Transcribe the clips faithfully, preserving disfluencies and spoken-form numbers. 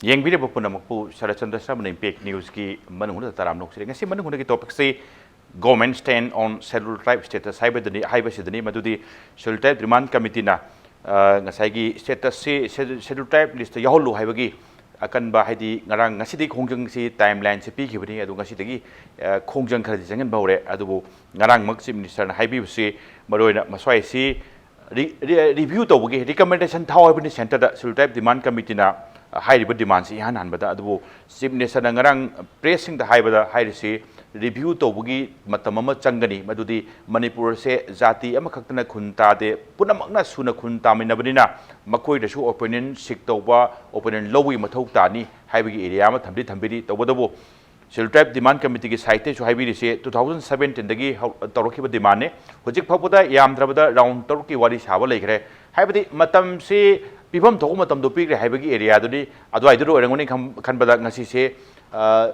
ꯌꯦꯡꯕꯤꯔꯤꯕ ꯄꯨꯝꯅꯃꯛꯄꯨ ꯁꯔꯠꯆꯟꯗ꯭ꯔ ꯁꯔꯃꯅ ꯏꯝꯄꯦꯛ ꯅ꯭ꯌꯨꯁꯀꯤ ꯃꯅꯨꯡ ꯍꯨꯠꯅ ꯇꯔꯥꯝꯅ ꯑꯣꯛꯆꯔꯤ꯫ ꯉꯁꯤ ꯃꯅꯨꯡ ꯍꯨꯠꯅꯒꯤ ꯇꯣꯄꯤꯛꯁꯤ Government Stand on Schedule Tribe Status ꯍꯥꯏꯕꯗꯨꯅꯤ, ꯍꯥꯏꯕꯁꯤꯗꯅꯤ꯫ ꯃꯗꯨꯗꯤ ꯁꯦꯗꯨꯜ ꯇ꯭ꯔꯥꯏꯕ ꯗꯤꯃꯥꯟ ꯀꯃꯤꯇꯤꯅ, ꯑ, ꯉꯁꯥꯏꯒꯤ ꯁ꯭ꯇꯦꯇꯁꯁꯤ ꯁꯦꯗꯨꯜ, ꯁꯦꯗꯨꯜ ꯇ꯭ꯔꯥꯏꯕ ꯂꯤꯁꯇ ꯌꯥꯎꯍꯜꯂꯨ ꯍꯥꯏꯕꯒꯤ ꯑꯀꯟꯕ, ꯍꯥꯏꯗꯤ ꯉꯔꯥꯡ, ꯉꯁꯤꯗꯒꯤ ꯈꯣꯡꯖꯪꯁꯤ, ꯇꯥꯏꯝ ꯂꯥꯏꯟꯁꯤ ꯄꯤꯈꯤꯕꯅꯤ꯫ ꯑꯗꯨ ꯉꯁꯤꯗꯒꯤ, ꯑ, ꯈꯣꯡꯖꯪ ꯈꯔꯗꯤ ꯆꯪꯍꯟꯕ ꯍꯧꯔꯦ꯫ ꯑꯗꯨꯕꯨ ꯉꯔꯥꯡꯃꯛ ꯆꯤꯐ ꯃꯤꯅꯤꯁꯇꯔꯅ ꯍꯥꯏꯕꯤꯕꯁꯤ, ꯃꯔꯨꯑꯣꯏꯅ ꯃꯁ꯭ꯋꯥꯏꯁꯤ ꯔꯤ-, ꯔꯤ-, ꯔꯤꯚ꯭ꯌꯨ ꯇꯧꯕꯒꯤ ꯔꯤꯀꯃꯦꯟꯗꯦꯁꯟ ꯊꯥꯎ ꯍꯥꯏꯕꯅꯤ ꯁꯦꯟꯇꯔꯗ꯫ ꯁꯦꯗꯨꯜ ꯇ꯭ꯔꯥꯏꯕ ꯗꯤꯃꯥꯟ ꯀꯃꯤꯇꯤꯅ ꯍꯥꯏꯔꯤꯕ ꯗꯤꯃꯥꯟꯁꯤ ꯏꯍꯥꯟ ꯍꯥꯟꯕꯗ꯫ ꯑꯗꯨꯕꯨ ꯆꯤꯐ ꯃꯤꯅꯤꯁꯇꯔꯅ ꯉꯔꯥꯡ ꯄ꯭ꯔꯦꯁꯁꯤꯡꯗ ꯍꯥꯏꯕꯗ ꯍꯥꯏꯔꯤꯁꯤ, ꯔꯤꯚ꯭ꯌꯨ ꯇꯧꯕꯒꯤ ꯃꯇꯝ ꯑꯃ ꯆꯪꯒꯅꯤ, ꯃꯗꯨꯗꯤ ꯃꯅꯤꯄꯨꯔꯁꯦ ꯖꯥꯇꯤ ꯑꯃꯈꯛꯇꯅ ꯈꯨꯟ ꯇꯥꯗꯦ, ꯄꯨꯝꯅꯃꯛꯅ ꯁꯨꯅ ꯈꯨꯟ ꯇꯥꯃꯤꯟꯅꯕꯅꯤꯅ ꯃꯈꯣꯏꯗꯁꯨ ꯑꯣꯄꯤꯅꯤꯌꯟ ꯁꯤꯛ ꯇꯧꯕ, ꯑꯣꯄꯤꯅꯤꯌꯟ ꯂꯧꯕꯒꯤ ꯃꯊꯧ ꯇꯥꯅꯤ ꯍꯥꯏꯕꯒꯤ ꯑꯦꯔꯤꯌꯥ ꯑꯃ ꯊꯝꯗꯤ ꯊꯝꯕꯤꯔꯤ꯫ ꯇꯧꯕꯇꯕꯨ ꯁꯦꯗꯨꯜ ꯇ꯭ꯔꯥꯏꯕ ꯗꯤꯃꯥꯟ ꯀꯃꯤꯇꯤꯒꯤ ꯁꯥꯏꯠꯇꯩꯁꯨ ꯍꯥꯏꯕꯤꯔꯤꯁꯦ, ꯇꯨ ꯊꯥꯎꯖꯟ ꯁꯕꯦꯟꯇꯤꯟꯗꯒꯤ ꯍꯧ-, ꯇꯧꯔꯛꯈꯤꯕ ꯗꯤꯃꯥꯟꯅꯦ꯫ ꯍꯧꯖꯤꯛ ꯐꯥꯎꯕꯗ ꯌꯥꯝꯗ꯭ꯔꯕꯗ ꯔꯥꯎꯟ ꯇꯔꯨꯛꯀꯤ ꯋꯥꯔꯤ ꯁꯥꯕ ꯂꯩꯈ꯭ꯔꯦ꯫ ꯍꯥꯏꯕꯗꯤ ꯃꯇꯝꯁꯤ ꯄꯤꯐꯝ ꯊꯣꯛꯄ ꯃꯇꯝꯗꯣ ꯄꯤꯈ꯭ꯔꯦ ꯍꯥꯏꯕꯒꯤ ꯑꯦꯔꯤꯌꯥꯗꯨꯅꯤ, ꯑꯗꯨꯋꯥꯏꯗꯨꯗ ꯑꯣꯏꯔꯝꯒꯅꯤ ꯈꯟ-, ꯈꯟꯕꯗ ꯉꯁꯤꯁꯦ, ꯑ,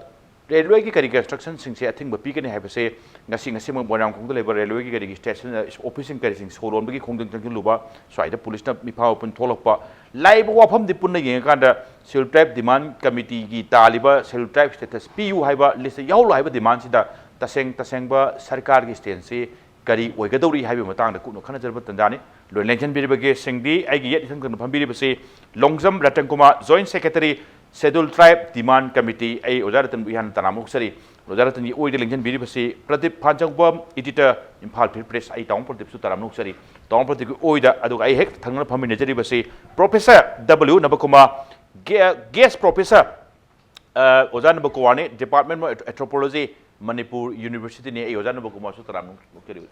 ꯔꯦꯜꯋꯦꯒꯤ ꯀꯔꯤ ꯀꯟꯁꯇ꯭ꯔꯛꯁꯟꯁꯤꯡꯁꯦ ꯑꯊꯤꯡꯕ ꯄꯤꯒꯅꯤ ꯍꯥꯏꯕꯁꯦ ꯉꯁꯤ, ꯉꯁꯤꯃꯛ ꯃꯣꯏꯔꯥꯡꯈꯣꯡꯗ ꯂꯩꯕ ꯔꯦꯜꯋꯦꯒꯤ ꯀꯔꯤꯒꯤ ꯁ꯭ꯇꯦꯁꯟ, ꯑ, ꯑꯣꯐꯤꯁꯁꯤꯡ ꯀꯔꯤꯁꯤꯡ ꯁꯣ ꯂꯣꯟꯕꯒꯤ ꯈꯣꯡꯖꯪ ꯆꯪꯁꯤꯜꯂꯨꯕ, ꯁ꯭ꯋꯥꯏꯗ ꯄꯨꯂꯤꯁꯅ ꯃꯤꯐꯥ ꯋꯥꯄꯟ ꯊꯣꯛꯂꯛꯄ, ꯂꯥꯛꯏꯕ ꯋꯥꯐꯝꯗꯤ ꯄꯨꯟꯅ ꯌꯦꯡꯉꯀꯥꯟꯗ ꯁꯦꯗꯨꯜ ꯇ꯭ꯔꯥꯏꯕ ꯗꯤꯃꯥꯟ ꯀꯃꯤꯇꯤꯒꯤ ꯇꯥꯜꯂꯤꯕ ꯁꯦꯗꯨꯜ ꯇ꯭ꯔꯥꯏꯕ ꯁ꯭ꯇꯦꯇꯁ ꯄꯤꯌꯨ ꯍꯥꯏꯕ, ꯂꯤꯁꯇ ꯌꯥꯎꯍꯜꯂꯨ ꯍꯥꯏꯕ ꯗꯤꯃꯥꯟꯁꯤꯗ ꯇꯁꯦꯡ ꯇꯁꯦꯡꯕ ꯁꯔꯀꯥꯔꯒꯤ ꯁ꯭ꯇꯦꯟꯁꯁꯤ ꯀꯔꯤ ꯑꯣꯏꯒꯗꯧꯔꯤ ꯍꯥꯏꯕꯒꯤ ꯃꯇꯥꯡꯗ ꯀꯨꯞꯅ ꯈꯟꯅꯖꯔꯕ ꯇꯥꯟꯖꯥꯅꯤ꯫ ꯂꯣꯏꯅ ꯂꯦꯡꯁꯤꯟꯕꯤꯔꯤꯕ ꯒꯦꯁꯁꯤꯡꯗꯤ ꯑꯩꯒꯤ ꯌꯦꯠ ꯏꯊꯪ ꯊꯪꯅ ꯐꯝꯕꯤꯔꯤꯕꯁꯤ Longjam Ratan Kumar, joint secretary, schedule tribe demand committee. ꯑꯩ ꯑꯣꯖꯥ ꯔꯇꯟꯕꯨ ꯏꯍꯥꯟ ꯇꯔꯥꯝꯅ ꯑꯣꯛꯆꯔꯤ꯫ ꯑꯣꯖꯥ ꯔꯇꯟꯒꯤ ꯑꯣꯏꯗ ꯂꯦꯡꯁꯤꯟꯕꯤꯔꯤꯕꯁꯤ ꯄ꯭ꯔꯗꯤꯞ ꯐꯥꯟꯖꯧꯕꯝ, ꯏꯗꯤꯇꯔ, ꯏꯝꯐꯥꯜ ꯐ꯭ꯔꯤ ꯄ꯭ꯔꯦꯁ꯫ ꯑꯩ ꯇꯥꯃꯣ ꯄ꯭ꯔꯗꯤꯞꯁꯨ ꯇꯔꯥꯝꯅ ꯑꯣꯛꯆꯔꯤ꯫ ꯇꯥꯃꯣ ꯄ꯭ꯔꯗꯤꯞꯀꯤ ꯑꯣꯏꯗ, ꯑꯗꯨꯒ ꯑꯩ ꯍꯦꯛ ꯊꯪꯅꯅ ꯐꯝꯃꯤꯟꯅꯖꯔꯤꯕꯁꯤ ꯄ꯭ꯔꯣꯐꯦꯁꯔ ꯗꯕ꯭ꯂꯤꯎ ꯅꯕꯀꯨꯃꯥꯔ, ꯒꯦ-, ꯒꯦꯁ ꯄ꯭ꯔꯣꯐꯦꯁꯔ, ꯑ, ꯑꯣꯖꯥ ꯅꯕꯀꯨꯃꯥꯔꯅꯤ, Department of Anthropology, ꯃꯅꯤꯄꯨꯔ ꯌꯨꯅꯤꯚꯔꯁꯤꯇꯤꯅꯤ꯫ ꯑꯩ ꯑꯣꯖꯥ ꯅꯕꯀꯨꯃꯥꯔꯁꯨ ꯇꯔꯥꯝꯅ ꯑꯣꯛꯆꯔꯤ꯫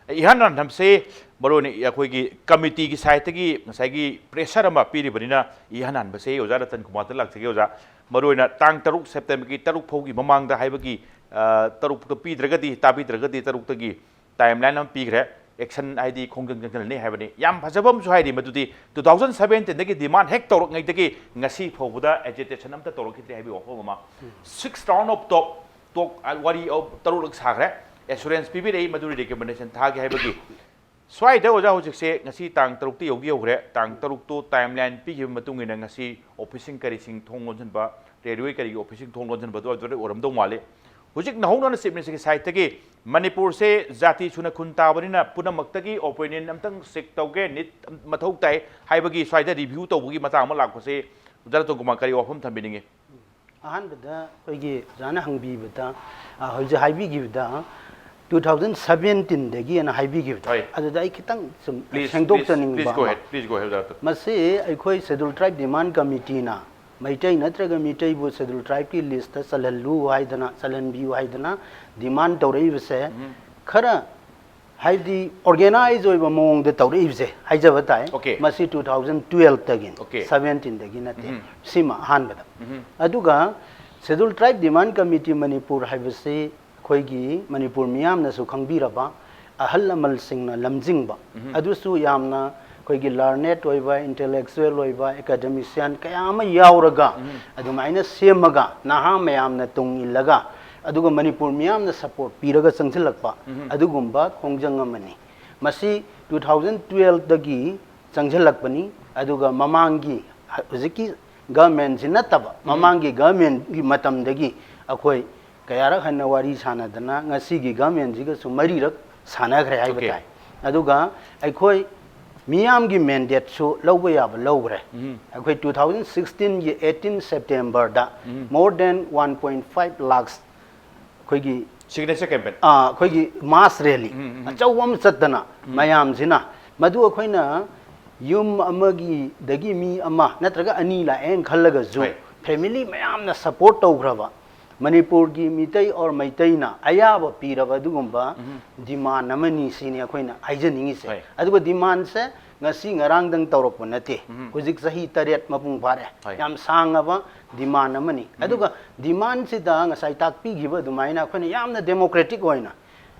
ꯏꯍꯥꯟ ꯍꯥꯟꯕꯁꯦ ꯃꯔꯨꯑꯣꯏꯅ ꯑꯩꯈꯣꯏꯒꯤ ꯀꯃꯤꯇꯤꯒꯤ ꯁꯥꯏꯠꯇꯒꯤ ꯉꯁꯥꯏꯒꯤ ꯄ꯭ꯔꯦꯁꯔ ꯑꯃ ꯄꯤꯔꯤꯕꯅꯤꯅ, ꯏꯍꯥꯟ ꯍꯥꯟꯕꯁꯦ ꯑꯣꯖꯥ ꯔꯇꯟ ꯀꯨꯃꯥꯔꯗ ꯂꯥꯛꯆꯒꯦ ꯑꯣꯖꯥ꯫ ꯃꯔꯨꯑꯣꯏꯅ ꯇꯥꯡ ꯇꯔꯨꯛ ꯁꯦꯞꯇꯦꯝꯕꯔꯒꯤ ꯇꯔꯨꯛ ꯐꯥꯎꯒꯤ ꯃꯃꯥꯡꯗ ꯍꯥꯏꯕꯒꯤ, ꯑ, ꯇꯔꯨꯛꯇ ꯄꯤꯗ꯭ꯔꯒꯗꯤ, ꯇꯥꯕꯤꯗ꯭ꯔꯒꯗꯤ ꯇꯔꯨꯛꯇꯒꯤ ꯇꯥꯏꯝ ꯂꯥꯏꯟ ꯑꯃ ꯄꯤꯈ꯭ꯔꯦ꯫ ꯑꯦꯛꯁꯟ ꯍꯥꯏꯗꯤ ꯈꯣꯡꯖꯪ ꯆꯪꯁꯤꯜꯂꯅꯤ ꯍꯥꯏꯕꯅꯤ꯫ ꯌꯥꯝ ꯐꯖꯕ ꯑꯃꯁꯨ ꯍꯥꯏꯔꯤ, ꯃꯗꯨꯗꯤ ꯇꯨ ꯊꯥꯎꯖꯟ ꯁꯕꯦꯟꯇꯤꯟꯗꯒꯤ ꯗꯤꯃꯥꯟ ꯍꯦꯛ ꯇꯧꯔꯛꯉꯩꯗꯒꯤ ꯉꯁꯤ ꯐꯥꯎꯕꯗ ꯑꯦꯖꯤꯇꯦꯁꯟ ꯑꯝꯇ ꯇꯧꯔꯛꯈꯤꯗ꯭ꯔꯦ ꯍꯥꯏꯕꯒꯤ ꯋꯥꯐꯝ ꯑꯃ꯫ ꯁꯤꯛꯁ ꯔꯥꯎꯟ ꯑꯣꯐ ꯇꯣꯛ, ꯇꯣꯛ, ꯑ, ꯋꯥꯔꯤ ꯑ, ꯇꯔꯨꯛꯂꯛ ꯁꯥꯈ꯭ꯔꯦ꯫ ꯑꯦꯁꯨꯔꯦꯟꯁ ꯄꯤꯕꯤꯔꯛꯏ, ꯃꯗꯨ ꯔꯤꯀꯃꯦꯟꯗꯦꯁꯟ ꯊꯥꯒꯦ ꯍꯥꯏꯕꯒꯤ꯫ ꯁ꯭ꯋꯥꯏꯗ ꯑꯣꯖꯥ ꯍꯧꯖꯤꯛꯁꯦ ꯉꯁꯤ ꯇꯥꯡ ꯇꯔꯨꯛꯇ ꯌꯧꯗꯤ ꯌꯧꯈ꯭ꯔꯦ꯫ ꯇꯥꯡ ꯇꯔꯨꯛꯇꯣ timeline ꯄꯤꯈꯤꯕ ꯃꯇꯨꯡ ꯏꯟꯅ ꯉꯁꯤ officeꯁꯤꯡ ꯀꯔꯤꯁꯤꯡ ꯊꯣꯡ ꯂꯣꯟꯁꯤꯟꯕ, railway ꯀꯔꯤꯒꯤ officeꯁꯤꯡ ꯊꯣꯡ ꯂꯣꯟꯁꯤꯟꯕꯗꯣ ꯑꯗꯨꯗ ꯑꯣꯏꯔꯝꯗꯧ ꯃꯥꯜꯂꯤ꯫ ꯍꯧꯖꯤꯛ ꯅꯧꯍꯧꯅꯅ Chief Ministerꯒꯤ sideꯇꯒꯤ ꯃꯅꯤꯄꯨꯔꯁꯦ ꯖꯥꯇꯤ ꯁꯨꯅ ꯈꯨꯟ ꯇꯥꯕꯅꯤꯅ ꯄꯨꯝꯅꯃꯛꯇꯒꯤ opinion ꯑꯝꯇꯪ seek ꯇꯧꯒꯦ, need ꯃꯊꯧ ꯇꯥꯏ ꯍꯥꯏꯕꯒꯤ ꯁ꯭ꯋꯥꯏꯗ review ꯇꯧꯕꯒꯤ ꯃꯇꯥꯡ ꯑꯃ ꯂꯥꯛꯄꯁꯦ ꯑꯣꯖꯥ ꯔꯇꯟ ꯀꯨꯃꯥꯔ ꯀꯔꯤ ꯋꯥꯐꯝ ꯊꯝꯕꯤꯅꯤꯡꯉꯤ? ꯑꯍꯥꯟꯕꯗ ꯑꯩꯈꯣꯏꯒꯤ ꯑꯣꯖꯥꯅ ꯍꯪꯕꯤꯕꯗ, ꯑ, ꯍꯧꯖꯤꯛ ꯍꯥꯏꯕꯤꯈꯤꯕꯗ two thousand seventeenꯗꯒꯤꯅ ꯍꯥꯏꯕꯤꯈꯤꯕꯗꯣ, ꯍꯣꯏ꯫ ꯑꯗꯨꯗ ꯑꯩ ꯈꯤꯇꯪ ꯁꯨꯝ Please, ꯁꯦꯡꯗꯣꯛꯆꯅꯤꯡꯕ please, please go ꯑꯃ꯫ ahead, please go ahead, ꯑꯣꯖꯥ ꯔꯇꯟ꯫ ꯃꯁꯤ ꯑꯩꯈꯣꯏ Scheduled Tribe Demand Committeeꯅ ꯃꯩꯇꯩ ꯅꯠꯇ꯭ꯔꯒ ꯃꯤꯇꯩꯕꯨ Scheduled Tribeꯀꯤ listꯇ ꯆꯜꯍꯜꯂꯨ ꯍꯥꯏꯗꯅ, ꯆꯜꯍꯟꯕꯤꯌꯨ ꯍꯥꯏꯗꯅ demand ꯇꯧꯔꯛꯏꯕꯁꯦ, ꯈꯔ ꯍꯥꯏꯗꯤ organize ꯑꯣꯏꯕ ꯃꯑꯣꯡꯗ ꯇꯧꯔꯛꯏꯕꯁꯦ ꯍꯥꯏꯖꯕ ꯇꯥꯏ꯫ Okay. ꯃꯁꯤ two thousand twelveꯇꯒꯤꯅꯤ, Okay. seventeenꯗꯒꯤ ꯅꯠꯇꯦ꯫ ꯁꯤꯃ ꯑꯍꯥꯟꯕꯗ꯫ ꯑꯗꯨꯒ Scheduled Tribe Demand Committee Manipur ꯍꯥꯏꯕꯁꯤ ꯑꯩꯈꯣꯏꯒꯤ ꯃꯅꯤꯄꯨꯔ ꯃꯤꯌꯥꯝꯅꯁꯨ ꯈꯪꯕꯤꯔꯕ, ꯑꯍꯜ ꯂꯃꯟꯁꯤꯡꯅ ꯂꯝꯖꯤꯡꯕ, ꯑꯗꯨꯁꯨ ꯌꯥꯝꯅ ꯑꯩꯈꯣꯏꯒꯤ learned ꯑꯣꯏꯕ, intellectual ꯑꯣꯏꯕ, academician ꯀꯌꯥ ꯑꯃ ꯌꯥꯎꯔꯒ ꯑꯗꯨꯃꯥꯏꯅ ꯁꯦꯝꯃꯒ ꯅꯍꯥ ꯃꯌꯥꯝꯅ ꯇꯨꯡ ꯏꯜꯂꯒ ꯑꯗꯨꯒ ꯃꯅꯤꯄꯨꯔ ꯃꯤꯌꯥꯝꯅ support ꯄꯤꯔꯒ ꯆꯪꯁꯤꯜꯂꯛꯄ ꯑꯗꯨꯒꯨꯝꯕ ꯈꯣꯡꯖꯪ ꯑꯃꯅꯤ꯫ ꯃꯁꯤ two thousand twelveꯗꯒꯤ ꯆꯪꯁꯤꯜꯂꯛꯄꯅꯤ꯫ ꯑꯗꯨꯒ ꯃꯃꯥꯡꯒꯤ ꯍꯧꯖꯤꯛꯀꯤ governmentꯁꯤ ꯅꯠꯇꯕ ꯃꯃꯥꯡꯒꯤ governmentꯀꯤ ꯃꯇꯝꯗꯒꯤ ꯑꯩꯈꯣꯏ ꯀꯌꯥꯔꯛ ꯍꯟꯅ ꯋꯥꯔꯤ ꯁꯥꯟꯅꯗꯅ ꯉꯁꯤꯒꯤ governmentꯁꯤꯒꯁꯨ ꯃꯔꯤꯔꯛ ꯁꯥꯟꯅꯈ꯭ꯔꯦ ꯍꯥꯏꯕ Okay. ꯇꯥꯏ꯫ ꯑꯗꯨꯒ ꯑꯩꯈꯣꯏ ꯃꯤꯌꯥꯝꯒꯤ mandateꯁꯨ ꯂꯧꯕ ꯌꯥꯕ ꯂꯧꯈ꯭ꯔꯦ꯫ ꯑꯩꯈꯣꯏ two thousand sixteenꯒꯤ eighteen Septemberꯗ more than one point five lakhs ꯑꯩꯈꯣꯏꯒꯤ Signature campaign. ꯑꯥ, ꯑꯩꯈꯣꯏꯒꯤ mass rally ꯑꯆꯧꯕ ꯑꯃ ꯆꯠꯇꯅ ꯃꯌꯥꯝꯁꯤꯅ, ꯃꯗꯨ ꯑꯩꯈꯣꯏꯅ ꯌꯨꯝ ꯑꯃꯒꯤꯗꯒꯤ ꯃꯤ ꯑꯃ ꯅꯠꯇ꯭ꯔꯒ ꯑꯅꯤ ꯂꯥꯛꯑꯦꯅ ꯈꯜꯂꯒꯁꯨ, ꯍꯣꯏ꯫ family ꯃꯌꯥꯝꯅ support ꯇꯧꯈ꯭ꯔꯕ, ꯃꯅꯤꯄꯨꯔꯒꯤ ꯃꯤꯇꯩ or ꯃꯩꯇꯩꯅ ꯑꯌꯥꯕ ꯄꯤꯔꯕ ꯑꯗꯨꯒꯨꯝꯕ demand ꯑꯃꯅꯤ ꯁꯤꯅꯤ ꯑꯩꯈꯣꯏꯅ ꯍꯥꯏꯖꯅꯤꯡꯉꯤꯁꯦ꯫ ꯍꯣꯏ꯫ ꯑꯗꯨꯒ demandꯁꯦ ꯉꯁꯤ ꯉꯔꯥꯡꯗꯪ ꯇꯧꯔꯛꯄ ꯅꯠꯇꯦ꯫ ꯍꯧꯖꯤꯛ ꯆꯍꯤ ꯇꯔꯦꯠ ꯃꯄꯨꯡ ꯐꯥꯔꯦ꯫ ꯍꯣꯏ꯫ ꯌꯥꯝ ꯁꯥꯡꯉꯕ demand ꯑꯃꯅꯤ꯫ ꯑꯗꯨꯒ demandꯁꯤꯗ ꯉꯁꯥꯏ ꯇꯥꯛꯄꯤꯈꯤꯕ ꯑꯗꯨꯃꯥꯏꯅ ꯑꯩꯈꯣꯏꯅ ꯌꯥꯝꯅ democratic ꯑꯣꯏꯅ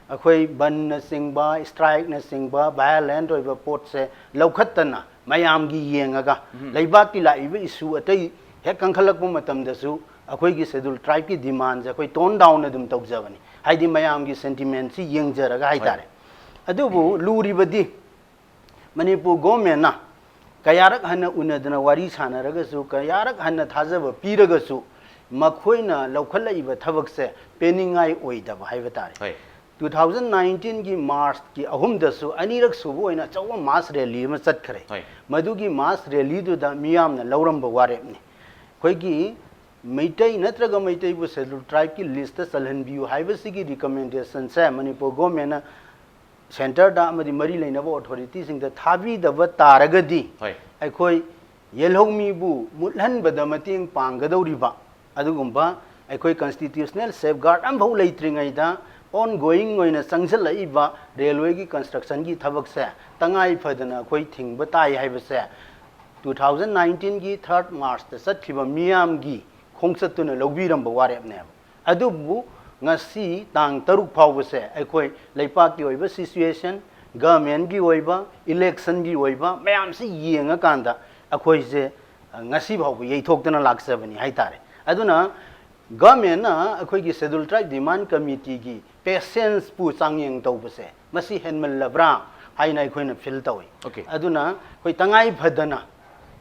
ꯑꯩꯈꯣꯏ ꯕꯟꯅꯆꯤꯡꯕ, strikeꯅꯆꯤꯡꯕ, violent ꯑꯣꯏꯕ ꯄꯣꯠꯁꯦ ꯂꯧꯈꯠꯇꯅ ꯃꯌꯥꯝꯒꯤ ꯌꯦꯡꯉꯒ ꯂꯩꯕꯥꯛꯀꯤ ꯂꯥꯛꯏꯕ issue ꯑꯇꯩ ꯍꯦꯛ ꯀꯟꯈꯠꯂꯛꯄ ꯃꯇꯝꯗꯁꯨ ꯑꯩꯈꯣꯏꯒꯤ Scheduled Tribeꯀꯤ demandꯁꯦ ꯑꯩꯈꯣꯏ tone down ꯑꯗꯨꯝ ꯇꯧꯖꯕꯅꯤ꯫ ꯍꯥꯏꯗꯤ ꯃꯌꯥꯝꯒꯤ sentimentꯁꯤ ꯌꯦꯡꯖꯔꯒ ꯍꯥꯏꯇꯥꯔꯦ꯫ ꯑꯗꯨꯕꯨ ꯂꯨꯔꯤꯕꯗꯤ ꯃꯅꯤꯄꯨꯔ ꯒꯣꯔꯃꯦꯟꯅ ꯀꯌꯥꯔꯛ ꯍꯟꯅ ꯎꯅꯗꯅ ꯋꯥꯔꯤ ꯁꯥꯟꯅꯔꯒꯁꯨ, ꯀꯌꯥꯔꯛ ꯍꯟꯅ ꯊꯥꯖꯕ ꯄꯤꯔꯒꯁꯨ, ꯃꯈꯣꯏꯅ ꯂꯧꯈꯠꯂꯛꯏꯕ ꯊꯕꯛꯁꯦ ꯄꯦꯟꯅꯤꯡꯉꯥꯏ ꯑꯣꯏꯗꯕ ꯍꯥꯏꯕ ꯇꯥꯔꯦ꯫ ꯍꯣꯏ꯫ ꯇꯨ ꯊꯥꯎꯖꯟ ꯅꯥꯏꯟꯇꯤꯟꯒꯤ ꯃꯥꯔꯆꯀꯤ ꯑꯍꯨꯝꯗꯁꯨ ꯑꯅꯤꯔꯛ ꯁꯨꯕ ꯑꯣꯏꯅ ꯑꯆꯧꯕ ꯃꯥꯁ ꯔꯦꯂꯤ ꯑꯃ ꯆꯠꯈ꯭ꯔꯦ꯫ ꯍꯣꯏ꯫ ꯃꯗꯨꯒꯤ ꯃꯥꯁ ꯔꯦꯂꯤꯗꯨꯗ ꯃꯤꯌꯥꯝꯅ ꯂꯧꯔꯝꯕ ꯋꯥꯔꯦꯞꯅꯤ꯫ ꯑꯩꯈꯣꯏꯒꯤ ꯃꯩꯇꯩ ꯅꯠꯇ꯭ꯔꯒ ꯃꯩꯇꯩꯕꯨ ꯁꯦꯗꯨꯜ ꯇ꯭ꯔꯥꯏꯕꯀꯤ ꯂꯤꯁꯇ ꯆꯜꯍꯟꯕꯤꯌꯨ ꯍꯥꯏꯕꯁꯤꯒꯤ ꯔꯤꯀꯃꯦꯟꯗꯦꯁꯟꯁꯦ ꯃꯅꯤꯄꯨꯔ ꯒꯣꯔꯃꯦꯟꯅ ꯁꯦꯟꯇꯔꯗ ꯑꯃꯗꯤ ꯃꯔꯤ ꯂꯩꯅꯕ ꯑꯣꯊꯣꯔꯤꯇꯤꯁꯤꯡꯗ ꯊꯥꯕꯤꯗꯕ ꯇꯥꯔꯒꯗꯤ, ꯍꯣꯏ꯫ ꯑꯩꯈꯣꯏ ꯌꯦꯜꯍꯧꯃꯤꯕꯨ ꯃꯨꯠꯍꯟꯕꯗ ꯃꯇꯦꯡ ꯄꯥꯡꯒꯗꯧꯔꯤꯕ ꯑꯗꯨꯒꯨꯝꯕ ꯑꯩꯈꯣꯏ ꯀꯟꯁꯇꯤꯇ꯭ꯌꯨꯁꯅꯦꯜ ꯁꯦꯐꯒꯥꯔꯗ ꯑꯃꯐꯥꯎ ꯂꯩꯇ꯭ꯔꯤꯉꯩꯗ ꯑꯣꯟ ꯒꯣꯌꯤꯡ ꯑꯣꯏꯅ ꯆꯪꯁꯤꯜꯂꯛꯏꯕ ꯔꯦꯜꯋꯦꯒꯤ ꯀꯟꯁꯇ꯭ꯔꯛꯁꯟꯒꯤ ꯊꯕꯛꯁꯦ ꯇꯉꯥꯏ ꯐꯗꯅ ꯑꯩꯈꯣꯏ ꯊꯤꯡꯕ ꯇꯥꯏ ꯍꯥꯏꯕꯁꯦ ꯇꯨ ꯊꯥꯎꯖꯟ ꯅꯥꯏꯟꯇꯤꯟꯒꯤ ꯊꯥꯔꯠ ꯃꯥꯔꯆꯇ ꯆꯠꯈꯤꯕ ꯃꯤꯌꯥꯝꯒꯤ ꯈꯣꯡꯆꯠꯇꯨꯅ ꯂꯧꯕꯤꯔꯝꯕ ꯋꯥꯔꯦꯞꯅꯦꯕ꯫ ꯑꯗꯨꯕꯨ ꯉꯁꯤ ꯇꯥꯡ ꯇꯔꯨꯛ ꯐꯥꯎꯕꯁꯦ ꯑꯩꯈꯣꯏ ꯂꯩꯄꯥꯛꯀꯤ ꯑꯣꯏꯕ ꯁꯤꯆꯨꯋꯦꯁꯟ, ꯒꯃꯦꯟꯒꯤ ꯑꯣꯏꯕ, ꯏꯂꯦꯛꯁꯟꯒꯤ ꯑꯣꯏꯕ ꯃꯌꯥꯝꯁꯤ ꯌꯦꯡꯉꯀꯥꯟꯗ ꯑꯩꯈꯣꯏꯁꯦ, ꯑ, ꯉꯁꯤ ꯐꯥꯎꯕ ꯌꯩꯊꯣꯛꯇꯅ ꯂꯥꯛꯆꯕꯅꯤ ꯍꯥꯏꯇꯥꯔꯦ꯫ ꯑꯗꯨꯅ ꯒꯃꯦꯟꯅ ꯑꯩꯈꯣꯏꯒꯤ ꯁꯦꯗꯨꯜ ꯇ꯭ꯔꯥꯏꯕ ꯗꯤꯃꯥꯟ ꯀꯃꯤꯇꯤꯒꯤ ꯄꯦꯁꯦꯟꯁꯄꯨ ꯆꯥꯡꯌꯦꯡ ꯇꯧꯕꯁꯦ ꯃꯁꯤ ꯍꯦꯟꯃꯜꯂꯕ꯭ꯔꯥ ꯍꯥꯏꯅ ꯑꯩꯈꯣꯏꯅ ꯐꯤꯜ ꯇꯧꯏ꯫ Okay. ꯑꯗꯨꯅ ꯑꯩꯈꯣꯏ ꯇꯉꯥꯏ ꯐꯗꯅ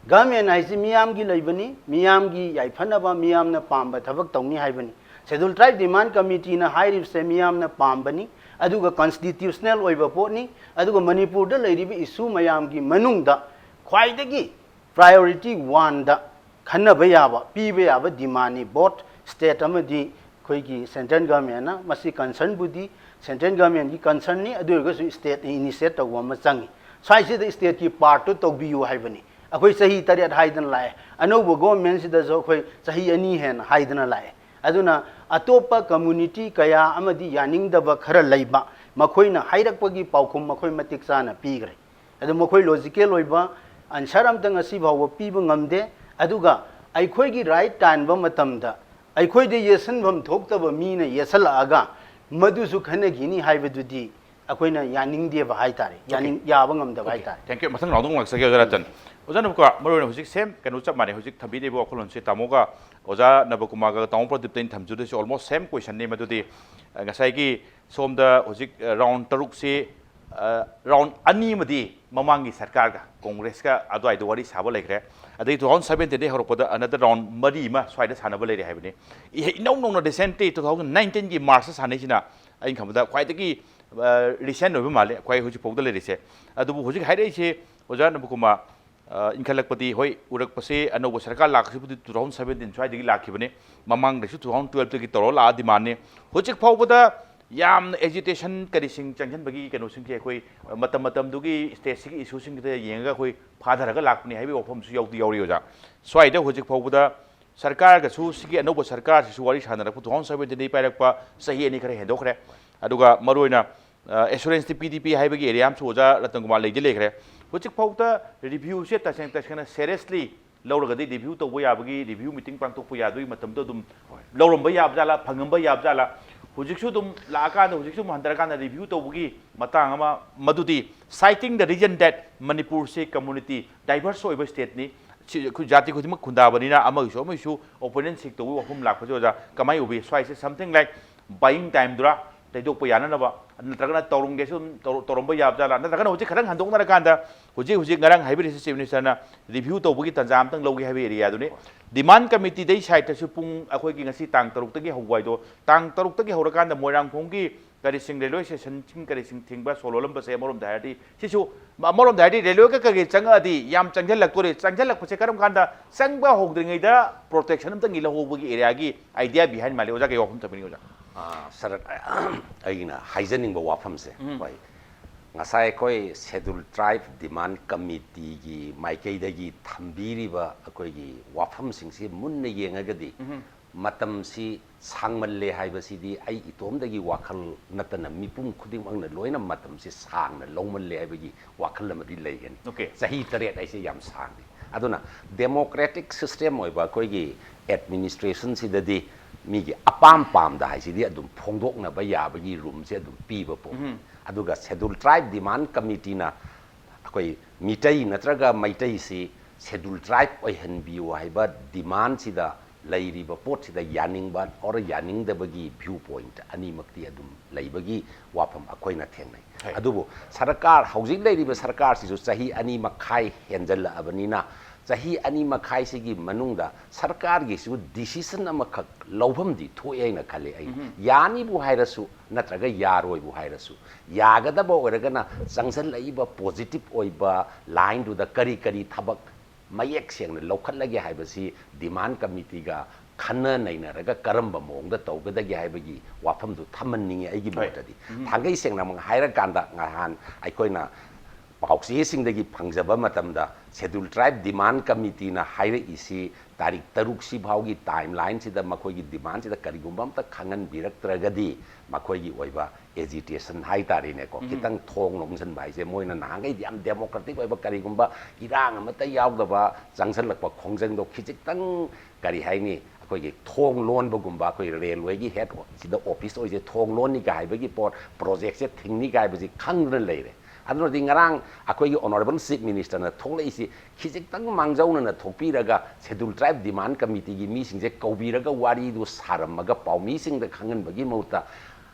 ꯒꯃꯦꯟ ꯍꯥꯏꯁꯤ ꯃꯤꯌꯥꯝꯒꯤ ꯂꯩꯕꯅꯤ, ꯃꯤꯌꯥꯝꯒꯤ ꯌꯥꯏꯐꯅꯕ, ꯃꯤꯌꯥꯝꯅ ꯄꯥꯝꯕ ꯊꯕꯛ ꯇꯧꯅꯤ ꯍꯥꯏꯕꯅꯤ꯫ ꯁꯦꯗꯨꯜ ꯇ꯭ꯔꯥꯏꯕ ꯗꯤꯃꯥꯟ ꯀꯃꯤꯇꯤꯅ ꯍꯥꯏꯔꯤꯕꯁꯦ ꯃꯤꯌꯥꯝꯅ ꯄꯥꯝꯕꯅꯤ, ꯑꯗꯨꯒ ꯀꯟꯁꯇꯤꯇ꯭ꯌꯨꯁꯅꯦꯜ ꯑꯣꯏꯕ ꯄꯣꯠꯅꯤ, ꯑꯗꯨꯒ ꯃꯅꯤꯄꯨꯔꯗ ꯂꯩꯔꯤꯕ ꯏꯁꯨ ꯃꯌꯥꯝꯒꯤ ꯃꯅꯨꯡꯗ ꯈ꯭ꯋꯥꯏꯗꯒꯤ ꯄ꯭ꯔꯥꯏꯌꯣꯔꯤꯇꯤ ꯋꯥꯟꯗ ꯈꯟꯅꯕ ꯌꯥꯕ, ꯄꯤꯕ ꯌꯥꯕ ꯗꯤꯃꯥꯟꯅꯤ꯫ ꯕꯣꯠ ꯁ꯭ꯇꯦꯠ ꯑꯃꯗꯤ ꯑꯩꯈꯣꯏꯒꯤ ꯁꯦꯟꯇ꯭ꯔꯦꯜ ꯒꯃꯦꯟꯅ ꯃꯁꯤ ꯀꯟꯁꯔꯟꯕꯨꯗꯤ ꯁꯦꯟꯇ꯭ꯔꯦꯜ ꯒꯃꯦꯟꯒꯤ ꯀꯟꯁꯔꯟꯅꯤ, ꯑꯗꯨ ꯑꯣꯏꯔꯒꯁꯨ ꯁ꯭ꯇꯦꯠꯅ ꯏꯅꯤꯁꯤꯌꯦꯠ ꯇꯧꯕ ꯑꯃ ꯆꯪꯉꯤ꯫ ꯁ꯭ꯋꯥꯏꯁꯤꯗ ꯁ꯭ꯇꯦꯠꯀꯤ ꯄꯥꯔꯠꯇꯨ ꯇꯧꯕꯤꯌꯨ ꯍꯥꯏꯕꯅꯤ꯫ ꯑꯩꯈꯣꯏ ꯆꯍꯤ ꯇꯔꯦꯠ ꯍꯥꯏꯗꯅ ꯂꯥꯛꯑꯦ, ꯑꯅꯧꯕ ꯒꯣꯔꯃꯦꯟꯁꯤꯗꯁꯨ ꯑꯩꯈꯣꯏ ꯆꯍꯤ ꯑꯅꯤ ꯍꯦꯟꯅ ꯍꯥꯏꯗꯅ ꯂꯥꯛꯑꯦ꯫ ꯑꯗꯨꯅ ꯑꯇꯣꯞꯄ ꯀꯝꯃꯨꯅꯤꯇꯤ ꯀꯌꯥ ꯑꯃꯗꯤ ꯌꯥꯅꯤꯡꯗꯕ ꯈꯔ ꯂꯩꯕ, ꯃꯈꯣꯏꯅ ꯍꯥꯏꯔꯛꯄꯒꯤ ꯄꯥꯎꯈꯨꯝ ꯃꯈꯣꯏ ꯃꯇꯤꯛ ꯆꯥꯅ ꯄꯤꯈ꯭ꯔꯦ꯫ ꯑꯗꯨ ꯃꯈꯣꯏ ꯂꯣꯖꯤꯀꯦꯜ ꯑꯣꯏꯕ ꯑꯟꯁꯔ ꯑꯝꯇ ꯉꯁꯤ ꯐꯥꯎꯕ ꯄꯤꯕ ꯉꯝꯗꯦ꯫ ꯑꯗꯨꯒ ꯑꯩꯈꯣꯏꯒꯤ ꯔꯥꯏꯠ ꯇꯥꯟꯕ ꯃꯇꯝꯗ ꯑꯩꯈꯣꯏꯗ ꯌꯦꯠꯁꯤꯟꯐꯝ ꯊꯣꯛꯇꯕ ꯃꯤꯅ ꯌꯦꯠꯁꯜꯂꯛꯑꯒ ꯃꯗꯨꯁꯨ ꯈꯟꯅꯈꯤꯅꯤ ꯍꯥꯏꯕꯗꯨꯗꯤ ꯑꯩꯈꯣꯏꯅ ꯌꯥꯅꯤꯡꯗꯦꯕ ꯍꯥꯏꯇꯥꯔꯦ, ꯌꯥꯅꯤꯡ-, ꯌꯥꯕ ꯉꯝꯗꯕ ꯍꯥꯏꯇꯥꯔꯦ꯫ Thank you꯫ ꯃꯊꯪ ꯔꯥꯎꯟꯗ ꯑꯃꯨꯛ ꯂꯥꯛꯆꯒꯦ ꯑꯣꯖꯥ ꯔꯇꯟ꯫ ꯑꯣꯖꯥ ꯅꯕꯀꯨꯃꯥꯔ, ꯃꯔꯨꯑꯣꯏꯅ ꯍꯧꯖꯤꯛ ꯁꯦꯝ ꯀꯩꯅꯣ ꯆꯞ ꯃꯥꯟꯅꯩ, ꯍꯧꯖꯤꯛ ꯊꯝꯕꯤꯔꯤꯕ ꯋꯥꯈꯜꯂꯣꯟꯁꯤ ꯇꯥꯃꯣꯒ ꯑꯣꯖꯥ ꯅꯕꯀꯨꯃꯥꯔꯒ ꯇꯥꯃꯣ ꯄ꯭ꯔꯗꯤꯞꯇ ꯑꯩꯅ ꯊꯝꯖꯗꯣꯏꯁꯤ almost same question ꯅꯤ꯫ ꯃꯗꯨꯗꯤ, ꯑ, ꯉꯁꯥꯏꯒꯤ ꯁꯣꯝꯗ ꯍꯧꯖꯤꯛ, ꯑ, ꯔꯥꯎꯟ ꯇꯔꯨꯛꯁꯤ ꯔꯥꯎꯟ ꯑꯅꯤ ꯑꯃꯗꯤ ꯃꯃꯥꯡꯒꯤ ꯁꯔꯀꯥꯔꯒ ꯀꯣꯡꯒ꯭ꯔꯦꯁꯀ ꯑꯗꯨꯋꯥꯏꯗ ꯋꯥꯔꯤ ꯁꯥꯕ ꯂꯩꯈ꯭ꯔꯦ꯫ ꯑꯗꯒꯤ two thousand seventeenꯗꯒꯤ ꯍꯧꯔꯛꯄꯗ another round ꯃꯔꯤ ꯑꯃ ꯁ꯭ꯋꯥꯏꯗ ꯁꯥꯟꯅꯕ ꯂꯩꯔꯦ ꯍꯥꯏꯕꯅꯤ꯫ ꯏꯍꯦ, ꯏꯅꯧ ꯅꯧꯅ recently two thousand nineteenꯒꯤ Marchꯇ ꯁꯥꯟꯅꯩꯁꯤꯅ ꯑꯩꯅ ꯈꯟꯕꯗ ꯈ꯭ꯋꯥꯏꯗꯒꯤ recent ꯑꯣꯏꯕ ꯃꯥꯜꯂꯦ ꯑꯩꯈꯣꯏ ꯍꯧꯖꯤꯛ ꯐꯥꯎꯗ ꯂꯩꯔꯤꯁꯦ꯫ ꯑꯗꯨꯕꯨ ꯍꯧꯖꯤꯛ ꯍꯥꯏꯔꯛꯏꯁꯦ ꯑꯣꯖꯥ ꯅꯕꯀꯨꯃꯥꯔ, ꯑ, ꯏꯟꯈꯠꯂꯛꯄꯗꯤ ꯍꯣꯏ ꯎꯔꯛꯄꯁꯦ ꯑꯅꯧꯕ ꯁꯔꯀꯥꯔ ꯂꯥꯛꯈꯤꯕꯗꯤ two thousand seventeen ꯁ꯭ꯋꯥꯏꯗꯒꯤ ꯂꯥꯛꯈꯤꯕꯅꯤ꯫ ꯃꯃꯥꯡꯗꯁꯨ two thousand twelveꯇꯒꯤ ꯇꯧꯔ ꯂꯥꯛꯑ demandꯅꯤ꯫ ꯍꯧꯖꯤꯛ ꯐꯥꯎꯕꯗ ꯌꯥꯝꯅ agitation ꯀꯔꯤꯁꯤꯡ ꯆꯪꯁꯤꯟꯕꯒꯤ ꯀꯩꯅꯣꯁꯤꯡꯁꯦ ꯑꯩꯈꯣꯏ ꯃꯇꯝ ꯃꯇꯝꯗꯨꯒꯤ stateꯁꯤꯒꯤ issueꯁꯤꯡꯁꯤꯗ ꯌꯦꯡꯉꯒ ꯑꯩꯈꯣꯏ ꯐꯥꯊꯔꯒ ꯂꯥꯛꯄꯅꯤ ꯍꯥꯏꯕꯒꯤ ꯋꯥꯐꯝꯁꯨ ꯌꯥꯎꯗꯤ ꯌꯥꯎꯔꯤ ꯑꯣꯖꯥ꯫ ꯁ꯭ꯋꯥꯏꯗ ꯍꯧꯖꯤꯛ ꯐꯥꯎꯕꯗ ꯁꯔꯀꯥꯔꯒꯁꯨ ꯁꯤꯒꯤ ꯑꯅꯧꯕ ꯁꯔꯀꯥꯔꯁꯤꯁꯨ ꯋꯥꯔꯤ ꯁꯥꯟꯅꯔꯛꯄ two thousand seventeenꯗꯒꯤ ꯄꯥꯏꯔꯛꯄ ꯆꯍꯤ ꯑꯅꯤ ꯈꯔ ꯍꯦꯟꯗꯣꯛꯈ꯭ꯔꯦ꯫ ꯑꯗꯨꯒ ꯃꯔꯨꯑꯣꯏꯅ ꯑꯦꯁꯨꯔꯦꯟꯁꯇꯤ ꯄꯤꯗꯤ ꯄꯤ ꯍꯥꯏꯕꯒꯤ ꯑꯦꯔꯤꯌꯥ ꯑꯃꯁꯨ ꯑꯣꯖꯥ ꯔꯇꯟ ꯀꯨꯃꯥꯔ ꯂꯩꯗꯤ ꯂꯩꯈ꯭ꯔꯦ꯫ ꯍꯧꯖꯤꯛ ꯐꯥꯎꯗ reviewꯁꯦ ꯇꯁꯦꯡ ꯇꯁꯦꯡꯅ seriously ꯂꯧꯔꯒꯗꯤ review ꯇꯧꯕ ꯌꯥꯕꯒꯤ review meeting ꯄꯥꯡꯊꯣꯛꯄ ꯌꯥꯗꯣꯏꯒꯤ ꯃꯇꯝꯗꯣ ꯑꯗꯨꯝ ꯂꯧꯔꯝꯕ ꯌꯥꯕ ꯖꯥꯠꯂꯥ, ꯐꯪꯉꯝꯕ ꯌꯥꯕ ꯖꯥꯠꯂꯥ? ꯍꯧꯖꯤꯛꯁꯨ ꯑꯗꯨꯝ ꯂꯥꯛꯑꯀꯥꯟꯗ ꯍꯧꯖꯤꯛꯁꯨ ꯑꯃꯨꯛ ꯍꯟꯊꯔꯀꯥꯟꯗ review ꯇꯧꯕꯒꯤ ꯃꯇꯥꯡ ꯑꯃ, ꯃꯗꯨꯗꯤ citing the reason that ꯃꯅꯤꯄꯨꯔꯁꯦ community diverse ꯑꯣꯏꯕ stateꯅꯤ꯫ ꯁꯤ ꯑꯩꯈꯣꯏ ꯖꯥꯇꯤ ꯈꯨꯗꯤꯡꯃꯛ ꯈꯨꯟꯗꯥꯕꯅꯤꯅ ꯑꯃꯒꯤꯁꯨ ꯑꯃꯒꯤꯁꯨ opinion seek ꯇꯧꯕꯒꯤ ꯋꯥꯐꯝ ꯂꯥꯛꯄꯁꯦ ꯑꯣꯖꯥ ꯀꯃꯥꯏꯅ ꯎꯕꯤ? ꯁ꯭ꯋꯥꯏꯁꯦ something like buying timeꯗꯨꯔꯥ ꯇꯩꯗꯣꯛꯄ ꯌꯥꯅꯅꯕ, ꯅꯠꯇ꯭ꯔꯒꯅ ꯇꯧꯔꯝꯒꯦꯁꯨ ꯑꯗꯨꯝ ꯇꯧꯔ-, ꯇꯧꯔꯝꯕ ꯌꯥꯕ ꯖꯥꯠꯂꯥ? ꯅꯠꯇ꯭ꯔꯒꯅ ꯍꯧꯖꯤꯛ ꯈꯤꯇꯪ ꯍꯟꯗꯣꯛꯅꯔꯀꯥꯟꯗ ꯍꯧꯖꯤꯛ ꯍꯧꯖꯤꯛ ꯉꯔꯥꯡ ꯍꯥꯏꯕꯤꯔꯤꯁꯤ Chief Ministerꯅ review ꯇꯧꯕꯒꯤ ꯇꯥꯟꯖꯥ ꯑꯃꯇꯪ ꯂꯧꯒꯦ ꯍꯥꯏꯕ areaꯗꯨꯅꯤ꯫ Demand committeeꯗꯩ sideꯇꯁꯨ ꯄꯨꯡ ꯑꯩꯈꯣꯏꯒꯤ ꯉꯁꯤ ꯇꯥꯡ ꯇꯔꯨꯛꯇꯒꯤ ꯍꯧꯕ ꯍꯥꯏꯗꯣ, ꯇꯥꯡ ꯇꯔꯨꯛꯇꯒꯤ ꯍꯧꯔꯀꯥꯟꯗ ꯃꯣꯏꯔꯥꯡꯈꯣꯡꯒꯤ ꯀꯔꯤꯁꯤꯡ railway stationꯁꯤꯡ ꯀꯔꯤꯁꯤꯡ ꯊꯤꯡꯕ, ꯁꯣ ꯂꯣꯜꯂꯝꯕꯁꯦ ꯑꯃꯔꯣꯝꯗ ꯍꯥꯏꯔꯗꯤ ꯁꯤꯁꯨ, ꯑꯃꯔꯣꯝꯗ ꯍꯥꯏꯔꯗꯤ railwayꯒ ꯀꯩꯀꯩ ꯆꯪꯉꯛꯑꯗꯤ ꯌꯥꯝ ꯆꯪꯁꯤꯜꯂꯛꯇꯣꯔꯤ꯫ ꯆꯪꯁꯤꯜꯂꯛꯄꯁꯦ ꯀꯔꯝ ꯀꯥꯟꯗ? ꯆꯪꯕ ꯍꯧꯗ꯭ꯔꯤꯉꯩꯗ protection ꯑꯝꯇꯪ ꯂꯧꯍꯧꯕꯒꯤ areaꯒꯤ idea behind ꯃꯥꯜꯂꯦ꯫ ꯑꯣꯖꯥ ꯀꯩ ꯋꯥꯐꯝ ꯊꯝꯕꯤꯅꯤꯡꯉꯤ ꯑꯣꯖꯥ? ꯑꯥ, ꯁꯔꯠ, ꯑꯩꯒꯤꯅ ꯍꯥꯏꯖꯅꯤꯡꯕ ꯋꯥꯐꯝꯁꯦ, ꯎꯝ꯫ ꯍꯣꯏ, ꯉꯁꯥꯏ ꯑꯩꯈꯣꯏ Scheduled Tribe Demand Committeeꯒꯤ ꯃꯥꯏꯀꯩꯗꯒꯤ ꯊꯝꯕꯤꯔꯤꯕ ꯑꯩꯈꯣꯏꯒꯤ ꯋꯥꯐꯝꯁꯤꯡꯁꯤ ꯃꯨꯟꯅ ꯌꯦꯡꯉꯒꯗꯤ ꯎꯝ꯫ ꯃꯇꯝꯁꯤ ꯁꯥꯡꯃꯜꯂꯦ ꯍꯥꯏꯕꯁꯤꯗꯤ ꯑꯩ ꯏꯇꯣꯝꯗꯒꯤ ꯋꯥꯈꯜ ꯅꯠꯇꯅ ꯃꯤꯄꯨꯝ ꯈꯨꯗꯤꯡꯃꯛꯅ ꯂꯣꯏꯅ ꯃꯇꯝꯁꯤ ꯁꯥꯡꯅ ꯂꯧꯃꯜꯂꯦ ꯍꯥꯏꯕꯒꯤ ꯋꯥꯈꯜ ꯑꯃꯗꯤ ꯂꯩꯒꯅꯤ꯫ Okay꯫ ꯆꯍꯤ ꯇꯔꯦꯠ ꯍꯥꯏꯁꯦ ꯌꯥꯝ ꯁꯥꯡꯉꯤ꯫ ꯑꯗꯨꯅ democratic system ꯑꯣꯏꯕ ꯑꯩꯈꯣꯏꯒꯤ administrationꯁꯤꯗꯗꯤ ꯃꯤꯒꯤ ꯑꯄꯥꯝ ꯄꯥꯝꯗ ꯍꯥꯏꯁꯤꯗꯤ ꯑꯗꯨꯝ ꯐꯣꯡꯗꯣꯛꯅꯕ ꯌꯥꯕꯒꯤ roomꯁꯦ ꯑꯗꯨꯝ ꯄꯤꯕ ꯄꯣꯠꯅꯤ꯫ ꯎꯝ꯫ ꯑꯗꯨꯒ Scheduled Tribe Demand Committeeꯅ ꯑꯩꯈꯣꯏ ꯃꯤꯇꯩ ꯅꯠꯇ꯭ꯔꯒ ꯃꯩꯇꯩꯁꯤ Scheduled Tribe ꯑꯣꯏꯍꯟꯕꯤꯌꯨ ꯍꯥꯏꯕ demandꯁꯤꯗ ꯂꯩꯔꯤꯕ ꯄꯣꯠꯁꯤꯗ ꯌꯥꯅꯤꯡꯕ or ꯌꯥꯅꯤꯡꯗꯕꯒꯤ view point ꯑꯅꯤꯃꯛꯇꯤ ꯑꯗꯨꯝ ꯂꯩꯕꯒꯤ ꯋꯥꯐꯝ ꯑꯩꯈꯣꯏꯅ ꯊꯦꯡꯅꯩ꯫ ꯍꯣꯏ꯫ ꯑꯗꯨꯕꯨ ꯁꯔꯀꯥꯔ, ꯍꯧꯖꯤꯛ ꯂꯩꯔꯤꯕ ꯁꯔꯀꯥꯔꯁꯤꯁꯨ ꯆꯍꯤ ꯑꯅꯤ ꯃꯈꯥꯏ ꯍꯦꯟꯖꯜꯂꯛꯑꯕꯅꯤꯅ, ꯆꯍꯤ ꯑꯅꯤ ꯃꯈꯥꯏꯁꯤꯒꯤ ꯃꯅꯨꯡꯗ ꯁꯔꯀꯥꯔꯒꯤꯁꯨ decision ꯑꯃꯈꯛ ꯂꯧꯐꯝꯗꯤ ꯊꯣꯛꯑꯦ ꯍꯥꯏꯅ ꯈꯜꯂꯤ ꯑꯩ꯫ ꯎꯝ꯫ ꯌꯥꯅꯤꯕꯨ ꯍꯥꯏꯔꯁꯨ ꯅꯠꯇ꯭ꯔꯒ ꯌꯥꯔꯣꯏꯕꯨ ꯍꯥꯏꯔꯁꯨ, ꯌꯥꯒꯗꯕ ꯑꯣꯏꯔꯒꯅ ꯆꯪꯁꯤꯜꯂꯛꯏꯕ positive ꯑꯣꯏꯕ lineꯗꯨꯗ ꯀꯔꯤ ꯀꯔꯤ ꯊꯕꯛ ꯃꯌꯦꯛ ꯁꯦꯡꯅ ꯂꯧꯈꯠꯂꯒꯦ ꯍꯥꯏꯕꯁꯤ demand committeeꯒ ꯈꯟꯅ ꯅꯩꯅꯔꯒ ꯀꯔꯝꯕ ꯃꯑꯣꯡꯗ ꯇꯧꯒꯗꯒꯦ ꯍꯥꯏꯕꯒꯤ ꯋꯥꯐꯝꯗꯨ ꯊꯝꯍꯟꯅꯤꯡꯉꯤ ꯑꯩꯒꯤ ꯍꯣꯏ꯫ ꯃꯣꯠꯇꯗꯤ꯫ ꯎꯝ꯫ ꯊꯥꯡꯒꯩ ꯁꯦꯡꯅꯃꯛ ꯍꯥꯏꯔꯀꯥꯟꯗ, ꯉꯍꯥꯟ ꯑꯩꯈꯣꯏꯅ ꯄꯥꯎꯆꯦꯁꯤꯡꯗꯒꯤ ꯐꯪꯖꯕ ꯃꯇꯝꯗ, Scheduled Tribe Demand Committeeꯅ ꯍꯥꯏꯔꯛꯏꯁꯤ ꯇꯥꯔꯤꯛ ꯇꯔꯨꯛꯁꯤ ꯐꯥꯎꯒꯤ timelineꯁꯤꯗ ꯃꯈꯣꯏꯒꯤ demandꯁꯤꯗ ꯀꯔꯤꯒꯨꯝꯕ ꯑꯝꯇ ꯈꯪꯍꯟꯕꯤꯔꯛꯇ꯭ꯔꯒꯗꯤ ꯃꯈꯣꯏꯒꯤ ꯑꯣꯏꯕ agitation ꯍꯥꯏꯇꯥꯔꯦꯅꯦꯀꯣ, ꯎꯝ꯫ ꯈꯤꯇꯪ ꯊꯣꯡ ꯂꯣꯟꯁꯤꯟꯕ ꯍꯥꯏꯁꯦ, ꯃꯣꯏꯅ ꯅꯍꯥꯟꯈꯩꯗꯤ ꯌꯥꯝ democratic ꯑꯣꯏꯕ, ꯀꯔꯤꯒꯨꯝꯕ ꯏꯔꯥꯡ ꯑꯃꯠꯇ ꯌꯥꯎꯗꯕ ꯆꯪꯁꯤꯜꯂꯛꯄ ꯈꯣꯡꯖꯪꯗꯣ ꯈꯤꯖꯤꯛꯇꯪ, ꯀꯔꯤ ꯍꯥꯏꯅꯤ, ꯑꯩꯈꯣꯏꯒꯤ ꯊꯣꯡ ꯂꯣꯟꯕꯒꯨꯝꯕ, ꯑꯩꯈꯣꯏ railwayꯒꯤ head ꯁꯤꯗ office ꯑꯣꯏꯁꯦ ꯊꯣꯡ ꯂꯣꯟꯅꯤꯒ ꯍꯥꯏꯕꯒꯤ ꯄꯣꯠ, projectꯁꯦ ꯊꯤꯡꯅꯤꯒ ꯍꯥꯏꯕꯁꯤ ꯈꯪꯗꯅ ꯂꯩꯔꯦ꯫ ꯑꯗꯨꯅꯗꯤ ꯉꯔꯥꯡ ꯑꯩꯈꯣꯏꯒꯤ honourable Chief Ministerꯅ ꯊꯣꯛꯂꯛꯏꯁꯤ ꯈꯤꯖꯤꯛꯇꯪ ꯃꯥꯡꯖꯧꯅꯅ ꯊꯣꯛꯄꯤꯔꯒ Scheduled Tribe Demand Committeeꯒꯤ ꯃꯤꯁꯤꯡꯁꯦ ꯀꯧꯕꯤꯔꯒ ꯋꯥꯔꯤꯗꯨ ꯁꯥꯔꯝꯃꯒ ꯄꯥꯎꯃꯤꯁꯤꯡꯗ ꯈꯪꯍꯟꯕꯒꯤ ꯃꯍꯨꯠꯇ,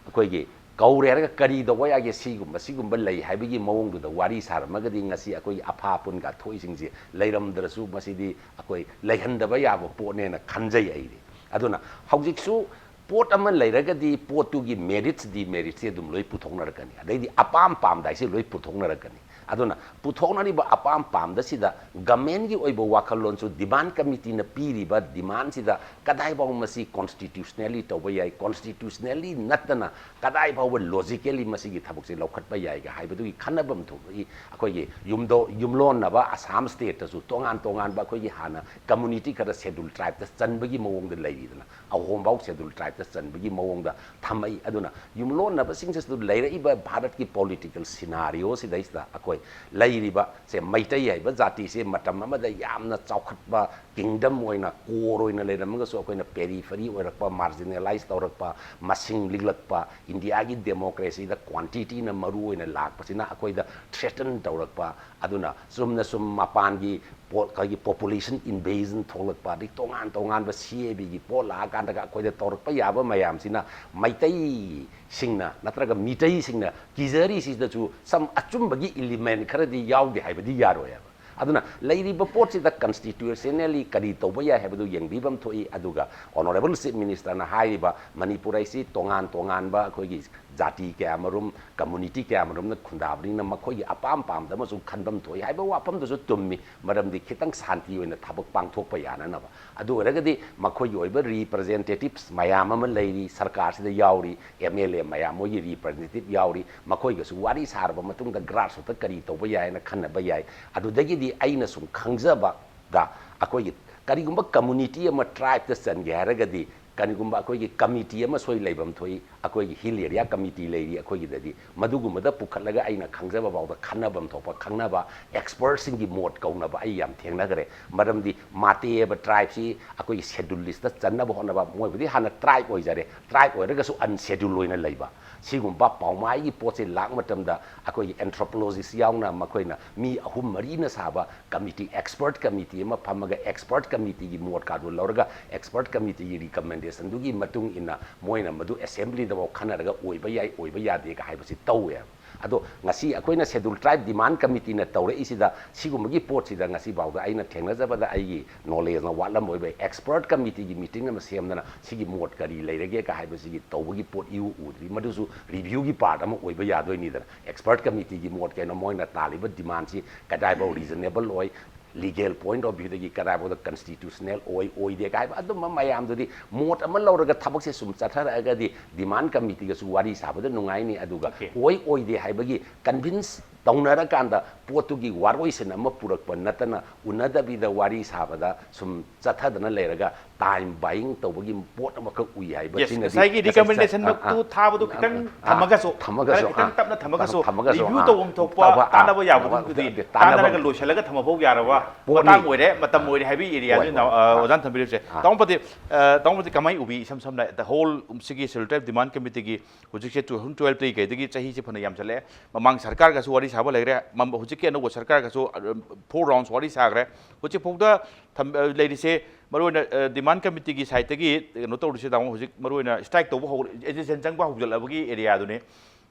ꯑꯩꯈꯣꯏꯒꯤ ꯀꯧꯔꯦ ꯍꯥꯏꯔꯒ ꯀꯔꯤ ꯇꯧꯕ ꯌꯥꯒꯦ, ꯁꯤꯒꯨꯝꯕ, ꯁꯤꯒꯨꯝꯕ ꯂꯩ ꯍꯥꯏꯕꯒꯤ ꯃꯑꯣꯡꯗꯨꯗ ꯋꯥꯔꯤ ꯁꯥꯔꯝꯃꯒꯗꯤ ꯉꯁꯤ ꯑꯩꯈꯣꯏꯒꯤ ꯑꯐꯥ ꯑꯄꯨꯟꯒ ꯊꯣꯛꯏꯁꯤꯡꯁꯤ ꯂꯩꯔꯝꯗ꯭ꯔꯁꯨ ꯃꯁꯤꯗꯤ ꯑꯩꯈꯣꯏ ꯂꯩꯍꯟꯗꯕ ꯌꯥꯕ ꯄꯣꯠꯅꯦꯅ ꯈꯟꯖꯩ ꯑꯩꯗꯤ꯫ ꯑꯗꯨꯅ ꯍꯧꯖꯤꯛꯁꯨ ꯄꯣꯠ ꯑꯃ ꯂꯩꯔꯒꯗꯤ ꯄꯣꯠꯇꯨꯒꯤ merits demeritsꯁꯦ ꯑꯗꯨꯝ ꯂꯣꯏ ꯄꯨꯊꯣꯛꯅꯔꯛꯀꯅꯤ, ꯑꯗꯩꯗꯤ ꯑꯄꯥꯝ ꯄꯥꯝꯗ ꯍꯥꯏꯁꯦ ꯂꯣꯏ ꯄꯨꯊꯣꯛꯅꯔꯛꯀꯅꯤ꯫ ꯑꯗꯨꯅ ꯄꯨꯊꯣꯛꯅꯔꯤꯕ ꯑꯄꯥꯝ ꯄꯥꯝꯗꯁꯤꯗ governmentꯀꯤ ꯑꯣꯏꯕ ꯋꯥꯈꯜꯂꯣꯟꯁꯨ demand committeeꯅ ꯄꯤꯔꯤꯕ demandꯁꯤꯗ ꯀꯗꯥꯏꯐꯥꯎ ꯃꯁꯤ constitutionally ꯇꯧꯕ ꯌꯥꯏ, constitutionally ꯅꯠꯇꯅ ꯀꯗꯥꯏ ꯐꯥꯎꯕ logically ꯃꯁꯤꯒꯤ ꯊꯕꯛꯁꯦ ꯂꯧꯈꯠꯄ ꯌꯥꯏꯒ ꯍꯥꯏꯕꯗꯨꯒꯤ ꯈꯟꯅꯐꯝ ꯊꯣꯛꯏ꯫ ꯑꯩꯈꯣꯏꯒꯤ ꯌꯨꯝꯗꯣ-, ꯌꯨꯝꯂꯣꯟꯅꯕ ꯑꯁꯥꯝ stateꯇꯁꯨ ꯇꯣꯉꯥꯟ ꯇꯣꯉꯥꯟꯕ ꯑꯩꯈꯣꯏꯒꯤ ꯍꯥꯟꯅ community ꯈꯔ Scheduled Tribeꯇ ꯆꯟꯕꯒꯤ ꯃꯑꯣꯡꯗ ꯂꯩꯔꯤꯗꯅ, ꯑꯍꯣꯝꯐꯥꯎ Scheduled Tribeꯇ ꯆꯟꯕꯒꯤ ꯃꯑꯣꯡꯗ ꯊꯝꯃꯛꯏ꯫ ꯑꯗꯨꯅ ꯌꯨꯝꯂꯣꯟꯅꯕꯁꯤꯡꯁꯤꯁꯨ ꯂꯩꯔꯛꯏꯕ ꯚꯥꯔꯠꯀꯤ political scenarioꯁꯤꯗꯩꯁꯤꯗ ꯑꯩꯈꯣꯏ ꯂꯩꯔꯤꯕ ꯁꯦ ꯃꯩꯇꯩ ꯍꯥꯏꯕ ꯖꯥꯇꯤꯁꯦ ꯃꯇꯝ ꯑꯃꯗ ꯌꯥꯝꯅ ꯆꯥꯎꯈꯠꯄ ꯀꯤꯡꯗꯝ ꯑꯣꯏꯅ, ꯀꯣꯔ ꯑꯣꯏꯅ ꯂꯩꯔꯝꯃꯒꯁꯨ, ꯑꯩꯈꯣꯏꯅ ꯄꯦꯔꯤꯐꯔꯤ ꯑꯣꯏꯔꯛꯄ, ꯃꯥꯔꯖꯤꯅꯦꯂꯥꯏꯁ ꯇꯧꯔꯛꯄ, ꯃꯁꯤꯡ ꯂꯤꯛꯂꯛꯄ, ꯏꯟꯗꯤꯌꯥꯒꯤ ꯗꯦꯃꯣꯀ꯭ꯔꯦꯁꯤꯗ ꯀ꯭ꯋꯥꯟꯇꯤꯇꯤꯅ ꯃꯔꯨ ꯑꯣꯏꯅ ꯂꯥꯛꯄꯁꯤꯅ ꯑꯩꯈꯣꯏꯗ ꯊ꯭ꯔꯦꯇꯟ ꯇꯧꯔꯛꯄ, ꯑꯗꯨꯅ ꯆꯨꯝꯅ ꯁꯨꯝ ꯃꯄꯥꯟꯒꯤ ꯄꯣ-, ꯑꯩꯈꯣꯏꯒꯤ ꯄꯣꯄꯨꯂꯦꯁꯟ ꯏꯟꯚꯦꯖꯟ ꯊꯣꯛꯂꯛꯄ, ꯑꯗꯩ ꯇꯣꯉꯥꯟ ꯇꯣꯉꯥꯟꯕ ꯁꯤ ꯑꯦ ꯕꯤꯒꯤ ꯄꯣꯠ ꯂꯥꯛꯑꯀꯥꯟꯗꯒ ꯑꯩꯈꯣꯏꯗ ꯇꯧꯔꯛꯄ ꯌꯥꯕ ꯃꯌꯥꯝꯁꯤꯅ ꯃꯩꯇꯩꯁꯤꯡꯅ ꯅꯠꯇ꯭ꯔꯒ ꯃꯤꯇꯩꯁꯤꯡꯅ ꯀꯤꯖꯔꯤꯁꯤꯗꯁꯨ ꯁꯝ ꯑꯆꯨꯝꯕꯒꯤ ꯏꯂꯤꯃꯦꯟ ꯈꯔꯗꯤ ꯌꯥꯎꯗꯦ ꯍꯥꯏꯕꯗꯤ ꯌꯥꯔꯣꯏ ꯍꯥꯏꯕ꯫ ꯑꯗꯨꯅ ꯂꯩꯔꯤꯕ ꯄꯣꯠꯁꯤꯗ ꯀꯟꯁꯇꯤꯇ꯭ꯌꯨꯁꯅꯦꯜꯂꯤ ꯀꯔꯤ ꯇꯧꯕ ꯌꯥꯏ ꯍꯥꯏꯕꯗꯨ ꯌꯦꯡꯕꯤꯐꯝ ꯊꯣꯛꯏ꯫ ꯑꯗꯨꯒ ꯑꯣꯅꯔꯦꯕꯜ ꯆꯤꯐ ꯃꯤꯅꯤꯁꯇꯔꯅ ꯍꯥꯏꯔꯤꯕ ꯃꯅꯤꯄꯨꯔ ꯑꯁꯤ ꯇꯣꯉꯥꯟ ꯇꯣꯉꯥꯟꯕ ꯑꯩꯈꯣꯏꯒꯤ ꯖꯥꯇꯤ ꯀꯌꯥꯃꯔꯨꯝ, ꯀꯝꯃꯨꯅꯤꯇꯤ ꯀꯌꯥꯃꯔꯨꯝꯅ ꯈꯨꯟꯗꯥꯕꯅꯤꯅ ꯃꯈꯣꯏꯒꯤ ꯑꯄꯥꯝ ꯄꯥꯝꯗ ꯑꯃꯁꯨ ꯈꯟꯐꯝ ꯊꯣꯛꯏ ꯍꯥꯏꯕ ꯋꯥꯐꯝꯗꯨꯁꯨ ꯆꯨꯝꯃꯤ, ꯃꯔꯝꯗꯤ ꯈꯤꯇꯪ ꯁꯥꯟꯇꯤ ꯑꯣꯏꯅ ꯊꯕꯛ ꯄꯥꯡꯊꯣꯛꯄ ꯌꯥꯅꯅꯕ꯫ ꯑꯗꯨ ꯑꯣꯏꯔꯒꯗꯤ ꯃꯈꯣꯏꯒꯤ ꯑꯣꯏꯕ ꯔꯤꯄ꯭ꯔꯖꯦꯟꯇꯦꯇꯤꯞꯁ ꯃꯌꯥꯝ ꯑꯃ ꯂꯩꯔꯤ, ꯁꯔꯀꯥꯔꯁꯤꯗ ꯌꯥꯎꯔꯤ, ꯑꯦꯝ ꯑꯦꯜ ꯑꯦ ꯃꯌꯥꯝ, ꯃꯣꯏꯒꯤ ꯔꯤꯄ꯭ꯔꯖꯦꯟꯇꯦꯇꯤꯞ ꯌꯥꯎꯔꯤ, ꯃꯈꯣꯏꯒꯁꯨ ꯋꯥꯔꯤ ꯁꯥꯔꯕ ꯃꯇꯨꯡꯗ ꯒ꯭ꯔꯥꯁꯔꯨꯠꯇ ꯀꯔꯤ ꯇꯧꯕ ꯌꯥꯏꯅ ꯈꯟꯅꯕ ꯌꯥꯏ꯫ ꯑꯗꯨꯗꯒꯤꯗꯤ ꯑꯩꯅ ꯁꯨꯝ ꯈꯪꯖꯕꯗ, ꯑꯩꯈꯣꯏꯒꯤ ꯀꯔꯤꯒꯨꯝꯕ ꯀꯝꯃꯨꯅꯤꯇꯤ ꯑꯃ ꯇ꯭ꯔꯥꯏꯕꯇ ꯆꯟꯒꯦ ꯍꯥꯏꯔꯒꯗꯤ ꯀꯔꯤꯒꯨꯝꯕ ꯑꯩꯈꯣꯏꯒꯤ ꯀꯃꯤꯇꯤ ꯑꯃ ꯁꯣꯏ ꯂꯩꯐꯝ ꯊꯣꯛꯏ, ꯑꯩꯈꯣꯏꯒꯤ ꯍꯤꯜ ꯑꯦꯔꯤꯌꯥ ꯀꯃꯤꯇꯤ ꯂꯩꯔꯤ ꯑꯩꯈꯣꯏꯒꯤꯗꯗꯤ꯫ ꯃꯗꯨꯒꯨꯝꯕꯗ ꯄꯨꯈꯠꯂꯒ ꯑꯩꯅ ꯈꯪꯖꯕ ꯐꯥꯎꯗ ꯈꯟꯅꯐꯝ ꯊꯣꯛꯄ ꯈꯪꯅꯕ ꯑꯦꯛꯁꯄꯔꯠꯁꯤꯡꯒꯤ ꯃꯣꯠ ꯀꯧꯅꯕ ꯑꯩ ꯌꯥꯝ ꯊꯦꯡꯅꯈ꯭ꯔꯦ꯫ ꯃꯔꯝꯗꯤ ꯃꯥꯇꯦ ꯍꯥꯏꯕ ꯇ꯭ꯔꯥꯏꯕꯁꯤ ꯑꯩꯈꯣꯏꯒꯤ ꯁꯦꯗꯨꯜ ꯂꯤꯁꯇ ꯆꯟꯅꯕ ꯍꯣꯠꯅꯕ, ꯃꯣꯏꯕꯨꯗꯤ ꯍꯥꯟꯅ ꯇ꯭ꯔꯥꯏꯕ ꯑꯣꯏꯖꯔꯦ, ꯇ꯭ꯔꯥꯏꯕ ꯑꯣꯏꯔꯒꯁꯨ ꯑꯟꯁꯦꯗꯨꯜ ꯑꯣꯏꯅ ꯂꯩꯕ꯫ ꯁꯤꯒꯨꯝꯕ ꯄꯥꯎꯃꯥꯏꯒꯤ ꯄꯣꯠꯁꯦ ꯂꯥꯛ ꯃꯇꯝꯗ ꯑꯩꯈꯣꯏꯒꯤ ꯑꯦꯟꯊ꯭ꯔꯣꯄꯣꯂꯣꯖꯤꯁ ꯌꯥꯎꯅ ꯃꯈꯣꯏꯅ ꯃꯤ ꯑꯍꯨꯝ ꯃꯔꯤꯅ ꯁꯥꯕ ꯀꯃꯤꯇꯤ, ꯑꯦꯛꯁꯄꯔꯠ ꯀꯃꯤꯇꯤ ꯑꯃ ꯐꯝꯃꯒ ꯑꯦꯛꯁꯄꯔꯠ ꯀꯃꯤꯇꯤꯒꯤ ꯃꯣꯠ ꯀꯥꯗꯨ ꯂꯧꯔꯒ ꯑꯦꯛꯁꯄꯔꯠ ꯀꯃꯤꯇꯤꯒꯤ ꯔꯤꯀꯃꯦꯟꯗꯦꯁꯟꯗꯨꯒꯤ ꯃꯇꯨꯡ ꯏꯟꯅ ꯃꯣꯏꯅ ꯃꯗꯨ ꯑꯦꯁꯦꯝꯕ꯭ꯂꯤꯗꯐꯥꯎ ꯈꯟꯅꯔꯒ ꯑꯣꯏꯕ ꯌꯥꯏ, ꯑꯣꯏꯕ ꯌꯥꯗꯦꯒ ꯍꯥꯏꯕꯁꯤ ꯇꯧꯋꯦ꯫ ꯑꯗꯣ ꯉꯁꯤ ꯑꯩꯈꯣꯏꯅ ꯁꯦꯗꯨꯜ ꯇ꯭ꯔꯥꯏꯕ ꯗꯤꯃꯥꯟ ꯀꯃꯤꯇꯤꯅ ꯇꯧꯔꯛꯏꯁꯤꯗ, ꯁꯤꯒꯨꯝꯕꯒꯤ ꯄꯣꯠꯁꯤꯗ ꯉꯁꯤ ꯐꯥꯎꯗ ꯑꯩꯅ ꯊꯦꯡꯅꯖꯕꯗ, ꯑꯩꯒꯤ ꯅꯣꯂꯦꯖꯅ ꯋꯥꯠꯂꯝꯕ ꯑꯣꯏꯕ, ꯑꯦꯛꯁꯄꯔꯠ ꯀꯃꯤꯇꯤꯒꯤ ꯃꯤꯇꯤꯡ ꯑꯃ ꯁꯦꯝꯗꯅ ꯁꯤꯒꯤ ꯃꯣꯠ ꯀꯔꯤ ꯂꯩꯔꯒꯦꯒ ꯍꯥꯏꯕꯁꯤꯒꯤ ꯇꯧꯕꯒꯤ ꯄꯣꯠ ꯏꯎ ꯎꯗ꯭ꯔꯤ꯫ ꯃꯗꯨꯁꯨ ꯔꯤꯚ꯭ꯌꯨꯒꯤ ꯄꯥꯔꯠ ꯑꯃ ꯑꯣꯏꯕ ꯌꯥꯗꯣꯏꯅꯤꯗꯅ꯫ ꯑꯦꯛꯁꯄꯔꯠ ꯀꯃꯤꯇꯤꯒꯤ ꯃꯣꯠ ꯀꯩꯅꯣ, ꯃꯣꯏꯅ ꯇꯥꯜꯂꯤꯕ ꯗꯤꯃꯥꯟꯁꯤ ꯀꯗꯥꯏꯐꯥꯎ ꯔꯤꯖꯅꯦꯕꯜ ꯑꯣꯏ, ꯂꯤꯒꯦꯜ ꯄꯣꯏꯟꯠ ꯑꯣꯐ ꯚ꯭ꯌꯨꯗꯒꯤ ꯀꯗꯥꯏꯐꯥꯎꯗ ꯀꯟꯁꯇꯤꯇ꯭ꯌꯨꯁꯅꯦꯜ ꯑꯣꯏ, ꯑꯣꯏꯗꯦꯒ ꯍꯥꯏꯕ ꯑꯗꯨꯝꯕ ꯃꯌꯥꯝꯗꯨꯗꯤ ꯃꯣꯠ ꯑꯃ ꯂꯧꯔꯒ ꯊꯕꯛꯁꯦ ꯁꯨꯝ ꯆꯠꯊꯔꯛꯑꯒꯗꯤ ꯗꯤꯃꯥꯟ ꯀꯃꯤꯇꯤꯒꯁꯨ ꯋꯥꯔꯤ ꯁꯥꯕꯗ ꯅꯨꯡꯉꯥꯏꯅꯤ꯫ ꯑꯗꯨꯒ Okay. ꯑꯣꯏ ꯑꯣꯏꯗꯦ ꯍꯥꯏꯕꯒꯤ ꯀꯟꯚꯤꯟꯁ ꯇꯧꯅꯔꯀꯥꯟꯗ ꯄꯣꯠꯇꯨꯒꯤ ꯋꯥꯔꯣꯏꯁꯤꯟ ꯑꯃ ꯄꯨꯔꯛꯄ ꯅꯠꯇꯅ, ꯎꯅꯗꯕꯤꯗ ꯋꯥꯔꯤ ꯁꯥꯕꯗ ꯁꯨꯝ ꯆꯠꯊꯗꯅ ꯂꯩꯔꯒ time buying ꯇꯧꯕꯒꯤ ꯄꯣꯠ ꯑꯃꯈꯛ ꯎꯏ ꯍꯥꯏꯕ Yes, ꯁꯤꯅꯗꯤ ꯉꯁꯥꯏꯒꯤ ꯉꯁꯥꯏ- recommendation ꯑꯥ, ꯃꯛꯇꯨ ꯑꯥ, ꯊꯥꯕꯗꯨ ꯑꯥ, ꯈꯤꯇꯪ ꯑꯥ, ꯊꯝꯃꯒꯁꯨ, ꯊꯝꯃꯒꯁꯨ, ꯈꯔ ꯈꯤꯇꯪ ꯑꯥ, ꯇꯞꯅ ꯊꯝꯃꯒꯁꯨ, ꯊꯝꯃꯒꯁꯨ, review ꯑꯥ, ꯇꯧꯐꯝ ꯊꯣꯛꯄ ꯇꯧꯕ, ꯑꯥ, ꯇꯥꯟꯅꯕ ꯌꯥꯕ ꯇꯧꯕ, ꯑꯗꯨꯝꯗꯨꯗꯤ ꯇꯥꯟꯅꯕ ꯇꯥꯟꯅꯔꯒ ꯂꯣꯏꯁꯤꯜꯂꯒ ꯊꯝꯃꯐꯧ ꯌꯥꯔꯕ ꯄꯣꯠꯅꯤ꯫ ꯃꯇꯥꯡ ꯑꯣꯏꯔꯦ, ꯃꯇꯝ ꯑꯣꯏꯔꯦ ꯍꯥꯏꯕꯤ area ꯍꯣꯏ, ꯗꯨ ꯍꯣꯏ, ꯑ, ꯍꯣꯏ꯫ ꯑꯣꯖꯥꯅ ꯊꯝꯕꯤꯔꯤꯕꯁꯦ꯫ ꯑꯥ꯫ ꯇꯥꯃꯣ ꯄꯗꯤ, ꯑ, ꯇꯥꯃꯣ ꯄꯗꯤ ꯀꯃꯥꯏꯅ ꯎꯕꯤ? ꯏꯁꯝ ꯁꯝꯅ the whole ꯁꯤꯒꯤ Scheduled Tribe Demand Committee ꯒꯤ ꯍꯧꯖꯤꯛꯁꯦ two thousand twelve ꯇꯒꯤ ꯀꯩꯗꯒꯤ ꯆꯍꯤꯁꯦ ꯐꯅ ꯌꯥꯝꯁꯜꯂꯛꯑꯦ꯫ ꯃꯃꯥꯡ ꯁꯔꯀꯥꯔꯒꯁꯨ ꯋꯥꯔꯤ ꯁꯥꯕ ꯂꯩꯈ꯭ꯔꯦ, ꯃꯝ-, ꯍꯧꯖꯤꯛꯀꯤ ꯑꯅꯧꯕ ꯁꯔꯀꯥꯔꯒꯁꯨ, ꯑ, four rounds ꯋꯥꯔꯤ ꯁꯥꯈ꯭ꯔꯦ꯫ ꯍꯧꯖꯤꯛꯐꯥꯎꯗ ꯊꯝ-, ꯑ, ꯂꯩꯔꯤꯁꯦ ꯃꯔꯨꯑꯣꯏꯅ, ꯑ, demand committee ꯒꯤ side ꯇꯒꯤ ꯀꯩꯅꯣ ꯇꯧꯔꯤꯁꯦ, ꯇꯥꯃꯣ, ꯍꯧꯖꯤꯛ ꯃꯔꯨꯑꯣꯏꯅ strike ꯇꯧꯕ ꯍꯧ-, agitation ꯆꯪꯕ ꯍꯧꯖꯤꯜꯂꯕꯒꯤ area ꯗꯨꯅꯤ꯫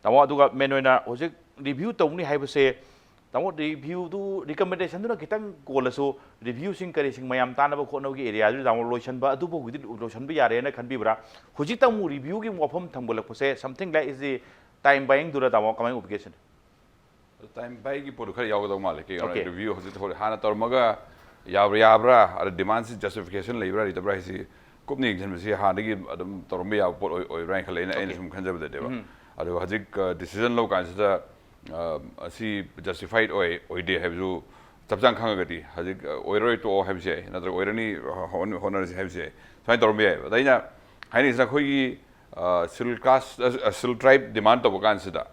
ꯇꯥꯃꯣ, ꯑꯗꯨꯒ main ꯑꯣꯏꯅ ꯍꯧꯖꯤꯛ review ꯇꯧꯅꯤ ꯍꯥꯏꯕꯁꯦ, ꯇꯥꯃꯣ, review ꯗꯨ, recommendation ꯗꯨꯅ ꯈꯤꯇꯪ ꯀꯣꯜꯂꯁꯨ, review ꯁꯤꯡ ꯀꯔꯤꯁꯤꯡ ꯃꯌꯥꯝ ꯇꯥꯟꯅꯕ ꯈꯣꯠꯅꯕꯒꯤ area ꯗꯨꯗꯤ, ꯇꯥꯃꯣ, ꯂꯣꯏꯁꯤꯟꯕ ꯑꯗꯨꯐꯥꯎꯒꯤꯗꯤ ꯂꯣꯏꯁꯤꯟꯕ ꯌꯥꯔꯦꯅ ꯈꯟꯕꯤꯕ꯭ꯔꯥ? ꯍꯧꯖꯤꯛꯇ ꯑꯃꯨꯛ review ꯒꯤ ꯋꯥꯐꯝ ꯊꯝꯒꯠꯂꯛꯄꯁꯦ, something like is the time buying ꯗꯨꯔ, ꯇꯥꯃꯣ, ꯀꯃꯥꯏꯅ ꯎꯕꯤꯒꯦ ꯁꯤꯅꯤ? time buy ꯒꯤ ꯄꯣꯠꯇꯨ ꯈꯔ ꯌꯥꯎꯒꯗꯧ ꯃꯥꯜꯂꯦ꯫ ꯀꯩꯒꯤꯅꯣ Okay. Review ꯍꯧꯖꯤꯛ ꯍꯧꯖꯤꯛ ꯍꯥꯟꯅ ꯇꯧꯔꯝꯃꯒ ꯌꯥꯕ꯭ꯔꯥ, ꯌꯥꯕ꯭ꯔꯥ, ꯑꯗ demand ꯁꯤ justification ꯂꯩꯕ꯭ꯔꯥ, ꯂꯩꯇꯕ꯭ꯔꯥ ꯍꯥꯏꯁꯤ ꯀꯨꯞꯅ ꯌꯦꯡꯁꯤꯟꯕꯁꯤ ꯍꯥꯟꯅꯗꯒꯤ ꯑꯗꯨꯝ ꯇꯧꯔꯝꯕ ꯌꯥꯕ ꯄꯣꯠ ꯑꯣꯏ-, ꯑꯣꯏꯕ꯭ꯔꯥ ꯍꯥꯏꯅ ꯈꯜꯂꯦ, ꯑꯩꯅ, ꯑꯩꯅ Okay. ꯁꯨꯝ ꯈꯟꯖꯕꯗꯗꯤꯕ꯫ ꯎꯝ꯫ ꯑꯗꯨꯒ ꯍꯧꯖꯤꯛ, ꯑ, decision ꯂꯧ ꯀꯥꯟꯁꯤꯗ, ꯑ, ꯑꯁꯤ justified ꯑꯣꯏ, ꯑꯣꯏꯗꯦ ꯍꯥꯏꯕꯁꯨ ꯆꯞ ꯆꯥꯅ ꯈꯪꯉꯒꯗꯤ, ꯍꯧꯖꯤꯛ, ꯑ, ꯑꯣꯏꯔꯔꯣꯏ, ꯇꯣꯛꯑꯣ ꯍꯥꯏꯕꯁꯦ, ꯅꯠꯇ꯭ꯔꯒ ꯑꯣꯏꯔꯅꯤ, ꯍꯣꯠꯅ-, ꯍꯣꯠꯅꯔꯁꯤ ꯍꯥꯏꯕꯁꯦ, ꯁꯨꯃꯥꯏꯅ ꯇꯧꯔꯝꯕ ꯌꯥꯏꯑꯕ꯫ ꯑꯗ ꯑꯩꯅ ꯍꯥꯏꯅꯤꯡꯉꯤꯁꯤꯅ, ꯑꯩꯈꯣꯏꯒꯤ, ꯑ, scheduled caste, ꯑ, scheduled tribe demand ꯇꯧꯕ ꯀꯥꯟꯁꯤꯗ,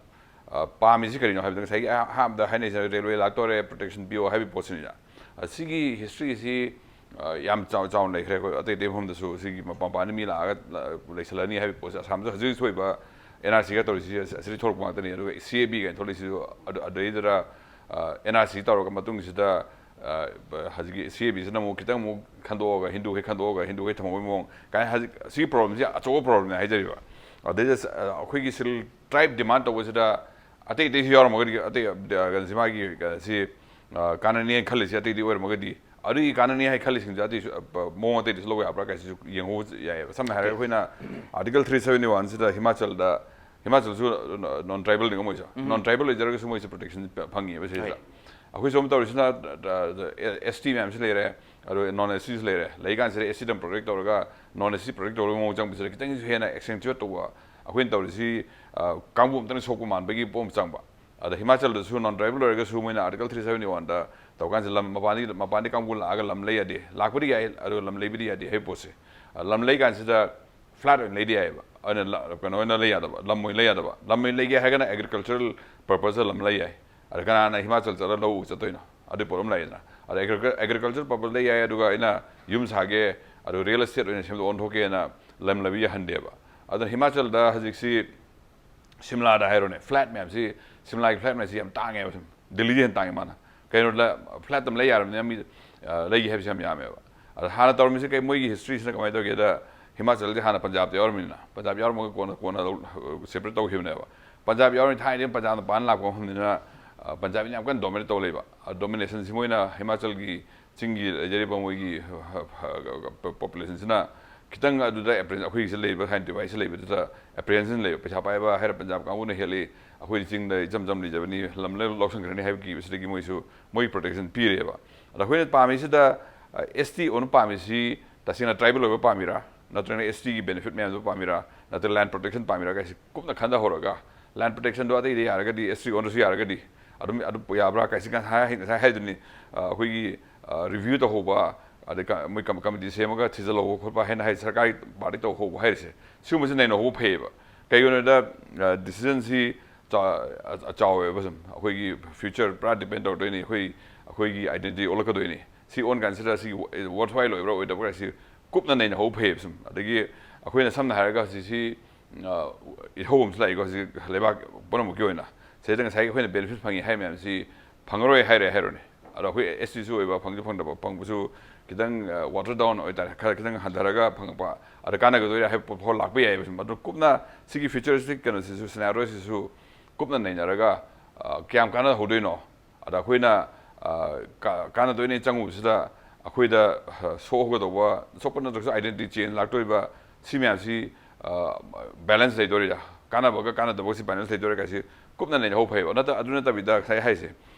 ꯑ, ꯄꯥꯝꯃꯤꯁꯤ ꯀꯔꯤꯅꯣ ꯍꯥꯏꯕꯗ, ꯉꯁꯥꯏꯒꯤ ꯑꯍꯥꯟꯕꯗ ꯍꯥꯏꯅꯔꯤꯁꯤꯅ railway ꯂꯥꯛꯇꯣꯔꯦ, protection ꯄꯤꯌꯣ ꯍꯥꯏꯕꯒꯤ ꯄꯣꯠꯁꯤꯅꯤꯅ꯫ ꯑ, ꯁꯤꯒꯤ history ꯁꯤ, ꯑ, ꯌꯥꯝ ꯆꯥꯎ-, ꯆꯥꯎꯅ ꯂꯩꯈ꯭ꯔꯦ꯫ ꯑꯩꯈꯣꯏ ꯑꯇꯩ ꯑꯇꯩ ꯃꯐꯝꯗꯁꯨ ꯁꯤꯒꯤ ꯃꯄꯥꯟ ꯃꯄꯥꯟꯗ ꯃꯤ ꯂꯥꯛꯑꯒ, ꯑ, ꯂꯩꯁꯜꯂꯅꯤ ꯍꯥꯏꯕꯒꯤ ꯄꯣꯠꯁꯦ ꯑꯁꯥꯝꯗ ꯍꯧꯖꯤꯛ ꯍꯧꯖꯤꯛ ꯊꯣꯛꯏꯕ N R C ꯒ ꯇꯧꯔꯤꯁꯤ, ꯑꯁꯤꯗꯒꯤ ꯊꯣꯛꯂꯛꯄ ꯉꯥꯛꯇꯅꯤ꯫ ꯑꯗꯨꯒ C A B ꯀꯥꯏꯅ ꯊꯣꯛꯂꯛꯏꯁꯤꯁꯨ ꯑꯗꯨ-, ꯑꯗꯨꯗꯩꯗꯨꯗ, ꯑ, N R C ꯇꯧꯔꯒ ꯃꯇꯨꯡꯁꯤꯗ, ꯑ, ꯍꯧꯖꯤꯛꯀꯤ C A B ꯁꯤꯅ ꯑꯃꯨꯛ ꯈꯤꯇꯪ ꯑꯃꯨꯛ ꯈꯟꯗꯣꯛꯑꯒ, ꯍꯤꯟꯗꯨꯈꯩ ꯈꯟꯗꯣꯛꯑꯒ, ꯍꯤꯟꯗꯨꯈꯩ ꯊꯝꯍꯧꯕꯒꯤ ꯃꯑꯣꯡ ꯀꯥꯏꯅ, ꯍꯧꯖꯤꯛ ꯁꯤꯒꯤ problem ꯁꯤ ꯑꯆꯧꯕ problem ꯅꯦ ꯍꯥꯏꯖꯔꯤꯕ꯫ ꯑꯗꯩꯗ, ꯑ, ꯑꯩꯈꯣꯏꯒꯤ scheduled tribe demand ꯇꯧꯕꯁꯤꯗ ꯑꯇꯩ ꯑꯇꯩꯁꯨ ꯌꯥꯎꯔꯝꯃꯒꯗꯤ, ꯑꯇꯩ, ꯑ, ꯀꯩꯅꯣꯁꯤ, ꯃꯥꯒꯤ ꯀꯩꯅꯣꯁꯤ, ꯑ, ꯀꯥꯟꯅꯅꯤ ꯍꯥꯏꯅ ꯈꯜꯂꯤꯁꯤ ꯑꯇꯩꯗꯤ ꯑꯣꯏꯔꯝꯃꯒꯗꯤ, ꯑꯗꯨꯒꯤ ꯀꯥꯟꯅꯅꯤ ꯍꯥꯏꯅ ꯈꯜꯂꯤꯁꯤꯡꯁꯦ ꯑꯇꯩꯁꯨ, ꯑ, ꯃꯑꯣꯡ ꯑꯇꯩꯗꯁꯨ ꯂꯧꯕ ꯌꯥꯕ꯭ꯔꯥ ꯀꯥꯏꯁꯤꯁꯨ ꯌꯦꯡꯍꯧꯕ ꯌꯥꯏꯑꯕ꯫ ꯁꯝꯅ ꯍꯥꯏꯔꯒ, ꯑꯩꯈꯣꯏꯅ Article three seventy one ꯁꯤꯗ ꯍꯤꯃꯥꯆꯜꯗ, ꯍꯤꯃꯥꯆꯜꯁꯨ non tribal ꯅꯤꯀꯣ ꯃꯣꯏꯁꯨ, non tribal ꯑꯣꯏꯖꯔꯒꯁꯨ ꯃꯣꯏꯁꯨ protection ꯐꯪꯉꯦꯕ ꯁꯤꯗ꯫ Right. ꯑꯩꯈꯣꯏ ꯁꯣꯝ ꯇꯧꯔꯤꯁꯤꯅ, ꯑ, ꯑ, S T ꯃꯌꯥꯝꯁꯤ ꯂꯩꯔꯦ, ꯑꯗꯨꯒ non S T ꯁꯨ ꯂꯩꯔꯦ꯫ ꯂꯩꯀꯥꯟꯁꯤꯗ S T ꯗ protect ꯇꯧꯔꯒ non S T protect ꯇꯧꯔꯒ ꯃꯑꯣꯡ ꯆꯪꯕꯁꯤꯗ ꯈꯤꯇꯪꯁꯨ ꯍꯦꯟꯅ accentuate ꯇꯧꯕ꯫ ꯑꯩꯈꯣꯏꯅ ꯇꯧꯔꯤꯁꯤ, ꯑ, ꯀꯥꯡꯕꯨ ꯑꯃꯇꯪ ꯁꯣꯛꯄ ꯃꯥꯟꯕꯒꯤ ꯄꯣꯠ ꯑꯃ ꯆꯪꯕ꯫ ꯑꯗ ꯍꯤꯃꯥꯆꯜꯗꯁꯨ ꯅꯣꯟ ꯇ꯭ꯔꯥꯏꯕꯦꯜ ꯑꯣꯏꯔꯒꯁꯨ ꯃꯣꯏꯅ ꯑꯥꯔꯇꯤꯀꯜ ꯊ꯭ꯔꯤ ꯁꯕꯦꯟꯇꯤ ꯋꯥꯟꯗ ꯇꯧꯀꯥꯟꯁꯤꯗ ꯂꯝ ꯃꯄꯥꯟꯗꯒꯤ ꯃꯄꯥꯟꯗꯒꯤ ꯀꯥꯡꯕꯨ ꯂꯥꯛꯑꯒ ꯂꯝ ꯂꯩ ꯌꯥꯗꯦ, ꯂꯥꯛꯄꯗꯤ ꯌꯥꯏ ꯑꯗꯨꯒ ꯂꯝ ꯂꯩꯕꯗꯤ ꯌꯥꯗꯦ ꯍꯥꯏꯕ ꯄꯣꯠꯁꯦ꯫ ꯑ, ꯂꯝ ꯂꯩ ꯀꯥꯟꯁꯤꯗ ꯐ꯭ꯂꯦꯠ ꯑꯣꯏꯅ ꯂꯩꯗꯤ ꯌꯥꯏꯑꯕ, ꯑꯗꯨꯅ ꯂ- ꯀꯩꯅꯣ ꯑꯣꯏꯅ ꯂꯩ ꯌꯥꯗꯕ, ꯂꯝ ꯑꯣꯏꯅ ꯂꯩ ꯌꯥꯗꯕ꯫ ꯂꯝ ꯑꯣꯏꯅ ꯂꯩꯒꯦ ꯍꯥꯏꯔꯒꯅ ꯑꯦꯒ꯭ꯔꯤꯀꯜꯆꯔꯦꯜ ꯄꯔꯄꯁꯇ ꯂꯝ ꯂꯩ ꯌꯥꯏ꯫ ꯑꯗ ꯀꯅꯥꯅ ꯍꯤꯃꯥꯆꯜ ꯆꯠꯂꯒ ꯂꯧ ꯎ ꯆꯠꯇꯣꯏꯅꯣ? ꯑꯗꯨꯒꯤ ꯄꯣꯠ ꯑꯃ ꯂꯩꯗꯅ꯫ ꯑꯗ ꯑꯦꯒ꯭ꯔꯤꯀꯜꯆꯔ ꯄꯔꯄꯁ ꯂꯩ ꯌꯥꯏ, ꯑꯗꯨꯒ ꯑꯩꯅ ꯌꯨꯝ ꯁꯥꯒꯦ, ꯑꯗꯨ ꯔꯤꯌꯦꯜ ꯑꯦꯁꯇꯦꯠ ꯑꯣꯏꯅ ꯁꯦꯝꯗꯣꯛ ꯑꯣꯟꯊꯣꯛꯀꯦꯅ ꯂꯝ ꯂꯩꯕ ꯌꯥꯍꯟꯗꯦꯕ꯫ ꯑꯗꯨꯅ ꯍꯤꯃꯥꯆꯜꯗ ꯍꯧꯖꯤꯛꯁꯤ ꯁꯤꯝꯂꯥꯗ ꯍꯥꯏꯔꯣꯅꯦ, ꯐ꯭ꯂꯦꯠ ꯃꯌꯥꯝꯁꯤ, ꯁꯤꯝꯂꯥꯒꯤ ꯐ꯭ꯂꯦꯠ ꯃꯌꯥꯝꯁꯤ ꯌꯥꯝ ꯇꯥꯡꯉꯦꯕ꯫ ꯁꯨꯝ ꯗꯤꯜꯂꯤꯗ ꯍꯦꯟꯅ ꯇꯥꯡꯉꯦ ꯃꯥꯅ꯫ ꯀꯩꯅꯣꯗ ꯐ꯭ꯂꯦꯠ ꯑꯃ ꯂꯩ ꯌꯥꯔꯕꯅꯤꯅ ꯃꯤ, ꯑ, ꯂꯩꯒꯦ ꯍꯥꯏꯕꯁꯤ ꯌꯥꯝ ꯌꯥꯝꯃꯦꯕ꯫ ꯑꯗ ꯍꯥꯟꯅ ꯇꯧꯔꯝꯃꯤꯁꯤ ꯀꯩ, ꯃꯣꯏꯒꯤ ꯍꯤꯁꯇ꯭ꯔꯤꯁꯤꯅ ꯀꯃꯥꯏꯅ ꯇꯧꯒꯦꯗ, ꯍꯤꯃꯥꯆꯜꯁꯦ ꯍꯥꯟꯅ ꯄꯟꯖꯥꯕꯇ ꯌꯥꯎꯔꯝꯃꯤꯅ, ꯄꯟꯖꯥꯕ ꯌꯥꯎꯔꯝꯃꯒ ꯀꯣꯟꯅ, ꯀꯣꯟꯅ ꯁꯦꯄꯔꯦꯠ ꯇꯧꯈꯤꯕꯅꯦꯕ꯫ ꯄꯟꯖꯥꯕ ꯌꯥꯎꯔꯝꯃꯤ ꯊꯥꯏꯅꯗꯤ ꯄꯟꯖꯥꯕꯅ ꯄꯥꯟ ꯂꯥꯛꯄ ꯃꯐꯝꯅꯤꯅ, ꯑ, ꯄꯟꯖꯥꯕꯤꯅ ꯌꯥꯝ ꯀꯟꯅ ꯗꯣꯃꯤꯅꯦꯠ ꯇꯧ ꯂꯩꯕ꯫ ꯑ, ꯗꯣꯃꯤꯅꯦꯁꯟꯁꯤ ꯃꯣꯏꯅ ꯍꯤꯃꯥꯆꯜꯒꯤ ꯆꯤꯡꯒꯤ ꯂꯩꯖꯔꯤꯕ ꯃꯣꯏꯒꯤ ꯄꯣꯄꯨꯂꯦꯁꯟꯁꯤꯅ ꯈꯤꯇꯪ ꯑꯗꯨꯗ ꯑꯦꯄ꯭ꯔꯦꯟ-, ꯑꯩꯈꯣꯏꯒꯤꯁꯤ ꯂꯩꯔꯤꯕ ꯁꯥꯏꯟ ꯗꯤꯚꯥꯏꯁꯁꯤ ꯂꯩꯕꯗꯨꯗ ꯑꯦꯄ꯭ꯔꯦꯟꯁꯟ ꯂꯩꯕ, ꯄꯩꯁꯥ ꯄꯥꯏꯕ ꯍꯥꯏꯔ ꯄꯟꯖꯥꯕ ꯀꯥꯡꯕꯨꯅ ꯍꯦꯜꯂꯤ, ꯑꯩꯈꯣꯏꯗꯤ ꯆꯤꯡꯗ ꯏꯆꯝ ꯆꯝ ꯂꯩꯖꯕꯅꯤ, ꯂꯝ ꯂꯣꯏ ꯂꯧꯁꯤꯟꯈ꯭ꯔꯅꯤ ꯍꯥꯏꯕ ꯀꯤꯕꯁꯤꯗꯒꯤ ꯃꯣꯏꯁꯨ ꯃꯣꯏꯒꯤ ꯄ꯭ꯔꯣꯇꯦꯛꯁꯟ ꯄꯤꯔꯦꯕ꯫ ꯑꯗ ꯑꯩꯈꯣꯏꯅ ꯄꯥꯝꯃꯤꯁꯤꯗ, ꯑ, ꯑꯦꯁ ꯇꯤ ꯑꯣꯟꯕ ꯄꯥꯝꯃꯤꯁꯤ ꯇꯁꯦꯡꯅ ꯇ꯭ꯔꯥꯏꯕꯦꯜ ꯑꯣꯏꯕ ꯄꯥꯝꯃꯤꯔꯥ, ꯅꯠꯇ꯭ꯔꯒꯅ ꯑꯦꯁ ꯇꯤꯒꯤ ꯕꯦꯅꯤꯐꯤꯠ ꯃꯌꯥꯝꯗꯨ ꯄꯥꯝꯃꯤꯔꯥ, ꯅꯠꯇ꯭ꯔꯒ ꯂꯦꯟ ꯄ꯭ꯔꯣꯇꯦꯛꯁꯟ ꯄꯥꯝꯃꯤꯔꯥ ꯀꯥꯏꯁꯤ ꯀꯨꯞꯅ ꯈꯟꯊꯍꯧꯔꯒ, ꯂꯦꯟ ꯄ꯭ꯔꯣꯇꯦꯛꯁꯟꯗꯣ ꯑꯇꯩꯗ ꯌꯥꯔꯒꯗꯤ, ꯑꯦꯁ ꯇꯤ ꯑꯣꯟꯗ꯭ꯔꯁꯨ ꯌꯥꯔꯒꯗꯤ ꯑꯗꯨꯝ, ꯑꯗꯨꯝ ꯌꯥꯕ꯭ꯔꯥ ꯀꯥꯏꯁꯤ ꯉꯁꯥꯏ, ꯉꯁꯥꯏ ꯍꯥꯏꯗꯨꯅꯤ, ꯑ, ꯑꯩꯈꯣꯏꯒꯤ, ꯑ, ꯔꯤꯚ꯭ꯌꯨ ꯇꯧꯍꯧꯕ, ꯑꯗꯩ ꯀ-, ꯃꯣꯏ ꯀꯝ-, ꯀꯃꯤꯇꯤ ꯁꯦꯝꯃꯒ ꯊꯤꯖꯤꯜꯍꯧꯕ ꯈꯣꯠꯄ ꯍꯥꯏꯅ ꯍꯥꯏ, ꯁꯔꯀꯥꯔꯒꯤ ꯄꯥꯔꯇꯤ ꯇꯧꯍꯧꯕ ꯍꯥꯏꯔꯤꯁꯦ, ꯁꯤꯒꯨꯝꯕꯁꯤ ꯅꯩꯅꯍꯧꯕ ꯐꯩꯌꯦꯕ꯫ ꯀꯩꯒꯤꯅꯣꯗ, ꯑ, ꯗꯤꯁꯤꯖꯟꯁꯤ ꯆꯥ-, ꯑ-, ꯑ-, ꯆꯥꯎꯋꯦꯕ꯫ ꯁꯨꯝ ꯑꯩꯈꯣꯏꯒꯤ ꯐ꯭ꯌꯨꯆꯔ ꯄꯨꯔꯥ ꯗꯤꯄꯦꯟ ꯇꯧꯔꯛꯇꯣꯏꯅꯤ, ꯑꯩꯈꯣꯏ, ꯑꯩꯈꯣꯏꯒꯤ ꯑꯥꯏꯗꯦꯟꯇꯤꯇꯤ ꯑꯣꯜꯂꯛꯀꯗꯣꯏꯅꯤ꯫ ꯁꯤ ꯑꯣꯟ ꯀꯥꯟꯁꯤꯗ ꯁꯤ ꯋ-, ꯋꯔꯊꯋꯥꯏꯜ ꯑꯣꯏꯕ꯭ꯔꯥ ꯑꯣꯏꯗꯕ꯭ꯔꯥ ꯁꯤ ꯀꯨꯞꯅ ꯅꯩꯅꯍꯧꯕ ꯐꯩꯌꯦꯕ꯫ ꯁꯨꯝ ꯑꯗꯒꯤ ꯑꯩꯈꯣꯏꯅ ꯁꯝꯅ ꯍꯥꯏꯔꯒ ꯍꯧꯖꯤꯛꯁꯤ, ꯑ, ꯏꯍꯧ ꯑꯃꯁꯨ ꯂꯥꯛꯏꯀꯣ ꯍꯧꯖꯤꯛ ꯂꯩꯕꯥꯛ ꯄꯨꯝꯅꯃꯛꯀꯤ ꯑꯣꯏꯅ꯫ ꯁꯤꯗꯩꯗ ꯉꯁꯥꯏꯒꯤ ꯑꯩꯈꯣꯏꯅ ꯕꯦꯅꯤꯐꯤꯠ ꯐꯪꯉꯤ ꯍꯥꯏ ꯃꯌꯥꯝꯁꯤ ꯐꯪꯉꯔꯣꯏ ꯍꯥꯏꯔꯦ ꯍꯥꯏꯔꯣꯅꯦ꯫ ꯑꯗꯣ ꯑꯩꯈꯣꯏ ꯑꯦꯁ ꯇꯤꯁꯨ ꯑꯣꯏꯕ, ꯐꯪꯁꯨ ꯐꯪꯗꯕ, ꯐꯪꯕꯁꯨ ꯈꯤꯇꯪ, ꯑ, ꯋꯥꯇꯔ ꯗꯥꯎꯟ ꯑꯣꯏꯇꯥꯔꯦ, ꯈꯔ ꯈꯤꯇꯪ ꯍꯟꯊꯔꯒ ꯐꯪꯉꯛꯄ, ꯑꯗ ꯀꯥꯟꯅꯒꯗꯣꯏꯔꯥ ꯍꯥꯏꯕ ꯄꯣꯠ ꯐꯥꯎ ꯂꯥꯛꯄ ꯌꯥꯏꯌꯦꯕ꯫ ꯁꯨꯝ ꯑꯗꯨ ꯀꯨꯞꯅ ꯁꯤꯒꯤ ꯐ꯭ꯌꯨꯆꯔꯤꯁꯇꯤꯛ ꯀꯩꯅꯣꯁꯤꯁꯨ, ꯁꯤꯅꯥꯔꯤꯑꯣꯁꯤꯁꯨ ꯀꯨꯞꯅ ꯅꯩꯅꯔꯒ, ꯑ, ꯀꯌꯥꯝ ꯀꯥꯟꯅꯍꯧꯗꯣꯏꯅꯣ, ꯑꯗ ꯑꯩꯈꯣꯏꯅ, ꯑ, ꯀꯥ-, ꯀꯥꯟꯅꯗꯣꯏꯅꯤ ꯆꯪꯉꯨꯕꯁꯤꯗ ꯑꯩꯈꯣꯏꯗ, ꯑ, ꯁꯣꯛꯍꯧꯒꯗꯧꯕ, ꯁꯣꯛꯄ ꯅꯠꯇ꯭ꯔꯒꯁꯨ ꯑꯥꯏꯗꯦꯟꯇꯤꯇꯤ ꯆꯦꯟꯖ ꯂꯥꯛꯇꯣꯔꯤꯕ ꯁꯤ ꯃꯌꯥꯝꯁꯤ, ꯑ, ꯕꯦꯂꯦꯟꯁ ꯂꯩꯗꯣꯔꯤꯔꯥ, ꯀꯥꯟꯅꯕꯒ ꯀꯥꯟꯅꯗꯕꯒ ꯁꯤ ꯕꯦꯂꯦꯟꯁ ꯂꯩꯗꯣꯔꯤꯔꯥ ꯀꯥꯏꯁꯤ ꯀꯨꯞꯅ ꯅꯩꯅꯍꯧ ꯐꯩꯕ꯫ ꯅꯠꯇ-, ꯑꯗꯨ ꯅꯠꯇꯕꯤꯗ ꯉꯁꯥꯏ ꯍꯥꯏꯁꯦ,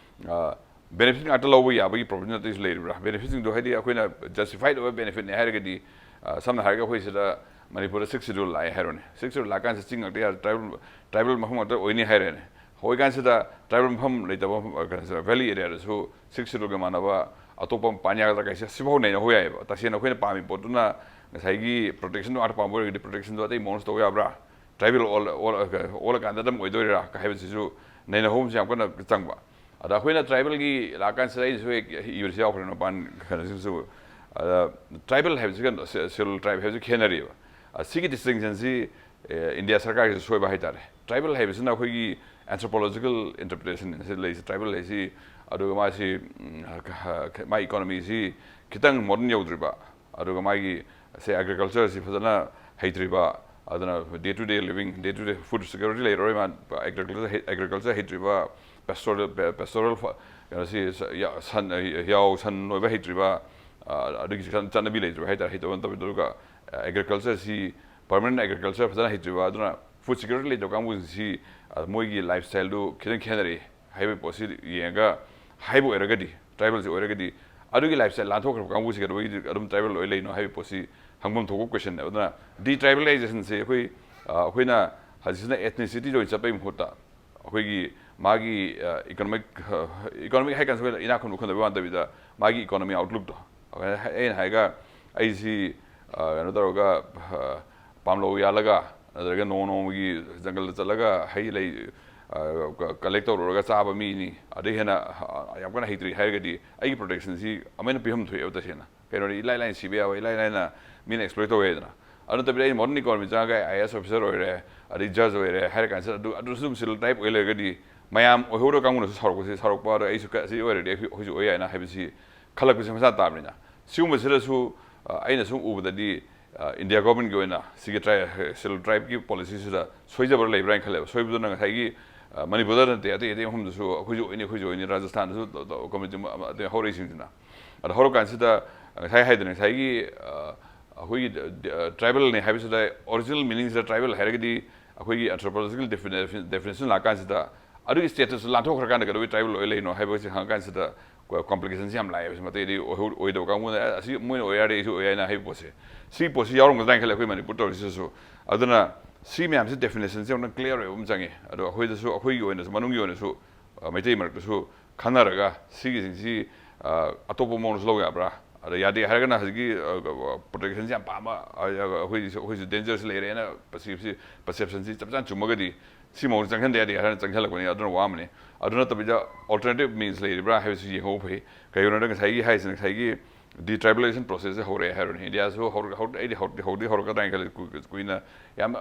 ꯑ, ꯕꯦꯅꯤꯐꯤꯠ ꯉꯥꯛꯇ ꯂꯧꯕ ꯌꯥꯕꯒꯤ ꯄ꯭ꯔꯣꯕ꯭ꯂꯦꯝ ꯅꯠꯇ꯭ꯔꯁꯨ ꯂꯩꯔꯤꯕ꯭ꯔꯥ? ꯕꯦꯅꯤꯐꯤꯠꯁꯤꯡꯗꯣ ꯍꯥꯏꯗꯤ ꯑꯩꯈꯣꯏꯅ ꯖꯁꯇꯤꯐꯥꯏꯠ ꯑꯣꯏꯕ ꯕꯦꯅꯤꯐꯤꯠꯅꯦ ꯍꯥꯏꯔꯒꯗꯤ, ꯑ, ꯁꯝꯅ ꯍꯥꯏꯔꯒ ꯑꯩꯈꯣꯏ ꯁꯤꯗ ꯃꯅꯤꯄꯨꯔꯗ ꯁꯤꯛꯁ ꯁꯦꯗꯨꯜ ꯂꯥꯛꯑꯦ ꯍꯥꯏꯔꯣꯅꯦ, ꯁꯤꯛꯁ ꯁꯦꯗꯨꯜ ꯂꯥꯛꯀꯥꯟꯁꯤꯗ ꯆꯤꯡ ꯉꯥꯛꯇ ꯌꯥꯗ-, ꯇ꯭ꯔꯥꯏꯕꯦꯜ, ꯇ꯭ꯔꯥꯏꯕꯦꯜ ꯃꯐꯝ ꯉꯥꯛꯇ ꯑꯣꯏꯅꯤ ꯍꯥꯏꯔꯦꯅꯦ꯫ ꯍꯧꯖꯤꯛꯀꯥꯟꯁꯤꯗ ꯇ꯭ꯔꯥꯏꯕꯦꯜ ꯃꯐꯝ ꯂꯩꯇꯕ ꯃꯐꯝ, ꯀꯩꯅꯣꯁꯤꯗ, ꯚꯦꯂꯤ ꯑꯦꯔꯤꯌꯥꯗꯁꯨ ꯁꯤꯛꯁ ꯁꯦꯗꯨꯜꯒ ꯃꯥꯟꯅꯕ ꯑꯇꯣꯞꯄ ꯑꯃ ꯄꯥꯟ ꯌꯥꯒꯗ꯭ꯔꯥ ꯀꯥꯏꯁꯦ ꯁꯤꯐꯥꯎ ꯅꯩꯅꯍꯧ ꯌꯥꯏꯑꯕ꯫ ꯇꯁꯦꯡꯅ ꯑꯩꯈꯣꯏꯅ ꯄꯥꯝꯃꯤ ꯄꯣꯠꯇꯨꯅ ꯉꯁꯥꯏꯒꯤ ꯄ꯭ꯔꯣꯇꯦꯛꯁꯟꯗꯣ ꯉꯥꯛꯇ ꯄꯥꯝꯕ ꯑꯣꯏꯔꯒꯗꯤ ꯄ꯭ꯔꯣꯇꯦꯛꯁꯟꯗꯣ ꯑꯇꯩ ꯃꯑꯣꯡꯗ ꯇꯧ ꯌꯥꯕ꯭ꯔꯥ, ꯇ꯭ꯔꯥꯏꯕꯦꯜ ꯑꯣꯜ ꯑꯣꯜ ꯑꯣꯜꯂꯀꯥꯟꯗ ꯑꯗꯨꯝ ꯑꯣꯏꯗꯣꯏꯔꯥ ꯍꯥꯏꯕꯁꯤꯁꯨ ꯅꯩꯅꯍꯧꯕꯁꯦ ꯌꯥꯝ ꯀꯟꯅ ꯆꯪꯕ꯫ ꯑꯗ ꯑꯩꯈꯣꯏꯅ ꯇ꯭ꯔꯥꯏꯕꯦꯜꯒꯤ ꯂꯥꯛꯀꯥꯟꯁꯤꯗ ꯑꯩꯅꯁꯨ ꯍꯦꯛ ꯏꯕꯁꯨ ꯌꯥꯎꯈ꯭ꯔꯦ ꯃꯄꯥꯟ ꯀꯩꯅꯣꯁꯤꯡꯁꯨ꯫ ꯑꯗ ꯇ꯭ꯔꯥꯏꯕꯦꯜ ꯍꯥꯏꯕꯁꯤꯒ ꯁꯦꯗꯨꯜ ꯇ꯭ꯔꯥꯏꯕ ꯍꯥꯏꯕꯁꯤ ꯈꯦꯠꯅꯔꯤꯕ꯫ ꯑ, ꯁꯤꯒꯤ ꯗꯤꯁꯇꯤꯡꯁꯟꯁꯤ, ꯑꯦ, ꯏꯟꯗꯤꯌꯥ ꯁꯔꯀꯥꯔꯒꯤꯁꯨ ꯁꯣꯏꯕ ꯍꯥꯏꯇꯥꯔꯦ꯫ ꯇ꯭ꯔꯥꯏꯕꯦꯜ ꯍꯥꯏꯕꯁꯤꯅ ꯑꯩꯈꯣꯏꯒꯤ ꯑꯦꯟꯊ꯭ꯔꯣꯄꯣꯂꯣꯖꯤꯀꯦꯜ ꯏꯟꯇꯔꯄ꯭ꯔꯤꯇꯦꯁꯟ ꯑꯁꯤ ꯂꯩꯔꯤꯁꯦ ꯇ꯭ꯔꯥꯏꯕꯦꯜ ꯍꯥꯏꯁꯤ꯫ ꯑꯗꯨꯒ ꯃꯥꯁꯤ, ꯎꯝ, ꯃꯥꯏ ꯏꯀꯣꯅꯣꯃꯤꯁꯤ ꯈꯤꯇꯪ ꯃꯣꯗꯔꯟ ꯌꯧꯗ꯭ꯔꯤꯕ, ꯑꯗꯨꯒ ꯃꯥꯒꯤ ꯁꯦ ꯑꯦꯒ꯭ꯔꯤꯀꯜꯆꯔꯁꯤ ꯐꯖꯅ ꯍꯩꯇ꯭ꯔꯤꯕ, ꯑꯗꯨꯅ day to day living, day to day food security ꯂꯩꯔꯔꯣꯏ꯫ ꯃꯥ ꯑꯦꯒ꯭ꯔꯤꯀꯜꯆꯔ ꯑꯦꯒ꯭ꯔꯤꯀꯜꯆꯔ ꯍꯩꯇ꯭ꯔꯤꯕ, ꯄꯦꯁꯇꯣꯔꯦꯜ ꯄꯦꯁꯇꯣꯔꯦꯜ ꯀꯩꯅꯣꯁꯤ, ꯌꯥ- ꯁꯟ ꯌꯥꯎ ꯁꯟ ꯂꯣꯏꯕ ꯍꯩꯇ꯭ꯔꯤꯕ, ꯑ, ꯑꯗꯨꯒꯤ ꯆꯠꯅ- ꯆꯠꯅꯕꯤ ꯂꯩꯇ꯭ꯔꯤꯕ ꯍꯥꯏꯇꯥꯔꯦ, ꯍꯩꯇꯕ ꯅꯠꯇꯕ꯫ ꯑꯗꯨꯒ ꯑꯦꯒ꯭ꯔꯤꯀꯜꯆꯔꯁꯤ, ꯄꯔꯃꯅꯦꯟ ꯑꯦꯒ꯭ꯔꯤꯀꯜꯆꯔ ꯐꯖꯅ ꯍꯩꯇ꯭ꯔꯤꯕ, ꯑꯗꯨꯅ ꯐꯨꯗ ꯁꯦꯀ꯭ꯌꯨꯔꯤꯇꯤ ꯂꯩꯇꯕ ꯀꯥꯡꯕꯨꯁꯤꯡꯁꯤ, ꯑ, ꯃꯣꯏꯒꯤ ꯂꯥꯏꯐ ꯁ꯭ꯇꯥꯏꯜꯗꯨ ꯈꯤꯇꯪ ꯈꯦꯠꯅꯔꯛꯏ ꯍꯥꯏꯕꯒꯤ ꯄꯣꯠꯁꯤ ꯌꯦꯡꯉꯒ ꯍꯥꯏꯕ ꯑꯣꯏꯔꯒꯗꯤ, ꯇ꯭ꯔꯥꯏꯕꯦꯜꯁꯤ ꯑꯣꯏꯔꯒꯗꯤ, ꯑꯗꯨꯒꯤ ꯂꯥꯏꯐ ꯁ꯭ꯇꯥꯏꯜ ꯂꯥꯟꯊꯣꯛꯈ꯭ꯔꯕ ꯀꯥꯡꯕꯨꯁꯤ ꯀꯩꯗꯧꯕꯒꯤ ꯑꯗꯨꯝ ꯇ꯭ꯔꯥꯏꯕꯦꯜ ꯑꯣꯏ ꯂꯩꯅꯣ ꯍꯥꯏꯕꯒꯤ ꯄꯣꯠꯁꯤ ꯍꯪꯐꯝ ꯊꯣꯛꯄ ꯀꯣꯏꯁꯟꯅꯦꯕ꯫ ꯑꯗꯨꯅ ꯗꯤꯇ꯭ꯔꯥꯏꯕꯦꯂꯥꯏꯖꯦꯁꯟꯁꯤ ꯑꯩꯈꯣꯏ, ꯑ, ꯑꯩꯈꯣꯏꯅ ꯍꯧꯖꯤꯛꯁꯤꯅ ꯑꯦꯊꯅꯤꯁꯤꯇꯤꯗ ꯑꯣꯏꯅ ꯆꯠꯄꯒꯤ ꯃꯍꯨꯠꯇ, ꯑꯩꯈꯣꯏꯒꯤ ꯃꯥꯒꯤ, ꯑ, ꯏꯀꯣꯅꯣꯃꯤꯛ, ꯑ, ꯏꯀꯣꯅꯣꯃꯤꯛ ꯍꯥꯏ ꯀꯥꯟꯗ ꯑꯩꯈꯣꯏꯅ ꯏꯅꯥꯛ ꯈꯨꯟꯕ ꯈꯨꯟꯗꯕ ꯋꯥ ꯅꯠꯇꯕꯤꯗ, ꯃꯥꯒꯤ ꯏꯀꯣꯅꯣꯃꯤ ꯑꯥꯎꯠꯂꯨꯛꯇꯣ꯫ ꯑꯩꯅ ꯍꯥꯏꯔꯒ, ꯑꯩꯁꯤ, ꯑ, ꯀꯩꯅꯣ ꯇꯧꯔꯒ, ꯑ, ꯄꯥꯝꯂꯧ ꯌꯥꯜꯂꯒ, ꯅꯠꯇ꯭ꯔꯒ ꯅꯣꯡꯃ ꯅꯣꯡꯃꯒꯤ ꯖꯪꯒꯜꯗ ꯆꯠꯂꯒ ꯍꯩ ꯂꯩ, ꯑ, ꯀ- ꯀꯂꯦꯛ ꯇꯧꯔꯨꯔꯒ ꯆꯥꯕ ꯃꯤꯅꯤ, ꯑꯗꯩ ꯍꯦꯟꯅ, ꯑ, ꯌꯥꯝ ꯀꯟꯅ ꯍꯩꯇ꯭ꯔꯤ ꯍꯥꯏꯔꯒꯗꯤ, ꯑꯩꯒꯤ ꯄ꯭ꯔꯣꯇꯦꯛꯁꯟꯁꯤ ꯑꯃꯨꯛ ꯍꯦꯟꯅ ꯄꯤꯐꯝ ꯊꯣꯛꯑꯦꯕ ꯇꯁꯦꯡꯅ꯫ ꯀꯩꯅꯣꯗꯤ ꯏꯂꯥꯏ ꯂꯥꯏꯅ ꯁꯤꯕ ꯌꯥꯕ, ꯏꯂꯥꯏ ꯂꯥꯏꯅ ꯃꯤꯅ ꯑꯦꯛꯁꯄ꯭ꯂꯣꯏꯠ ꯇꯧꯕ ꯌꯥꯏꯗꯅ꯫ ꯑꯗꯨ ꯅꯠꯇꯕꯤꯗ ꯑꯩ ꯃꯣꯗꯔꯟ ꯏꯀꯣꯅꯣꯃꯤ ꯆꯪꯉꯒ ꯑꯥꯏ ꯑꯦ ꯑꯦꯁ ꯑꯣꯐꯤꯁꯥꯔ ꯑꯣꯏꯔꯦ, ꯑꯗꯩ ꯖꯖ ꯑꯣꯏꯔꯦ ꯍꯥꯏꯔ ꯀꯥꯟꯁꯤꯗ, ꯑꯗꯨ ꯑꯗꯨꯁꯨ ꯑꯗꯨꯝ ꯁꯦꯗꯨꯜ ꯇ꯭ꯔꯥꯏꯕ ꯑꯣꯏ ꯂꯩꯔꯒꯗꯤ, ꯃꯌꯥꯝ ꯑꯣꯏꯍꯧꯔ ꯀꯥꯡꯕꯨꯅꯁꯨ ꯁꯥꯎꯔꯛꯄꯁꯤ, ꯁꯥꯎꯔꯛꯄ ꯑꯗꯣ ꯑꯩꯁꯨ ꯀ- ꯑꯁꯤ ꯑꯣꯏꯔꯗꯤ ꯑꯩꯈꯣꯏ ꯑꯩꯈꯣꯏꯁꯨ ꯑꯣꯏ ꯌꯥꯏꯅ ꯍꯥꯏꯕꯁꯤ ꯈꯜꯂꯛꯄꯁꯤ ꯃꯁꯥ ꯇꯥꯕꯅꯤꯅ꯫ ꯁꯤꯒꯨꯝꯕꯁꯤꯗꯁꯨ, ꯑ, ꯑꯩꯅ ꯁꯨꯝ ꯎꯕꯗꯗꯤ, ꯑ, ꯏꯟꯗꯤꯌꯥ ꯒꯣꯔꯃꯦꯟꯒꯤ ꯑꯣꯏꯅ ꯁꯤꯒꯤ ꯇ꯭ꯔꯥꯏ ꯁꯦꯗꯨꯜ ꯇ꯭ꯔꯥꯏꯕꯀꯤ ꯄꯣꯂꯤꯁꯤꯁꯤꯗ ꯁꯣꯏꯖꯕ ꯂꯩꯕ꯭ꯔꯥ ꯍꯥꯏꯅ ꯈꯜꯂꯦꯕ꯫ ꯁꯣꯏꯕꯗꯨꯅ ꯉꯁꯥꯏꯒꯤ, ꯑ, ꯃꯅꯤꯄꯨꯔꯗ ꯅꯠꯇꯦ, ꯑꯇꯩ ꯑꯇꯩ ꯃꯐꯝꯗꯁꯨ ꯑꯩꯈꯣꯏꯁꯨ ꯑꯣꯏꯅꯤ, ꯑꯩꯈꯣꯏꯁꯨ ꯑꯣꯏꯅꯤ, ꯔꯥꯖꯁꯊꯥꯟꯗꯁꯨ ꯇ- ꯇ- ꯀꯝꯃ꯭ꯌꯨꯅꯤꯇꯤ ꯑꯃ- ꯑꯃ- ꯑꯇꯩ ꯍꯧꯔꯛꯏꯁꯤꯡꯁꯤꯅ꯫ ꯑꯗ ꯍꯧꯔꯀꯥꯟꯁꯤꯗ ꯉꯁꯥꯏ ꯍꯥꯏꯗꯅ ꯉꯁꯥꯏꯒꯤ, ꯑ, ꯑꯩꯈꯣꯏꯒꯤ, ꯑ, ꯇ꯭ꯔꯥꯏꯕꯦꯜꯅꯤ ꯍꯥꯏꯕꯁꯤꯗ ꯑꯣꯔꯤꯖꯤꯅꯦꯜ ꯃꯤꯅꯤꯡꯁꯤꯗ ꯇ꯭ꯔꯥꯏꯕꯦꯜ ꯍꯥꯏꯔꯒꯗꯤ ꯑꯩꯈꯣꯏꯒꯤ ꯑꯦꯟꯊ꯭ꯔꯣꯄꯣꯂꯣꯖꯤꯀꯦꯜ ꯗꯦꯐꯤꯅꯦꯁꯟ ꯂꯥꯛꯀꯥꯟꯁꯤꯗ ꯑꯗꯨꯒꯤ ꯁ꯭ꯇꯦꯇꯁꯇꯨ ꯂꯥꯟꯊꯣꯛꯈ꯭ꯔꯀꯥꯟꯗ ꯀꯩꯗꯧꯕꯩ ꯇ꯭ꯔꯥꯏꯕꯦꯜ ꯑꯣꯏ ꯂꯩꯅꯣ ꯍꯥꯏꯕꯁꯤ ꯍꯪꯉꯀꯥꯟꯁꯤꯗ ꯀꯣꯝꯄ꯭ꯂꯤꯀꯦꯁꯟꯁꯤ ꯌꯥꯝ ꯂꯥꯛꯑꯦꯕ꯫ ꯁꯤ ꯃꯇꯩꯗꯤ ꯑꯣꯏꯍꯧ- ꯑꯣꯏꯗꯕ ꯀꯥꯡꯕꯨꯅ, "ꯑꯦ, ꯑꯁꯤ ꯃꯣꯏꯅ ꯑꯣꯏ ꯌꯥꯔꯗꯤ ꯑꯩꯁꯨ ꯑꯣꯏ ꯌꯥꯏꯅ" ꯍꯥꯏꯕ ꯄꯣꯠꯁꯦ, ꯁꯤ ꯄꯣꯠꯁꯤ ꯌꯥꯎꯔꯝꯒꯗ꯭ꯔꯥ ꯍꯥꯏꯅ ꯈꯜꯂꯦ ꯑꯩꯈꯣꯏ ꯃꯅꯤꯄꯨꯔ ꯇꯧꯔꯤꯁꯤꯁꯨ꯫ ꯑꯗꯨꯅ ꯁꯤ ꯃꯌꯥꯝꯁꯤ definition ꯁꯦ ꯑꯃꯨꯛꯇꯪ clear ꯑꯣꯏꯕ ꯑꯃ ꯆꯪꯉꯤ꯫ ꯑꯗꯣ ꯑꯩꯈꯣꯏꯗꯁꯨ, ꯑꯩꯈꯣꯏꯒꯤ ꯑꯣꯏꯅꯁꯨ, ꯃꯅꯨꯡꯒꯤ ꯑꯣꯏꯅꯁꯨ, ꯑ, ꯃꯩꯇꯩ ꯃꯔꯛꯇꯁꯨ ꯈꯟꯅꯔꯒ ꯁꯤꯒꯤꯁꯤꯡꯁꯤ, ꯑ, ꯑꯇꯣꯞꯄ ꯃꯑꯣꯡꯗꯁꯨ ꯂꯧ ꯌꯥꯕ꯭ꯔꯥ? ꯑꯗ ꯌꯥꯗꯦ ꯍꯥꯏꯔꯒꯅ ꯍꯧꯖꯤꯛꯀꯤ, ꯑ, protectionꯁꯤ ꯌꯥꯝ ꯄꯥꯝꯕ, ꯑ, ꯑꯩꯈꯣꯏꯁꯨ, ꯑꯩꯈꯣꯏꯁꯨ dangerꯁꯤ ꯂꯩꯔꯦꯅ perceptionꯁꯤ ꯆꯞ ꯆꯥꯅ ꯆꯨꯝꯃꯒꯗꯤ ꯁꯤ ꯃꯑꯣꯡꯗ ꯆꯪꯍꯟꯗ ꯌꯥꯗꯦ ꯍꯥꯏꯔꯒ ꯆꯪꯍꯜꯂꯛꯄꯅꯤ꯫ ꯑꯗꯨꯅ ꯋꯥ ꯑꯃꯅꯤ꯫ ꯑꯗꯨ ꯅꯠꯇꯕꯤꯗ alternative means ꯂꯩꯔꯤꯕ꯭ꯔꯥ ꯍꯥꯏꯕꯁꯤ ꯌꯦꯡꯍꯧꯕ ꯐꯩ꯫ ꯀꯩꯒꯤꯅꯣꯗ ꯉꯁꯥꯏꯒꯤ ꯍꯥꯏꯁꯤꯅ ꯉꯁꯥꯏꯒꯤ detribalization processꯁꯦ ꯍꯧꯔꯛꯑꯦ ꯍꯥꯏꯔꯣꯅꯦ꯫ ꯏꯟꯗꯤꯌꯥꯁꯨ ꯍꯧꯔ-, ꯍꯧꯔ-, ꯑꯩꯗꯤ ꯍꯧꯔꯛꯇꯤ, ꯍꯧꯗꯤ ꯍꯧꯔꯛꯀꯗ꯭ꯔꯥ ꯍꯥꯏꯅ ꯈꯜꯂꯤ꯫ ꯀꯨ-, ꯀꯨꯏꯅ ꯌꯥꯝ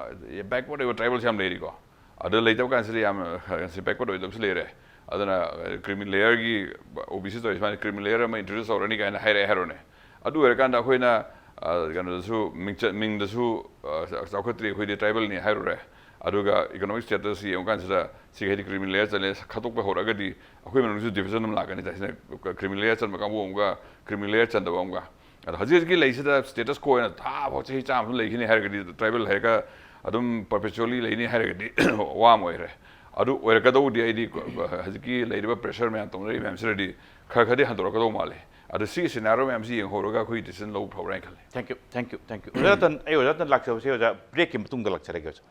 backward ꯑꯣꯏꯕ tribalꯁꯨ ꯌꯥꯝ ꯂꯩꯔꯤꯀꯣ꯫ ꯑꯗꯨ ꯂꯩꯇꯕ ꯀꯥꯟꯁꯤꯗ ꯌꯥꯝ, ꯉꯁꯤ backward ꯑꯣꯏꯗꯕꯁꯨ ꯂꯩꯔꯦ꯫ ꯑꯗꯨꯅ creamy layerꯒꯤ, OBC ꯇꯧꯔꯤ ꯁꯨꯃꯥꯏꯅ creamy layer ꯑꯃ introduce ꯇꯧꯔꯅꯤ ꯀꯥꯏꯅ ꯍꯥꯏꯔꯛꯑꯦ ꯍꯥꯏꯔꯣꯅꯦ꯫ ꯑꯗꯨ ꯑꯣꯏꯔꯀꯥꯟꯗ ꯑꯩꯈꯣꯏꯅ, ꯑ, ꯀꯩꯅꯣꯗꯁꯨ, ꯃꯤꯡꯆꯠ, ꯃꯤꯡꯗꯁꯨ, ꯑ, ꯆꯥꯎꯈꯠꯇ꯭ꯔꯤ, ꯑꯩꯈꯣꯏꯗꯤ tribalꯅꯤ ꯍꯥꯏꯔꯨꯔꯦ꯫ ꯑꯗꯨꯒ economic status ꯌꯦꯡꯉꯨ ꯀꯥꯟꯁꯤꯗ ꯁꯤꯒꯤ ꯍꯥꯏꯗꯤ creamy layer ꯆꯜꯂꯦ ꯈꯠꯇꯣꯛꯄ ꯍꯧꯔꯛꯑꯒꯗꯤ ꯑꯩꯈꯣꯏ ꯃꯅꯨꯡꯗꯁꯨ division ꯑꯃ ꯂꯥꯛꯀꯅꯤ꯫ ꯁꯤꯅ creamy layer ꯆꯟꯕ ꯀꯥꯡꯕꯨ ꯑꯃꯒ creamy layer ꯆꯟꯗꯕ ꯑꯃꯒ꯫ ꯑꯗꯣ ꯍꯧꯖꯤꯛ ꯍꯧꯖꯤꯛꯀꯤ ꯂꯩꯁꯤꯗ status quo ꯑꯣꯏꯅ ꯊꯥ ꯐꯥꯎ ꯆꯍꯤ ꯆꯥꯝꯃ ꯁꯨꯝ ꯂꯩꯈꯤꯅꯤ ꯍꯥꯏꯔꯒꯗꯤ tribal ꯍꯥꯏꯔꯒ ꯑꯗꯨꯝ perpetually ꯂꯩꯅꯤ ꯍꯥꯏꯔꯒꯗꯤ ꯋꯥ ꯑꯃ ꯑꯣꯏꯔꯦ꯫ ꯑꯗꯨ ꯑꯣꯏꯔꯛꯀꯗꯧꯕꯗꯤ ꯑꯩꯗꯤ ꯍꯧꯖꯤꯛꯀꯤ ꯂꯩꯔꯤꯕ pressure ꯃꯌꯥꯝ ꯇꯧꯅꯔꯤꯕ ꯃꯌꯥꯝꯁꯤꯗꯗꯤ ꯈꯔ ꯈꯔꯗꯤ ꯍꯟꯗꯣꯔꯛꯀꯗꯧ ꯃꯥꯜꯂꯦ꯫ ꯑꯗꯣ ꯁꯤꯒꯤ scenario ꯃꯌꯥꯝꯁꯤ ꯌꯦꯡꯍꯧꯔꯒ ꯑꯩꯈꯣꯏ decision ꯂꯧꯕ ꯐꯕ꯭ꯔꯥ ꯍꯥꯏꯅ ꯈꯜꯂꯤ꯫ Thank you, thank you, thank you. ꯑꯣꯖꯥ ꯔꯇꯟ, ꯑꯩ ꯑꯣꯖꯥ ꯔꯇꯟ ꯂꯥꯛꯆꯕꯁꯦ ꯑꯣꯖꯥ breakꯀꯤ ꯃꯇꯨꯡꯗ ꯂꯥꯛꯆꯔꯒꯦ ꯑꯣꯖꯥ꯫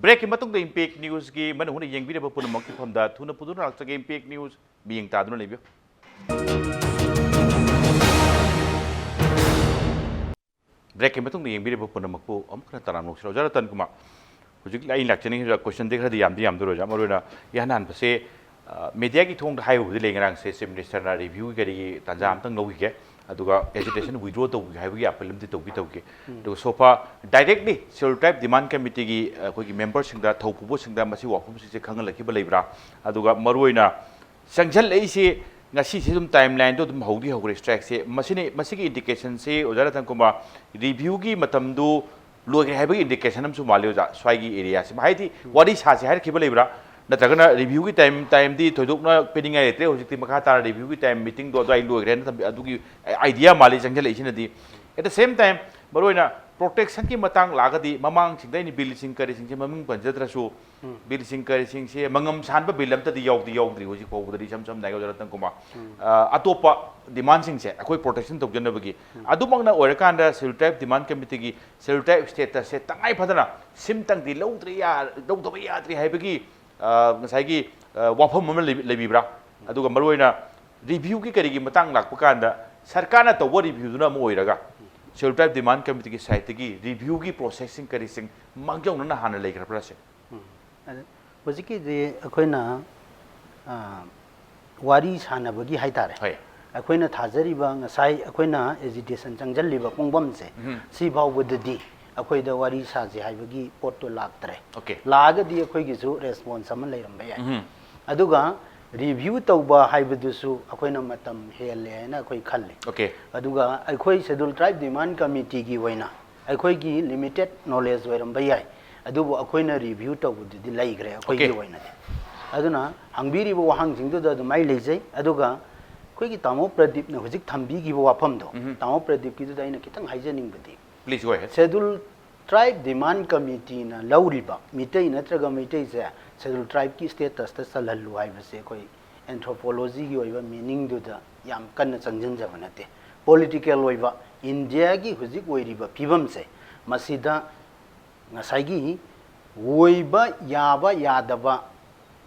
Breakꯀꯤ ꯃꯇꯨꯡꯗ Impact Newsꯀꯤ ꯃꯅꯨꯡ ꯍꯨꯠꯅ ꯌꯦꯡꯕꯤꯔꯕ ꯄꯨꯝꯅꯃꯛꯀꯤ ꯃꯐꯝꯗ ꯊꯨꯅ ꯄꯨꯗꯨꯅ ꯂꯥꯛꯆꯒꯦ Impact News꯫ ꯃꯤꯠꯌꯦꯡ ꯇꯥꯗꯨꯅ ꯂꯩꯕꯤꯌꯨ꯫ Breakꯀꯤ ꯃꯇꯨꯡꯗ ꯌꯦꯡꯕꯤꯔꯤꯕ ꯄꯨꯝꯅꯃꯛꯄꯨ ꯑꯃꯨꯛ ꯍꯟꯅ ꯇꯔꯥꯝꯅ ꯑꯣꯛꯆꯔꯤ꯫ ꯑꯣꯖꯥ ꯔꯇꯟ ꯀꯨꯃꯥꯔ, ꯍꯧꯖꯤꯛ ꯑꯩ ꯂꯥꯛꯆꯅꯤꯡꯉꯤꯕ questionꯗꯤ ꯈꯔꯗꯤ ꯌꯥꯝꯗꯤ ꯌꯥꯝꯗꯣꯔꯦ ꯑꯣꯖꯥ꯫ ꯃꯔꯨꯑꯣꯏꯅ ꯏꯍꯥꯟ ꯍꯥꯟꯕꯁꯦ, ꯑ, mediaꯒꯤ ꯊꯣꯡꯗ ꯍꯥꯏꯕꯕꯨꯗꯤ ꯂꯩ, ꯉꯔꯥꯡꯁꯦ Chief Ministerꯅ reviewꯒꯤ ꯀꯔꯤꯒꯤ ꯇꯥꯟꯖꯥ ꯑꯝꯇꯪ ꯂꯧꯈꯤꯒꯦ, ꯑꯗꯨꯒ agitation withdraw ꯇꯧꯈꯤꯒꯦ ꯍꯥꯏꯕꯒꯤ appeal ꯑꯃꯗꯤ ꯇꯧꯕꯤ ꯇꯧꯈꯤ꯫ ꯑꯗꯨꯒ so far directly Scheduled Tribe Demand Committeeꯒꯤ, ꯑ, ꯑꯩꯈꯣꯏꯒꯤ memberꯁꯤꯡꯗ, ꯊꯧꯄꯨꯕꯁꯤꯡꯗ ꯃꯁꯤ ꯋꯥꯐꯝꯁꯤꯡꯁꯦ ꯈꯪꯍꯜꯂꯛꯈꯤꯕ ꯂꯩꯕ꯭ꯔꯥ? ꯑꯗꯨꯒ ꯃꯔꯨꯑꯣꯏꯅ ꯆꯪꯁꯤꯜꯂꯛꯏꯁꯤ ꯉꯁꯤꯁꯤ ꯑꯗꯨꯝ timelineꯗꯣ ꯑꯗꯨꯝ ꯍꯧꯗꯤ ꯍꯧꯈ꯭ꯔꯦ strikeꯁꯦ꯫ ꯃꯁꯤꯅꯤ, ꯃꯁꯤꯒꯤ indicationꯁꯤ ꯑꯣꯖꯥ ꯔꯇꯟ ꯀꯨꯃꯥꯔ, reviewꯒꯤ ꯃꯇꯝꯗꯨ ꯂꯣꯏꯈ꯭ꯔꯦ ꯍꯥꯏꯕꯒꯤ indication ꯑꯃꯁꯨ ꯃꯥꯜꯂꯤ ꯑꯣꯖꯥ, ꯁ꯭ꯋꯥꯏꯒꯤ areaꯁꯤꯃ꯫ ꯍꯥꯏꯗꯤ ꯋꯥꯔꯤ ꯁꯥꯁꯦ ꯍꯥꯏꯔꯛꯈꯤꯕ ꯂꯩꯕ꯭ꯔꯥ? ꯅꯠꯇ꯭ꯔꯒꯅ reviewꯒꯤ time, timeꯗꯤ ꯊꯣꯏꯗꯣꯛꯅ ꯄꯤꯅꯤꯡꯉꯥꯏ ꯂꯩꯇ꯭ꯔꯦ, ꯍꯧꯖꯤꯛꯇꯤ ꯃꯈꯥ ꯇꯥꯅ reviewꯒꯤ time meetingꯗꯣ ꯑꯗꯨꯋꯥꯏ ꯂꯣꯏꯈ꯭ꯔꯦꯅ ꯊꯝꯕꯤ-, ꯑꯗꯨꯒꯤ idea ꯃꯥꯜꯂꯤ ꯆꯪꯁꯤꯜꯂꯛꯏꯁꯤꯅꯗꯤ꯫ At the same time, ꯃꯔꯨꯑꯣꯏꯅ ꯄ꯭ꯔꯣꯇꯦꯛꯁꯟꯒꯤ ꯃꯇꯥꯡ ꯂꯥꯛꯑꯒꯗꯤ ꯃꯃꯥꯡꯁꯤꯡꯗ ꯑꯩꯅ ꯕꯤꯜꯁꯤꯡ ꯀꯔꯤꯁꯤꯡꯁꯦ ꯃꯃꯤꯡ ꯄꯟꯖꯗ꯭ꯔꯁꯨ, ꯕꯤꯜꯁꯤꯡ ꯀꯔꯤꯁꯤꯡꯁꯦ ꯃꯉꯝ ꯁꯥꯟꯕ ꯕꯤꯜ ꯑꯝꯇꯗꯤ ꯌꯥꯎꯗꯤ ꯌꯥꯎꯗ꯭ꯔꯤ ꯍꯧꯖꯤꯛ ꯐꯥꯎꯕꯗꯗꯤ, ꯏꯁꯝ ꯁꯝꯅ ꯍꯥꯏꯔꯕꯗ ꯔꯇꯟ ꯀꯨꯃꯥꯔ꯫ ꯑ, ꯑꯇꯣꯞꯄ ꯗꯤꯃꯥꯟꯁꯤꯡꯁꯦ ꯑꯩꯈꯣꯏ ꯄ꯭ꯔꯣꯇꯦꯛꯁꯟ ꯇꯧꯖꯅꯕꯒꯤ, ꯑꯗꯨꯃꯛꯅ ꯑꯣꯏꯔꯀꯥꯟꯗ ꯁꯦꯗꯨꯜ ꯇ꯭ꯔꯥꯏꯕ ꯗꯤꯃꯥꯟ ꯀꯃꯤꯇꯤꯒꯤ ꯁꯦꯗꯨꯜ ꯇ꯭ꯔꯥꯏꯕ ꯁ꯭ꯇꯦꯇꯁꯁꯦ ꯇꯉꯥꯏ ꯐꯗꯅ ꯁꯤꯝꯇꯪꯗꯤ ꯂꯧꯗ꯭ꯔꯤ ꯌꯥ-, ꯂꯧꯗꯕ ꯌꯥꯗ꯭ꯔꯤ ꯍꯥꯏꯕꯒꯤ, ꯑ, ꯉꯁꯥꯏꯒꯤ, ꯑ, ꯋꯥꯐꯝ ꯑꯃ ꯂꯩꯕꯤ-, ꯂꯩꯕꯤꯕ꯭ꯔꯥ? ꯑꯗꯨꯒ ꯃꯔꯨꯑꯣꯏꯅ ꯔꯤꯚ꯭ꯌꯨꯒꯤ ꯀꯔꯤꯒꯤ ꯃꯇꯥꯡ ꯂꯥꯛꯄ ꯀꯥꯟꯗ ꯁꯔꯀꯥꯔꯅ ꯇꯧꯕ ꯔꯤꯚ꯭ꯌꯨꯗꯨꯅ ꯑꯃ ꯑꯣꯏꯔꯒ ꯁꯦꯗꯨꯜ ꯇ꯭ꯔꯥꯏꯕ ꯗꯤꯃꯥꯟ ꯀꯃꯤꯇꯤꯒꯤ ꯁꯥꯏꯠꯇꯒꯤ ꯔꯤꯚ꯭ꯌꯨꯒꯤ ꯄ꯭ꯔꯣꯁꯦꯁꯁꯤꯡ ꯀꯔꯤꯁꯤꯡ ꯃꯥꯡꯖꯧꯅꯅ ꯍꯥꯟꯅ ꯂꯩꯈ꯭ꯔꯕ꯭ꯔꯥ ꯁꯦ? ꯎꯝ꯫ ꯑꯗ ꯍꯧꯖꯤꯛꯀꯤꯗꯤ ꯑꯩꯈꯣꯏꯅ, ꯑ, ꯋꯥꯔꯤ ꯁꯥꯟꯅꯕꯒꯤ ꯍꯥꯏꯇꯥꯔꯦ, ꯍꯣꯏ꯫ ꯑꯩꯈꯣꯏꯅ ꯊꯥꯖꯔꯤꯕ ꯉꯁꯥꯏ ꯑꯩꯈꯣꯏꯅ ꯑꯦꯖꯤꯇꯦꯁꯟ ꯆꯪꯁꯤꯜꯂꯤꯕ ꯄꯨꯡꯐꯝꯁꯦ, ꯎꯝ꯫ ꯁꯤ ꯐꯥꯎꯕꯗꯗꯤ ꯑꯩꯈꯣꯏꯗ ꯋꯥꯔꯤ ꯁꯥꯁꯦ ꯍꯥꯏꯕꯒꯤ ꯄꯣꯠꯇꯣ ꯂꯥꯛꯇ꯭ꯔꯦ꯫ ꯑꯣꯀꯦ꯫ ꯂꯥꯛꯑꯒꯗꯤ ꯑꯩꯈꯣꯏꯒꯤꯁꯨ ꯔꯦꯁꯄꯣꯟꯁ ꯑꯃ ꯂꯩꯔꯝꯕ ꯌꯥꯏ꯫ ꯎꯝ꯫ ꯑꯗꯨꯒ ꯔꯤꯚ꯭ꯌꯨ ꯇꯧꯕ ꯍꯥꯏꯕꯗꯨꯁꯨ ꯑꯩꯈꯣꯏꯅ ꯃꯇꯝ ꯍꯦꯜꯂꯦ ꯍꯥꯏꯅ ꯑꯩꯈꯣꯏ ꯈꯜꯂꯤ꯫ ꯑꯣꯀꯦ꯫ ꯑꯗꯨꯒ ꯑꯩꯈꯣꯏ ꯁꯦꯗꯨꯜ ꯇ꯭ꯔꯥꯏꯕ ꯗꯤꯃꯥꯟ ꯀꯃꯤꯇꯤꯒꯤ ꯑꯣꯏꯅ ꯑꯩꯈꯣꯏꯒꯤ ꯂꯤꯃꯤꯇꯦꯠ ꯅꯣꯂꯦꯖ ꯑꯣꯏꯔꯝꯕ ꯌꯥꯏ, ꯑꯗꯨꯕꯨ ꯑꯩꯈꯣꯏꯅ ꯔꯤꯚ꯭ꯌꯨ ꯇꯧꯕꯗꯨꯗꯤ ꯂꯩꯈ꯭ꯔꯦ ꯑꯩꯈꯣꯏꯒꯤ ꯑꯣꯀꯦ꯫ ꯑꯣꯏꯅꯗꯤ꯫ ꯑꯗꯨꯅ ꯍꯪꯕꯤꯔꯤꯕ ꯋꯥꯍꯪꯁꯤꯡꯗꯨꯗ ꯑꯗꯨꯃꯥꯏꯅ ꯂꯩꯖꯩ꯫ ꯑꯗꯨꯒ ꯑꯩꯈꯣꯏꯒꯤ ꯇꯥꯃꯣ ꯄ꯭ꯔꯗꯤꯞꯅ ꯍꯧꯖꯤꯛ ꯊꯝꯕꯤꯈꯤꯕ ꯋꯥꯐꯝꯗꯣ, ꯎꯝ꯫ ꯇꯥꯃꯣ ꯄ꯭ꯔꯗꯤꯞꯀꯤꯗꯨꯗ ꯑꯩꯅ ꯈꯤꯇꯪ ꯍꯥꯏꯖꯅꯤꯡꯕꯗꯤ, Please go ahead. Schedule tribe ꯗꯤꯃꯥꯟ ꯀꯃꯤꯇꯤꯅ ꯂꯧꯔꯤꯕ ꯃꯤꯇꯩ ꯅꯠꯇ꯭ꯔꯒ ꯃꯩꯇꯩꯁꯦ ꯁꯦꯗꯨꯜ ꯇ꯭ꯔꯥꯏꯕꯀꯤ ꯁ꯭ꯇꯦꯇꯁꯇ ꯆꯜꯍꯜꯂꯨ ꯍꯥꯏꯕꯁꯦ ꯑꯩꯈꯣꯏ ꯑꯦꯟꯊ꯭ꯔꯣꯄꯣꯂꯣꯖꯤꯒꯤ ꯑꯣꯏꯕ ꯃꯤꯅꯤꯡꯗꯨꯗ ꯌꯥꯝ ꯀꯟꯅ ꯆꯪꯁꯤꯟꯖꯕ ꯅꯠꯇꯦ꯫ ꯄꯣꯂꯤꯇꯤꯀꯦꯜ ꯑꯣꯏꯕ ꯏꯟꯗꯤꯌꯥꯒꯤ ꯍꯧꯖꯤꯛ ꯑꯣꯏꯔꯤꯕ ꯐꯤꯕꯝꯁꯦ, ꯃꯁꯤꯗ ꯉꯁꯥꯏꯒꯤ ꯑꯣꯏꯕ ꯌꯥꯕ ꯌꯥꯗꯕ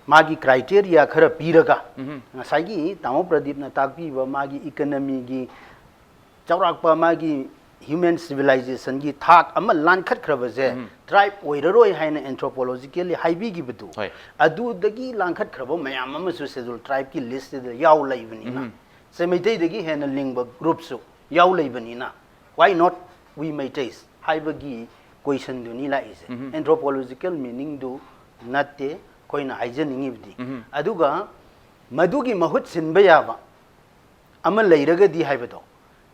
ꯃꯥꯒꯤ ꯀ꯭ꯔꯥꯏꯇꯦꯔꯤꯌꯥ ꯈꯔ ꯄꯤꯔꯒ, ꯎꯝꯍꯨꯝ꯫ ꯉꯁꯥꯏꯒꯤ ꯇꯥꯃꯣ ꯄ꯭ꯔꯗꯤꯞꯅ ꯇꯥꯛꯄꯤꯕ ꯃꯥꯒꯤ ꯏꯀꯅꯃꯤꯒꯤ ꯆꯥꯎꯔꯥꯛꯄ ꯃꯥꯒꯤ ꯍ꯭ꯌꯨꯃꯦꯟ ꯁꯤꯚꯤꯂꯥꯏꯖꯦꯁꯟꯒꯤ ꯊꯥꯛ ꯑꯃ ꯂꯥꯟꯈꯠꯈ꯭ꯔꯕꯁꯦ, ꯎꯝ꯫ ꯇ꯭ꯔꯥꯏꯕ ꯑꯣꯏꯔꯔꯣꯏ ꯍꯥꯏꯅ ꯑꯦꯟꯊ꯭ꯔꯣꯄꯣꯂꯣꯖꯤꯀꯦꯜꯂꯤ ꯍꯥꯏꯕꯤꯈꯤꯕꯗꯨ, ꯍꯣꯏ꯫ ꯑꯗꯨꯗꯒꯤ ꯂꯥꯟꯈꯠꯈ꯭ꯔꯕ ꯃꯌꯥꯝ ꯑꯃꯁꯨ ꯁꯦꯗꯨꯜ ꯇ꯭ꯔꯥꯏꯕꯀꯤ ꯂꯤꯁꯇꯨꯗ ꯌꯥꯎ ꯂꯩꯕꯅꯤꯅ, ꯎꯝ꯫ ꯁꯦ ꯃꯩꯇꯩꯗꯒꯤ ꯍꯦꯟꯅ ꯂꯤꯡꯕ ꯒ꯭ꯔꯨꯞꯁꯨ ꯌꯥꯎ ꯂꯩꯕꯅꯤꯅ, "Why not we Meiteis?" ꯍꯥꯏꯕꯒꯤ ꯀꯣꯏꯁꯟꯗꯨꯅꯤ ꯂꯥꯛꯏꯁꯦ꯫ ꯎꯝ꯫ ꯑꯦꯟꯊ꯭ꯔꯣꯄꯣꯂꯣꯖꯤꯀꯦꯜ ꯃꯤꯅꯤꯡꯗꯨ ꯅꯠꯇꯦ ꯑꯩꯈꯣꯏꯅ ꯍꯥꯏꯖꯅꯤꯡꯉꯤꯕꯗꯤ꯫ ꯎꯝ꯫ ꯑꯗꯨꯒ ꯃꯗꯨꯒꯤ ꯃꯍꯨꯠ ꯁꯤꯟꯕ ꯌꯥꯕ ꯑꯃ ꯂꯩꯔꯒꯗꯤ ꯍꯥꯏꯕꯗꯣ,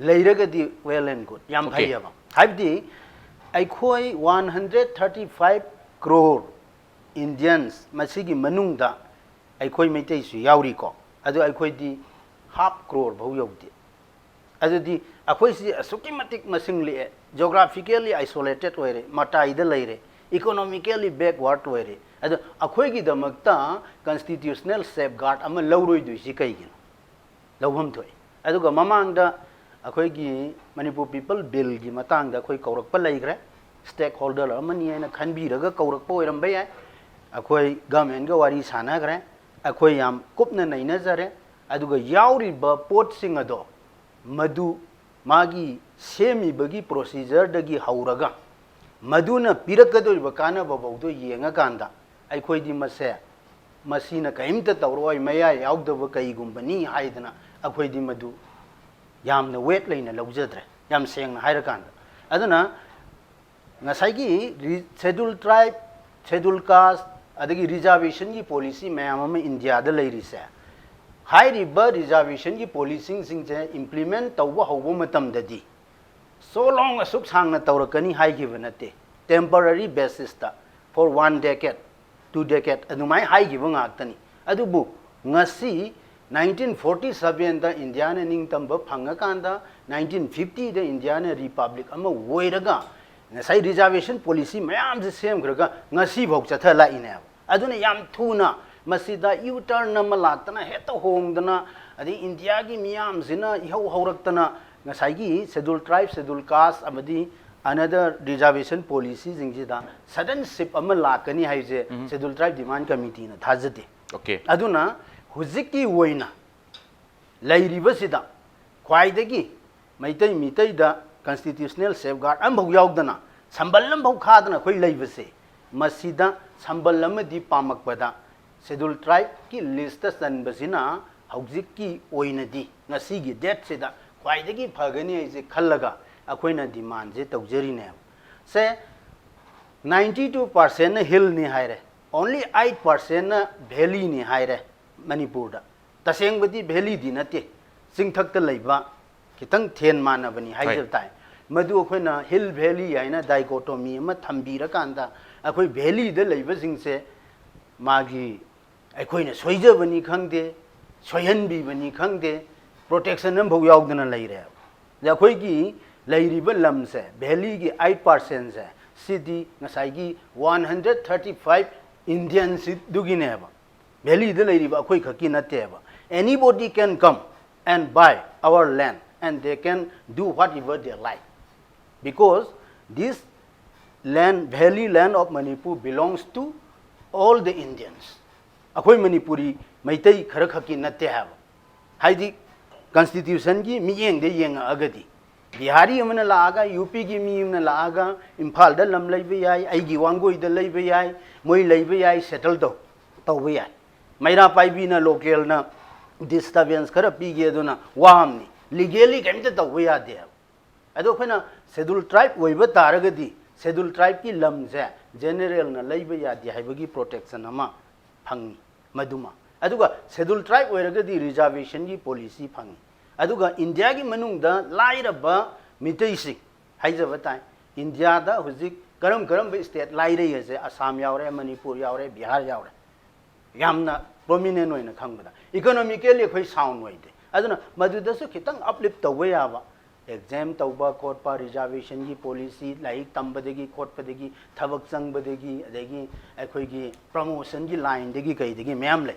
ꯂꯩꯔꯒꯗꯤ well and good, ꯌꯥꯝ ꯑꯣꯀꯦ꯫ ꯐꯩꯌꯦꯕ꯫ ꯍꯥꯏꯕꯗꯤ ꯑꯩꯈꯣꯏ one hundred thirty five crore Indians, ꯃꯁꯤꯒꯤ ꯃꯅꯨꯡꯗ ꯑꯩꯈꯣꯏ ꯃꯩꯇꯩꯁꯨ ꯌꯥꯎꯔꯤꯀꯣ, ꯑꯗꯣ ꯑꯩꯈꯣꯏꯗꯤ half crore ꯐꯥꯎ ꯌꯧꯗꯦ꯫ ꯑꯗꯨꯗꯤ ꯑꯩꯈꯣꯏꯁꯤ ꯑꯁꯨꯛꯀꯤ ꯃꯇꯤꯛ ꯃꯁꯤꯡ ꯂꯤꯛꯑꯦ, geographically isolated ꯑꯣꯏꯔꯦ, ꯃꯇꯥꯏꯗ ꯂꯩꯔꯦ, economically backward ꯑꯣꯏꯔꯦ꯫ ꯑꯗꯣ ꯑꯩꯈꯣꯏꯒꯤꯗꯃꯛꯇ constitutional safeguard ꯑꯃ ꯂꯧꯔꯣꯏꯗꯣꯏꯁꯤ ꯀꯩꯒꯤꯅꯣ? ꯂꯧꯐꯝ ꯊꯣꯛꯏ꯫ ꯑꯗꯨꯒ ꯃꯃꯥꯡꯗ ꯑꯩꯈꯣꯏꯒꯤ ꯃꯅꯤꯄꯨꯔ ꯄꯤꯄꯜ ꯕꯤꯜꯒꯤ ꯃꯇꯥꯡꯗ ꯑꯩꯈꯣꯏ ꯀꯧꯔꯛꯄ ꯂꯩꯈ꯭ꯔꯦ, stakeholder ꯑꯃꯅꯤ ꯍꯥꯏꯅ ꯈꯟꯕꯤꯔꯒ ꯀꯧꯔꯛꯄ ꯑꯣꯏꯔꯝꯕ ꯌꯥꯏ꯫ ꯑꯩꯈꯣꯏ ꯒꯃꯦꯟꯒ ꯋꯥꯔꯤ ꯁꯥꯟꯅꯈ꯭ꯔꯦ, ꯑꯩꯈꯣꯏ ꯌꯥꯝ ꯀꯨꯞꯅ ꯅꯩꯅꯖꯔꯦ꯫ ꯑꯗꯨꯒ ꯌꯥꯎꯔꯤꯕ ꯄꯣꯠꯁꯤꯡ ꯑꯗꯣ ꯃꯗꯨ ꯃꯥꯒꯤ ꯁꯦꯝꯃꯤꯕꯒꯤ ꯄ꯭ꯔꯣꯁꯤꯖꯔꯗꯒꯤ ꯍꯧꯔꯒ ꯃꯗꯨꯅ ꯄꯤꯔꯛꯀꯗꯧꯔꯤꯕ ꯀꯥꯟꯅꯕ ꯐꯥꯎꯗꯣ ꯌꯦꯡꯉꯀꯥꯟꯗ ꯑꯩꯈꯣꯏꯗꯤ ꯃꯁꯦ, ꯃꯁꯤꯅ ꯀꯔꯤꯝꯇ ꯇꯧꯔꯛꯑꯣꯏ, ꯃꯌꯥꯏ ꯌꯥꯎꯗꯕ ꯀꯩꯒꯨꯝꯕꯅꯤ ꯍꯥꯏꯗꯅ ꯑꯩꯈꯣꯏꯗꯤ ꯃꯗꯨ ꯌꯥꯝꯅ weight ꯂꯩꯅ ꯂꯧꯖꯗ꯭ꯔꯦ, ꯌꯥꯝ ꯁꯦꯡꯅ ꯍꯥꯏꯔꯀꯥꯟꯗ꯫ ꯑꯗꯨꯅ ꯉꯁꯥꯏꯒꯤ ꯔꯤ-, schedule tribe, schedule caste, ꯑꯗꯒꯤ reservationꯒꯤ policy ꯃꯌꯥꯝ ꯑꯃ ꯏꯟꯗꯤꯌꯥꯗ ꯂꯩꯔꯤꯁꯦ, ꯍꯥꯏꯔꯤꯕ reservationꯒꯤ policyꯁꯤꯡꯁꯦ implement ꯇꯧꯕ ꯍꯧꯕ ꯃꯇꯝꯗꯗꯤ so long ꯑꯁꯨꯛ ꯁꯥꯡꯅ ꯇꯧꯔꯛꯀꯅꯤ ꯍꯥꯏꯈꯤꯕ ꯅꯠꯇꯦ, temporary basisꯇ for one decade, two decade ꯑꯗꯨꯃꯥꯏꯅ ꯍꯥꯏꯈꯤꯕ ꯉꯥꯛꯇꯅꯤ꯫ ꯑꯗꯨꯕꯨ ꯉꯁꯤ nineteen forty sevenꯗ ꯏꯟꯗꯤꯌꯥꯅ ꯅꯤꯡꯇꯝꯕ ꯐꯪꯉꯀꯥꯟꯗ, nineteen fiftyꯗ ꯏꯟꯗꯤꯌꯥꯅ republic ꯑꯃ ꯑꯣꯏꯔꯒ ꯉꯁꯥꯏ reservation policy ꯃꯌꯥꯝꯁꯦ ꯁꯦꯝꯈ꯭ꯔꯒ ꯉꯁꯤꯐꯥꯎ ꯆꯠꯊ ꯂꯥꯛꯏꯅꯦꯕ꯫ ꯑꯗꯨꯅ ꯌꯥꯝ ꯊꯨꯅ ꯃꯁꯤꯗ U-turn ꯑꯃ ꯂꯥꯛꯇꯅ, ꯍꯦꯛꯇ ꯍꯣꯡꯗꯅ, ꯑꯗꯩ ꯏꯟꯗꯤꯌꯥꯒꯤ ꯃꯤꯌꯥꯝꯁꯤꯅ ꯏꯍꯧ ꯍꯧꯔꯛꯇꯅ ꯉꯁꯥꯏꯒꯤ schedule tribe, schedule caste ꯑꯃꯗꯤ another reservation policyꯁꯤꯡꯁꯤꯗ sudden shift ꯑꯃ ꯂꯥꯛꯀꯅꯤ ꯍꯥꯏꯕꯁꯦ ꯎꯝ꯫ Schedule Tribe Demand Committeeꯅ ꯊꯥꯖꯗꯦ꯫ Okay꯫ ꯑꯗꯨꯅ ꯍꯧꯖꯤꯛꯀꯤ ꯑꯣꯏꯅ ꯂꯩꯔꯤꯕꯁꯤꯗ ꯈ꯭ꯋꯥꯏꯗꯒꯤ ꯃꯩꯇꯩ ꯃꯤꯇꯩꯗ constitutional safeguard ꯑꯃꯐꯥꯎ ꯌꯥꯎꯗꯅ, ꯁꯝꯕꯜ ꯑꯃꯐꯥꯎ ꯈꯥꯗꯅ ꯑꯩꯈꯣꯏ ꯂꯩꯕꯁꯦ, ꯃꯁꯤꯗ ꯁꯝꯕꯜ ꯑꯃꯗꯤ ꯄꯥꯝꯃꯛꯄꯗ schedule tribeꯀꯤ listꯇ ꯆꯟꯕꯁꯤꯅ ꯍꯧꯖꯤꯛꯀꯤ ꯑꯣꯏꯅꯗꯤ, ꯉꯁꯤꯒꯤ dateꯁꯤꯗ ꯈ꯭ꯋꯥꯏꯗꯒꯤ ꯐꯒꯅꯤ ꯍꯥꯏꯁꯦ ꯈꯜꯂꯒ ꯑꯩꯈꯣꯏꯅ demandꯁꯦ ꯇꯧꯖꯔꯤꯅꯦꯕ꯫ ꯁꯦ, ninety two percentꯅ hillꯅꯤ ꯍꯥꯏꯔꯦ, only eight percentꯅ valleyꯅꯤ ꯍꯥꯏꯔꯦ ꯃꯅꯤꯄꯨꯔꯗ꯫ ꯇꯁꯦꯡꯕꯗꯤ valleyꯗꯤ ꯅꯠꯇꯦ, ꯆꯤꯡꯊꯛꯇ ꯂꯩꯕ ꯈꯤꯇꯪ ꯊꯦꯟ ꯃꯥꯟꯅꯕꯅꯤ ꯍꯥꯏꯖꯕ ꯍꯣꯏ꯫ ꯇꯥꯏ꯫ ꯃꯗꯨ ꯑꯩꯈꯣꯏꯅ hill valley ꯍꯥꯏꯅ dichotomy ꯑꯃ ꯊꯝꯕꯤꯔꯀꯥꯟꯗ, ꯑꯩꯈꯣꯏ valleyꯗ ꯂꯩꯕꯁꯤꯡꯁꯦ ꯃꯥꯒꯤ, ꯑꯩꯈꯣꯏꯅ ꯁꯣꯏꯖꯕꯅꯤ ꯈꯪꯗꯦ, ꯁꯣꯏꯍꯟꯕꯤꯕꯅꯤ ꯈꯪꯗꯦ, ꯄ꯭ꯔꯣꯇꯦꯛꯁꯟ ꯑꯃꯐꯥꯎ ꯌꯥꯎꯗꯅ ꯂꯩꯔꯦꯕ꯫ ꯑꯗ ꯑꯩꯈꯣꯏꯒꯤ ꯂꯩꯔꯤꯕ ꯂꯝꯁꯦ, ꯚꯦꯂꯤꯒꯤ ꯑꯩꯠ ꯄꯥꯔꯁꯦꯟꯁꯦ, ꯁꯤꯗꯤ ꯉꯁꯥꯏꯒꯤ ꯋꯥꯟ ꯍꯟꯗ꯭ꯔꯦꯠ ꯊꯥꯔꯇꯤ ꯐꯥꯏꯚ ꯏꯟꯗꯤꯌꯟꯁꯤꯗꯨꯒꯤꯅꯦꯕ꯫ ꯚꯦꯂꯤꯗ ꯂꯩꯔꯤꯕ ꯑꯩꯈꯣꯏ ꯈꯛꯀꯤ ꯅꯠꯇꯦꯕ꯫ Anybody can come and buy our land and they can do whatever they like, because this land, valley land of Manipur, belongs to all the Indians. ꯑꯩꯈꯣꯏ ꯃꯅꯤꯄꯨꯔꯤ ꯃꯩꯇꯩ ꯈꯔ ꯈꯛꯀꯤ ꯅꯠꯇꯦ ꯍꯥꯏꯕ꯫ ꯍꯥꯏꯗꯤ ꯀꯟꯁꯇꯤꯇ꯭ꯌꯨꯁꯟꯒꯤ ꯃꯤꯠꯌꯦꯡꯗ ꯌꯦꯡꯉꯛꯑꯒꯗꯤ, ꯕꯤꯍꯥꯔꯤ ꯑꯃꯅ ꯂꯥꯛꯑꯒ, ꯌꯨ ꯄꯤꯒꯤ ꯃꯤ ꯑꯃꯅ ꯂꯥꯛꯑꯒ ꯏꯝꯐꯥꯜꯗ ꯂꯝ ꯂꯩꯕ ꯌꯥꯏ, ꯑꯩꯒꯤ ꯋꯥꯡꯒꯣꯏꯗ ꯂꯩꯕ ꯌꯥꯏ, ꯃꯣꯏ ꯂꯩꯕ ꯌꯥꯏ, ꯁꯦꯇꯜ ꯇꯧ ꯇꯧꯕ ꯌꯥꯏ꯫ ꯃꯩꯔꯥ ꯄꯥꯏꯕꯤꯅ, ꯂꯣꯀꯦꯜꯅ ꯗꯤꯁꯇꯔꯕꯦꯟꯁ ꯈꯔ ꯄꯤꯒꯦ, ꯑꯗꯨꯅ ꯋꯥ ꯑꯃꯅꯤ, ꯂꯤꯒꯦꯂꯤ ꯀꯔꯤꯝꯇ ꯇꯧꯕ ꯌꯥꯗꯦ ꯍꯥꯏꯕ꯫ ꯑꯗꯣ ꯑꯩꯈꯣꯏꯅ ꯁꯦꯗꯨꯜ ꯇ꯭ꯔꯥꯏꯕ ꯑꯣꯏꯕ ꯇꯥꯔꯒꯗꯤ ꯁꯦꯗꯨꯜ ꯇ꯭ꯔꯥꯏꯕꯀꯤ ꯂꯝꯁꯦ ꯖꯦꯅꯦꯔꯦꯜꯅ ꯂꯩꯕ ꯌꯥꯗꯦ ꯍꯥꯏꯕꯒꯤ ꯄ꯭ꯔꯣꯇꯦꯛꯁꯟ ꯑꯃ ꯐꯪꯉꯤ꯫ ꯃꯗꯨꯃ, ꯑꯗꯨꯒ ꯁꯦꯗꯨꯜ ꯇ꯭ꯔꯥꯏꯕ ꯑꯣꯏꯔꯒꯗꯤ ꯔꯤꯖꯥꯔꯕꯦꯁꯟꯒꯤ ꯄꯣꯂꯤꯁꯤ ꯐꯪꯉꯤ꯫ ꯑꯗꯨꯒ ꯏꯟꯗꯤꯌꯥꯒꯤ ꯃꯅꯨꯡꯗ ꯂꯥꯏꯔꯕ ꯃꯤꯇꯩꯁꯤꯡ ꯍꯥꯏꯖꯕ ꯇꯥꯏ, ꯏꯟꯗꯤꯌꯥꯗ ꯍꯧꯖꯤꯛ ꯀꯔꯝ ꯀꯔꯝꯕ ꯁ꯭ꯇꯦꯠ ꯂꯥꯏꯔꯩ ꯍꯥꯏꯁꯦ, ꯑꯁꯥꯝ ꯌꯥꯎꯔꯦ, ꯃꯅꯤꯄꯨꯔ ꯌꯥꯎꯔꯦ, ꯕꯤꯍꯥꯔ ꯌꯥꯎꯔꯦ꯫ ꯌꯥꯝꯅ ꯄ꯭ꯔꯣꯃꯤꯅꯦꯟ ꯑꯣꯏꯅ ꯈꯪꯕꯗ, ꯏꯀꯣꯅꯣꯃꯤꯀꯦꯜꯂꯤ ꯑꯩꯈꯣꯏ ꯁꯥꯎꯟ ꯑꯣꯏꯗꯦ꯫ ꯑꯗꯨꯅ ꯃꯗꯨꯗꯁꯨ ꯈꯤꯇꯪ ꯑꯞꯂꯤꯐ ꯇꯧꯕ ꯌꯥꯕ, ꯑꯦꯛꯖꯦꯝ ꯇꯧꯕ ꯈꯣꯠꯄ, ꯔꯤꯖꯥꯔꯕꯦꯁꯟꯒꯤ ꯄꯣꯂꯤꯁꯤ, ꯂꯥꯏꯔꯤꯛ ꯇꯝꯕꯗꯒꯤ ꯈꯣꯠꯄꯗꯒꯤ, ꯊꯕꯛ ꯆꯪꯕꯗꯒꯤ, ꯑꯗꯒꯤ ꯑꯩꯈꯣꯏꯒꯤ ꯄ꯭ꯔꯃꯣꯁꯟꯒꯤ ꯂꯥꯏꯟꯗꯒꯤ ꯀꯩꯗꯒꯤ ꯃꯌꯥꯝ ꯂꯩ꯫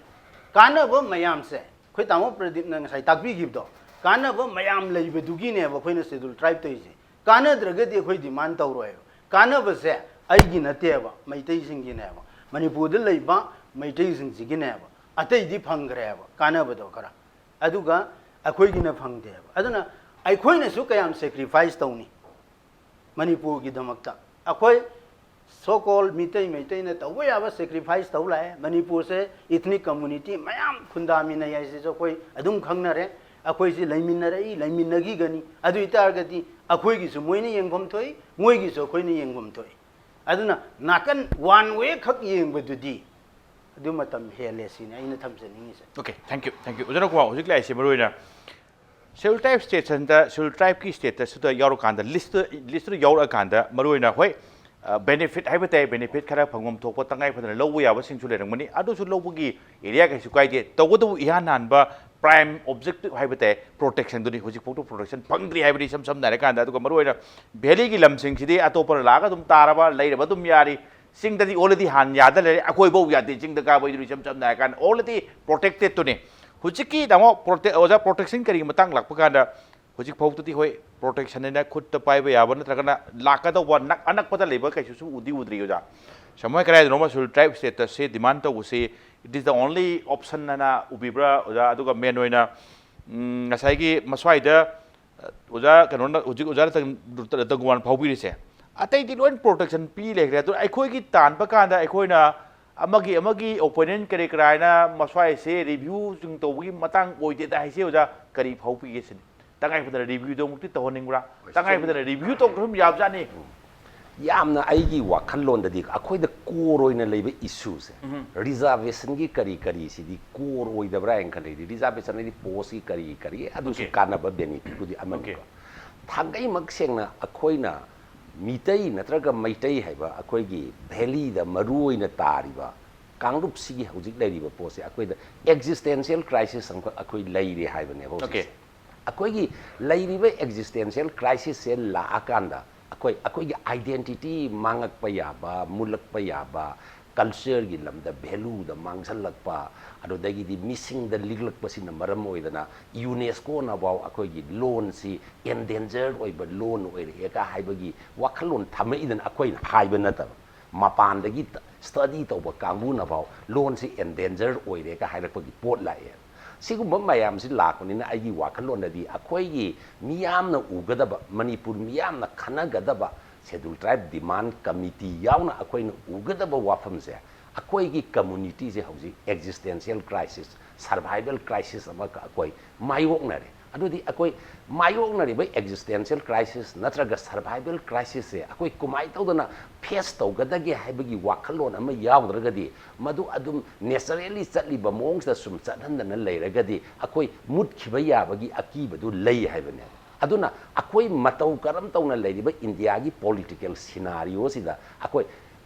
ꯀꯥꯟꯅꯕ ꯃꯌꯥꯝꯁꯦ ꯑꯩꯈꯣꯏ ꯇꯥꯃꯣ ꯄ꯭ꯔꯗꯤꯞꯅ ꯉꯁꯥꯏ ꯇꯥꯛꯄꯤꯈꯤꯕꯗꯣ, ꯀꯥꯟꯅꯕ ꯃꯌꯥꯝ ꯂꯩꯕꯗꯨꯒꯤꯅꯦꯕ ꯑꯩꯈꯣꯏꯅ ꯁꯦꯗꯨꯜ ꯇ꯭ꯔꯥꯏꯕ ꯇꯧꯔꯤꯁꯦ꯫ ꯀꯥꯟꯅꯗ꯭ꯔꯒꯗꯤ ꯑꯩꯈꯣꯏ ꯗꯤꯃꯥꯟ ꯇꯧꯔꯣꯏꯕ꯫ ꯀꯥꯟꯅꯕꯁꯦ ꯑꯩꯒꯤ ꯅꯠꯇꯦꯕ, ꯃꯩꯇꯩꯁꯤꯡꯒꯤꯅꯦꯕ, ꯃꯅꯤꯄꯨꯔꯗ ꯂꯩꯕ ꯃꯩꯇꯩꯁꯤꯡꯁꯤꯒꯤꯅꯦꯕ꯫ ꯑꯇꯩꯗꯤ ꯐꯪꯈ꯭ꯔꯦꯕ ꯀꯥꯟꯅꯕꯗꯣ ꯈꯔ, ꯑꯗꯨꯒ ꯑꯩꯈꯣꯏꯒꯤꯅ ꯐꯪꯗꯦꯕ꯫ ꯑꯗꯨꯅ ꯑꯩꯈꯣꯏꯅꯁꯨ ꯀꯌꯥꯝ ꯁꯦꯀ꯭ꯔꯤꯐꯥꯏꯁ ꯇꯧꯅꯤ ꯃꯅꯤꯄꯨꯔꯒꯤꯗꯃꯛꯇ? ꯑꯩꯈꯣꯏ ꯁꯣ ꯀꯣꯜ ꯃꯤꯇꯩ, ꯃꯩꯇꯩꯅ ꯇꯧꯕ ꯌꯥꯕ ꯁꯦꯀ꯭ꯔꯤꯐꯥꯏꯁ ꯇꯧ ꯂꯥꯛꯑꯦ꯫ ꯃꯅꯤꯄꯨꯔꯁꯦ ꯏꯊꯅꯤꯛ ꯀꯝꯃꯨꯅꯤꯇꯤ ꯃꯌꯥꯝ ꯈꯨꯟꯗꯥꯃꯤꯟꯅꯩ ꯍꯥꯏꯁꯤꯁꯨ ꯑꯩꯈꯣꯏ ꯑꯗꯨꯝ ꯈꯪꯅꯔꯦ꯫ ꯑꯩꯈꯣꯏꯁꯤ ꯂꯩꯃꯤꯟꯅꯔꯛꯏ, ꯂꯩꯃꯤꯟꯅꯈꯤꯒꯅꯤ꯫ ꯑꯗꯨ ꯑꯣꯏꯇꯥꯔꯒꯗꯤ ꯑꯩꯈꯣꯏꯒꯤꯁꯨ ꯃꯣꯏꯅ ꯌꯦꯡꯐꯝ ꯊꯣꯛꯏ, ꯃꯣꯏꯒꯤꯁꯨ ꯑꯩꯈꯣꯏꯅ ꯌꯦꯡꯐꯝ ꯊꯣꯛꯏ꯫ ꯑꯗꯨꯅ ꯅꯥꯀꯟ ꯋꯥꯟ ꯋꯦ ꯈꯛ ꯌꯦꯡꯕꯗꯨꯗꯤ ꯑꯗꯨ ꯃꯇꯝ ꯍꯦꯜꯂꯦ ꯁꯤꯅꯤ ꯑꯩꯅ ꯊꯝꯖꯅꯤꯡꯉꯤꯁꯦ꯫ Okay, thank you, thank you. ꯑꯣꯖꯥ ꯅꯧꯀꯣꯕꯥ, ꯍꯧꯖꯤꯛ ꯂꯥꯛꯏꯁꯦ ꯃꯔꯨ ꯑꯣꯏꯅ ꯁꯦꯗꯨꯜ ꯇ꯭ꯔꯥꯏꯕ ꯁ꯭ꯇꯦꯇꯁꯇ, ꯁꯦꯗꯨꯜ ꯇ꯭ꯔꯥꯏꯕꯀꯤ ꯁ꯭ꯇꯦꯇꯁꯇꯨꯗ ꯌꯥꯎꯔꯀꯥꯟꯗ, ꯂꯤꯁꯇꯨ, ꯂꯤꯁꯇꯨꯗ ꯌꯥꯎꯔꯛꯑꯀꯥꯟꯗ ꯃꯔꯨ ꯑꯣꯏꯅ, ꯍꯣꯏ, ꯕꯦꯅꯤꯐꯤꯠ ꯍꯥꯏꯕ ꯇꯥꯏ, ꯕꯦꯅꯤꯐꯤꯠ ꯈꯔ ꯐꯪꯐꯝ ꯊꯣꯛꯄ ꯇꯉꯥꯏ ꯐꯗꯅ ꯂꯧꯕ ꯌꯥꯕꯁꯤꯡꯁꯨ ꯂꯩꯔꯝꯒꯅꯤ, ꯑꯗꯨꯁꯨ ꯂꯧꯕꯒꯤ ꯑꯦꯔꯤꯌꯥ ꯀꯩꯁꯨ ꯀꯥꯏꯗꯦ꯫ ꯇꯧꯕꯇꯕꯨ ꯏꯍꯥꯟ ꯍꯥꯟꯕ prime objective ꯍꯥꯏꯕ ꯇꯥꯏ, ꯄ꯭ꯔꯣꯇꯦꯛꯁꯟꯗꯨꯅꯤ꯫ ꯍꯧꯖꯤꯛꯐꯥꯎꯗ ꯄ꯭ꯔꯣꯇꯦꯛꯁꯟ ꯐꯪꯗ꯭ꯔꯤ ꯍꯥꯏꯕꯗꯤ ꯏꯁꯝ ꯁꯝꯅ ꯍꯥꯏꯔꯀꯥꯟꯗ꯫ ꯑꯗꯨꯒ ꯃꯔꯨꯑꯣꯏꯅ ꯚꯦꯂꯤꯒꯤ ꯂꯝꯁꯤꯡꯁꯤꯗꯤ ꯑꯇꯣꯞꯄꯅ ꯂꯥꯛꯑꯒ ꯑꯗꯨꯝ ꯇꯥꯔꯕ, ꯂꯩꯔꯕ ꯑꯗꯨꯝ ꯌꯥꯔꯤ꯫ ꯆꯤꯡꯗꯗꯤ already ꯍꯥꯟꯅ ꯌꯥꯗ ꯂꯩꯔꯦ, ꯑꯩꯈꯣꯏꯐꯧ ꯌꯥꯗꯦ꯫ ꯆꯤꯡꯗ ꯀꯥꯕꯩꯗꯨꯗꯤ ꯏꯁꯝ ꯁꯝꯅ ꯍꯥꯏꯔꯀꯥꯟꯗ already protected ꯇꯨꯅꯤ꯫ ꯍꯧꯖꯤꯛꯀꯤ ꯇꯥꯃꯣ, ꯄ꯭ꯔꯣꯇꯦ-, ꯑꯣꯖꯥ, ꯄ꯭ꯔꯣꯇꯦꯛꯁꯟ ꯀꯔꯤꯒꯤ ꯃꯇꯥꯡ ꯂꯥꯛꯄ ꯀꯥꯟꯗ ꯍꯧꯖꯤꯛ ꯐꯥꯎꯗꯗꯤ ꯍꯣꯏ, ꯄ꯭ꯔꯣꯇꯦꯛꯁꯟ ꯍꯥꯏꯅ ꯈꯨꯠꯇ ꯄꯥꯏꯕ ꯌꯥꯕ ꯅꯠꯇ꯭ꯔꯒꯅ ꯂꯥꯛꯀꯗꯧꯕ ꯅꯛ-, ꯑꯅꯛꯄꯗ ꯂꯩꯕ ꯀꯩꯁꯨꯁꯨ ꯎꯗꯤ ꯎꯗ꯭ꯔꯤ ꯑꯣꯖꯥ꯫ ꯁꯃꯣꯏ ꯀꯗꯥꯏꯗꯅꯣꯃ ꯁꯦꯗ꯭ꯌꯨꯜ ꯇ꯭ꯔꯥꯏꯕ ꯁ꯭ꯇꯦꯇꯁꯁꯦ ꯗꯤꯃꯥꯟ ꯇꯧꯕꯁꯤ, it is the only option ꯍꯥꯏꯅ ꯎꯕꯤꯕ꯭ꯔꯥ ꯑꯣꯖꯥ? ꯑꯗꯨꯒ ꯃꯦꯟ ꯑꯣꯏꯅ, ꯎꯝ, ꯉꯁꯥꯏꯒꯤ ꯃꯁ꯭ꯋꯥꯏꯗ, ꯑ, ꯑꯣꯖꯥ ꯀꯩꯅꯣꯅ, ꯍꯧꯖꯤꯛ ꯑꯣꯖꯥ ꯔꯇꯟ-, ꯔꯇꯟ ꯀꯨꯃꯥꯔꯅ ꯐꯥꯎꯕꯤꯔꯤꯁꯦ, ꯑꯇꯩꯗꯤ ꯂꯣꯏ ꯄ꯭ꯔꯣꯇꯦꯛꯁꯟ ꯄꯤ ꯂꯩꯈ꯭ꯔꯦ꯫ ꯑꯗꯨ ꯑꯩꯈꯣꯏꯒꯤ ꯇꯥꯟꯕ ꯀꯥꯟꯗ ꯑꯩꯈꯣꯏꯅ ꯑꯃꯒꯤ ꯑꯃꯒꯤ ꯑꯣꯄꯣꯅꯦꯟ ꯀꯔꯤ ꯀꯔꯥ ꯍꯥꯏꯅ ꯃꯁ꯭ꯋꯥꯏꯁꯦ ꯔꯤꯚ꯭ꯌꯨꯁꯤꯡ ꯇꯧꯕꯒꯤ ꯃꯇꯥꯡ ꯑꯣꯏꯗꯦꯗ ꯍꯥꯏꯁꯦ ꯑꯣꯖꯥ, ꯀꯔꯤ ꯐꯥꯎꯕꯤꯒꯦ ꯁꯤꯅꯤ? ꯇꯉꯥꯏ ꯐꯗꯅ ꯔꯤꯚ꯭ꯌꯨꯗꯣ ꯑꯃꯨꯛꯇꯤ ꯇꯧꯍꯟꯅꯤꯡꯕ꯭ꯔꯥ? ꯇꯉꯥꯏ ꯐꯗꯅ ꯔꯤꯚ꯭ꯌꯨ ꯇꯧꯗ꯭ꯔꯁꯨ ꯑꯗꯨꯝ ꯌꯥꯕꯖꯥꯠꯅꯤ꯫ ꯌꯥꯝꯅ ꯑꯩꯒꯤ ꯋꯥꯈꯜꯂꯣꯟꯗꯗꯤ ꯑꯩꯈꯣꯏꯗ core ꯑꯣꯏꯅ ꯂꯩꯕ ꯏꯁꯨꯁꯦ, ꯔꯤꯖꯥꯔꯕꯦꯁꯟꯒꯤ ꯀꯔꯤ ꯀꯔꯤꯁꯤꯗꯤ core ꯑꯣꯏꯗꯕ꯭ꯔꯥ ꯍꯥꯏꯅ ꯈꯜꯂꯤꯗꯤ, ꯔꯤꯖꯥꯔꯕꯦꯁꯟ ꯍꯥꯏꯗꯤ ꯄꯣꯁꯀꯤ ꯀꯔꯤ ꯀꯔꯤ ꯑꯗꯨꯁꯨ Okay. ꯀꯥꯟꯅꯕ ꯕꯦꯅꯤꯐꯤꯠꯄꯨꯗꯤ ꯑꯃꯅꯤꯀꯣ꯫ ꯊꯥꯡꯒꯩꯃꯛ ꯁꯦꯡꯅ ꯑꯩꯈꯣꯏꯅ ꯃꯤꯇꯩ ꯅꯠꯇ꯭ꯔꯒ ꯃꯩꯇꯩ ꯍꯥꯏꯕ ꯑꯩꯈꯣꯏꯒꯤ ꯚꯦꯂꯤꯗ ꯃꯔꯨ ꯑꯣꯏꯅ ꯇꯥꯔꯤꯕ ꯀꯥꯡꯂꯨꯞꯁꯤꯒꯤ ꯍꯧꯖꯤꯛ ꯂꯩꯔꯤꯕ ꯄꯣꯠꯁꯦ ꯑꯩꯈꯣꯏꯗ ꯑꯦꯛꯖꯤꯁꯇꯦꯟꯁꯤꯌꯦꯜ ꯀ꯭ꯔꯥꯏꯁꯤꯁ ꯑꯃꯈꯛ ꯑꯩꯈꯣꯏ ꯂꯩꯔꯦ ꯍꯥꯏꯕꯅꯦ ꯍꯧꯖꯤꯛꯁꯦ꯫ Okay. ꯑꯩꯈꯣꯏꯒꯤ ꯂꯩꯔꯤꯕ ꯑꯦꯛꯖꯤꯁꯇꯦꯟꯁꯤꯌꯦꯜ ꯀ꯭ꯔꯥꯏꯁꯤꯁꯁꯦ ꯂꯥꯛꯑꯀꯥꯟꯗ ꯑꯩꯈꯣꯏ, ꯑꯩꯈꯣꯏꯒꯤ ꯑꯥꯏꯗꯦꯟꯇꯤꯇꯤ ꯃꯥꯡꯉꯛꯄ ꯌꯥꯕ, ꯃꯨꯜꯂꯛꯄ ꯌꯥꯕ, ꯀꯜꯆꯔꯒꯤ ꯂꯝꯗ ꯚꯦꯂꯨꯗ ꯃꯥꯡꯁꯜꯂꯛꯄ, ꯑꯗꯨꯗꯒꯤꯗꯤ ꯃꯤꯁꯤꯡꯗ ꯂꯤꯛꯂꯛꯄꯁꯤꯅ ꯃꯔꯝ ꯑꯣꯏꯗꯅ ꯌꯨꯅꯦꯁꯀꯣꯅꯐꯥꯎ ꯑꯩꯈꯣꯏꯒꯤ ꯂꯣꯟꯁꯤ ꯑꯦꯟꯗꯦꯟꯖꯔ ꯑꯣꯏꯕ ꯂꯣꯟ ꯑꯣꯏꯔꯛꯑꯦꯒ ꯍꯥꯏꯕꯒꯤ ꯋꯥꯈꯜꯂꯣꯟ ꯊꯝꯃꯛꯏꯗꯅ꯫ ꯑꯩꯈꯣꯏꯅ ꯍꯥꯏꯕ ꯅꯠꯇꯕ, ꯃꯄꯥꯟꯗꯒꯤ ꯁ꯭ꯇꯗꯤ ꯇꯧꯕ ꯀꯥꯡꯕꯨꯅꯐꯥꯎ ꯂꯣꯟꯁꯤ ꯑꯦꯟꯗꯦꯟꯖꯔ ꯑꯣꯏꯔꯦꯒ ꯍꯥꯏꯔꯛꯄꯒꯤ ꯄꯣꯠ ꯂꯥꯛꯑꯦ꯫ ꯁꯤꯒꯨꯝꯕ ꯃꯌꯥꯝꯁꯤ ꯂꯥꯛꯄꯅꯤꯅ ꯑꯩꯒꯤ ꯋꯥꯈꯜꯂꯣꯟꯗꯗꯤ ꯑꯩꯈꯣꯏꯒꯤ ꯃꯤꯌꯥꯝꯅ ꯎꯒꯗꯕ, ꯃꯅꯤꯄꯨꯔ ꯃꯤꯌꯥꯝꯅ ꯈꯟꯅꯒꯗꯕ, ꯁꯦꯗ꯭ꯌꯨꯜ ꯇ꯭ꯔꯥꯏꯕ ꯗꯤꯃꯥꯟ ꯀꯃꯤꯇꯤ ꯌꯥꯎꯅ ꯑꯩꯈꯣꯏꯅ ꯎꯒꯗꯕ ꯋꯥꯐꯝꯁꯦ, ꯑꯩꯈꯣꯏꯒꯤ ꯀꯝꯃꯨꯅꯤꯇꯤꯁꯦ ꯍꯧꯖꯤꯛ ꯑꯦꯛꯖꯤꯁꯇꯦꯟꯁꯤꯌꯦꯜ ꯀ꯭ꯔꯥꯏꯁꯤꯁ, ꯁꯔꯚꯥꯏꯕꯦꯜ ꯀ꯭ꯔꯥꯏꯁꯤꯁ ꯑꯃꯒ ꯑꯩꯈꯣꯏ ꯃꯥꯌꯣꯛꯅꯔꯦ꯫ ꯑꯗꯨꯗꯤ ꯑꯩꯈꯣꯏ ꯃꯥꯌꯣꯛꯅꯔꯤꯕ ꯑꯦꯛꯖꯤꯁꯇꯦꯟꯁꯤꯌꯦꯜ ꯀ꯭ꯔꯥꯏꯁꯤꯁ ꯅꯠꯇ꯭ꯔꯒ ꯁꯔꯚꯥꯏꯕꯦꯜ ꯀ꯭ꯔꯥꯏꯁꯤꯁꯁꯦ ꯑꯩꯈꯣꯏ ꯀꯃꯥꯏꯅ ꯇꯧꯗꯅ ꯐꯦꯁ ꯇꯧꯒꯗꯒꯦ ꯍꯥꯏꯕꯒꯤ ꯋꯥꯈꯜꯂꯣꯟ ꯑꯃ ꯌꯥꯎꯗ꯭ꯔꯒꯗꯤ, ꯃꯗꯨ ꯑꯗꯨꯝ ꯅꯦꯆꯔꯦꯂꯤ ꯆꯠꯂꯤꯕ ꯃꯑꯣꯡꯁꯤꯗ ꯁꯨꯝ ꯆꯠꯍꯟꯗꯅ ꯂꯩꯔꯒꯗꯤ ꯑꯩꯈꯣꯏ ꯃꯨꯠꯈꯤꯕ ꯌꯥꯕꯒꯤ ꯑꯀꯤꯕꯗꯨ ꯂꯩ ꯍꯥꯏꯕꯅꯦ꯫ ꯑꯗꯨꯅ ꯑꯩꯈꯣꯏ ꯃꯇꯧ ꯀꯔꯝ ꯇꯧꯅ ꯂꯩꯔꯤꯕ ꯏꯟꯗꯤꯌꯥꯒꯤ ꯄꯣꯂꯤꯇꯤꯀꯦꯜ ꯁꯤꯅꯥꯔꯤꯑꯣꯁꯤꯗ ꯑꯩꯈꯣꯏ